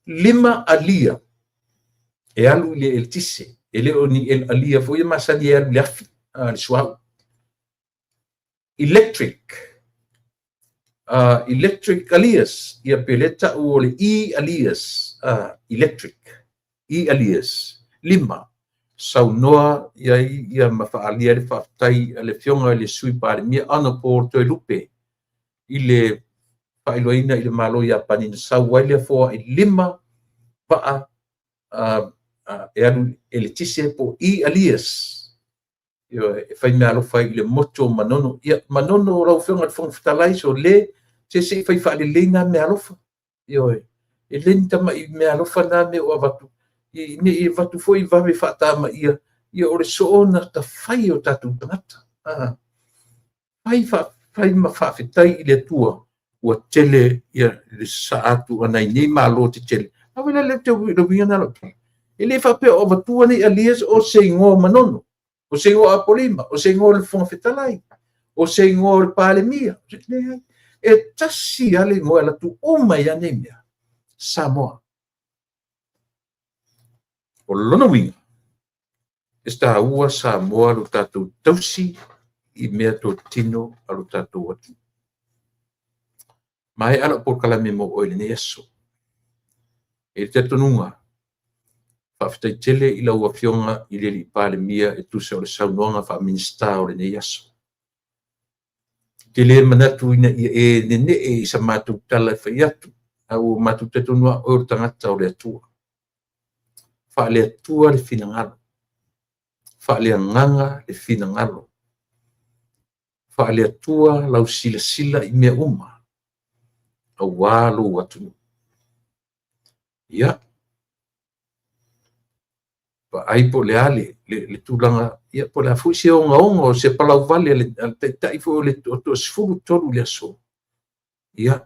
5 alia e alu i le eletise. E le o ni alia foi e masani e alu i le afi, le suauu. Electric. Electric alias. Ia pe le tau o le E alias. Electric. E alias. 5. Saunoa ia ia ma faalia le faafetai a le Afioga i le Sui Palemia Honorable Toelupe i le faailoaina i le Malo Iapani na sau ai le foai 5 paa e alu eletise po E alias. E fai mea alofa i le motu o Manono. Ia, Manono lau Afioga i le Fofoga Fetalai, so le, se se i fai faalelei nā mea alofa. Ioe, e le ni tamai mea alofa nā mea o avatu. Ne i avatu foi vave faatamaia, ia o le soona tafai o tatou tagata. Fai ma faafetai i le Atua, ua tele ia le sasaa atu a nai nei malo tetele. A wela le te le uiga na lau. E le faapea o avatua nei alias o se igoa o Manono, o se igoa o Apolima, o se igoa o le Fofoga Fetalai, o se igoa o le Palemia. E tasi lava le igoa e alu atu uma ai nei mea. Samoa. O lona uiga, e taua Samoa lo tatou tausi i mea totino a lo tatou atunuu. Mai ala polokalame mo oe i lenei aso. E le talitonuga, faafetai tele i lau Afioga i le alii Palemia e tusa o le saunoaga faa-Minisita o lenei aso. Te le manatu ina ia e nenee i sa matou tala e fai atu, a ua matou talitonu lava oe o le tagata o le Atua. Faale-Atua le finagalo, faale-Agaga le finagalo. faale-Atua lau silasila i mea uma, aua lou atunuu. Ia, vaai po o le a le tulaga, ia po o le a foi se ogaoga o se palauvale a le taitai foi o le toa-13 i le aso. Ia,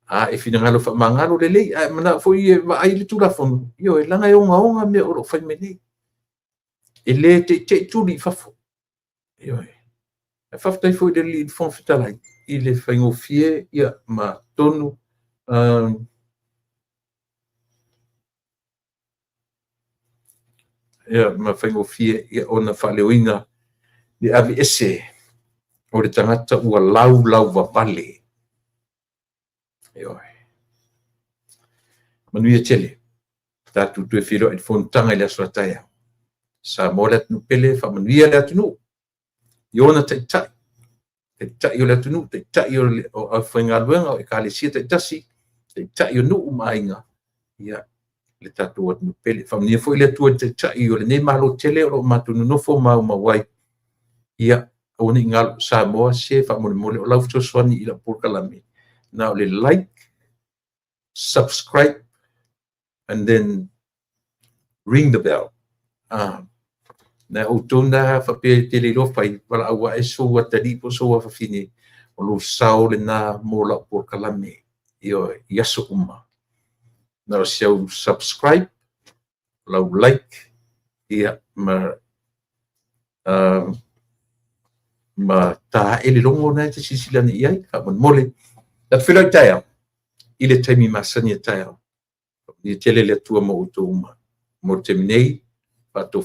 a e finagalo e faamagalo, lelei, a e manao foi e vaai le Tulafono, ioe, leaga e ogaoga mea o lo o fai mai nei. E le teitei tuli i fafo. Ioe. Ae faafetai foi i le alii Fofoga Fetalai i le faigofie ma tonu ma faigofie ona faaleoina le aveese o le tagata ua laulauvavale. Ioe. Manuia tele. Tatou toe feiloai i le fonotaga i le aso a taeao. Samoa le atunuu pele, faamanuia le atunuu i ona taitai, taitai o le atunuu, taitai o le aufaigaluega o Ekalesia taitasi, taitai o nuu ma aiga, ia le tatou atunuu pele. Faamanuia foi le Atua i le Taitai o lenei Malo tele o lo o matou nonofo ma maumau ai. Ia aua ne i galo Samoa, se faamolemole o lau fesoasoani i lau polokalame, na o le like, subscribe and then ring the bell. Na outou na faapea e te le iloa fai, valaau ae sou atalii po o sou afafine, o lou sao lena mo lau polokalame. Ioe, i aso uma. Na o si au subscribe, lau like, ia ma ta ae le logo lena e te silasila ane i ai, faamolemole. Tatou feiloai taeao i le taimi masani a taeao. Ia tele le Atua ma outou uma. Mo le taimi nei, faatofu.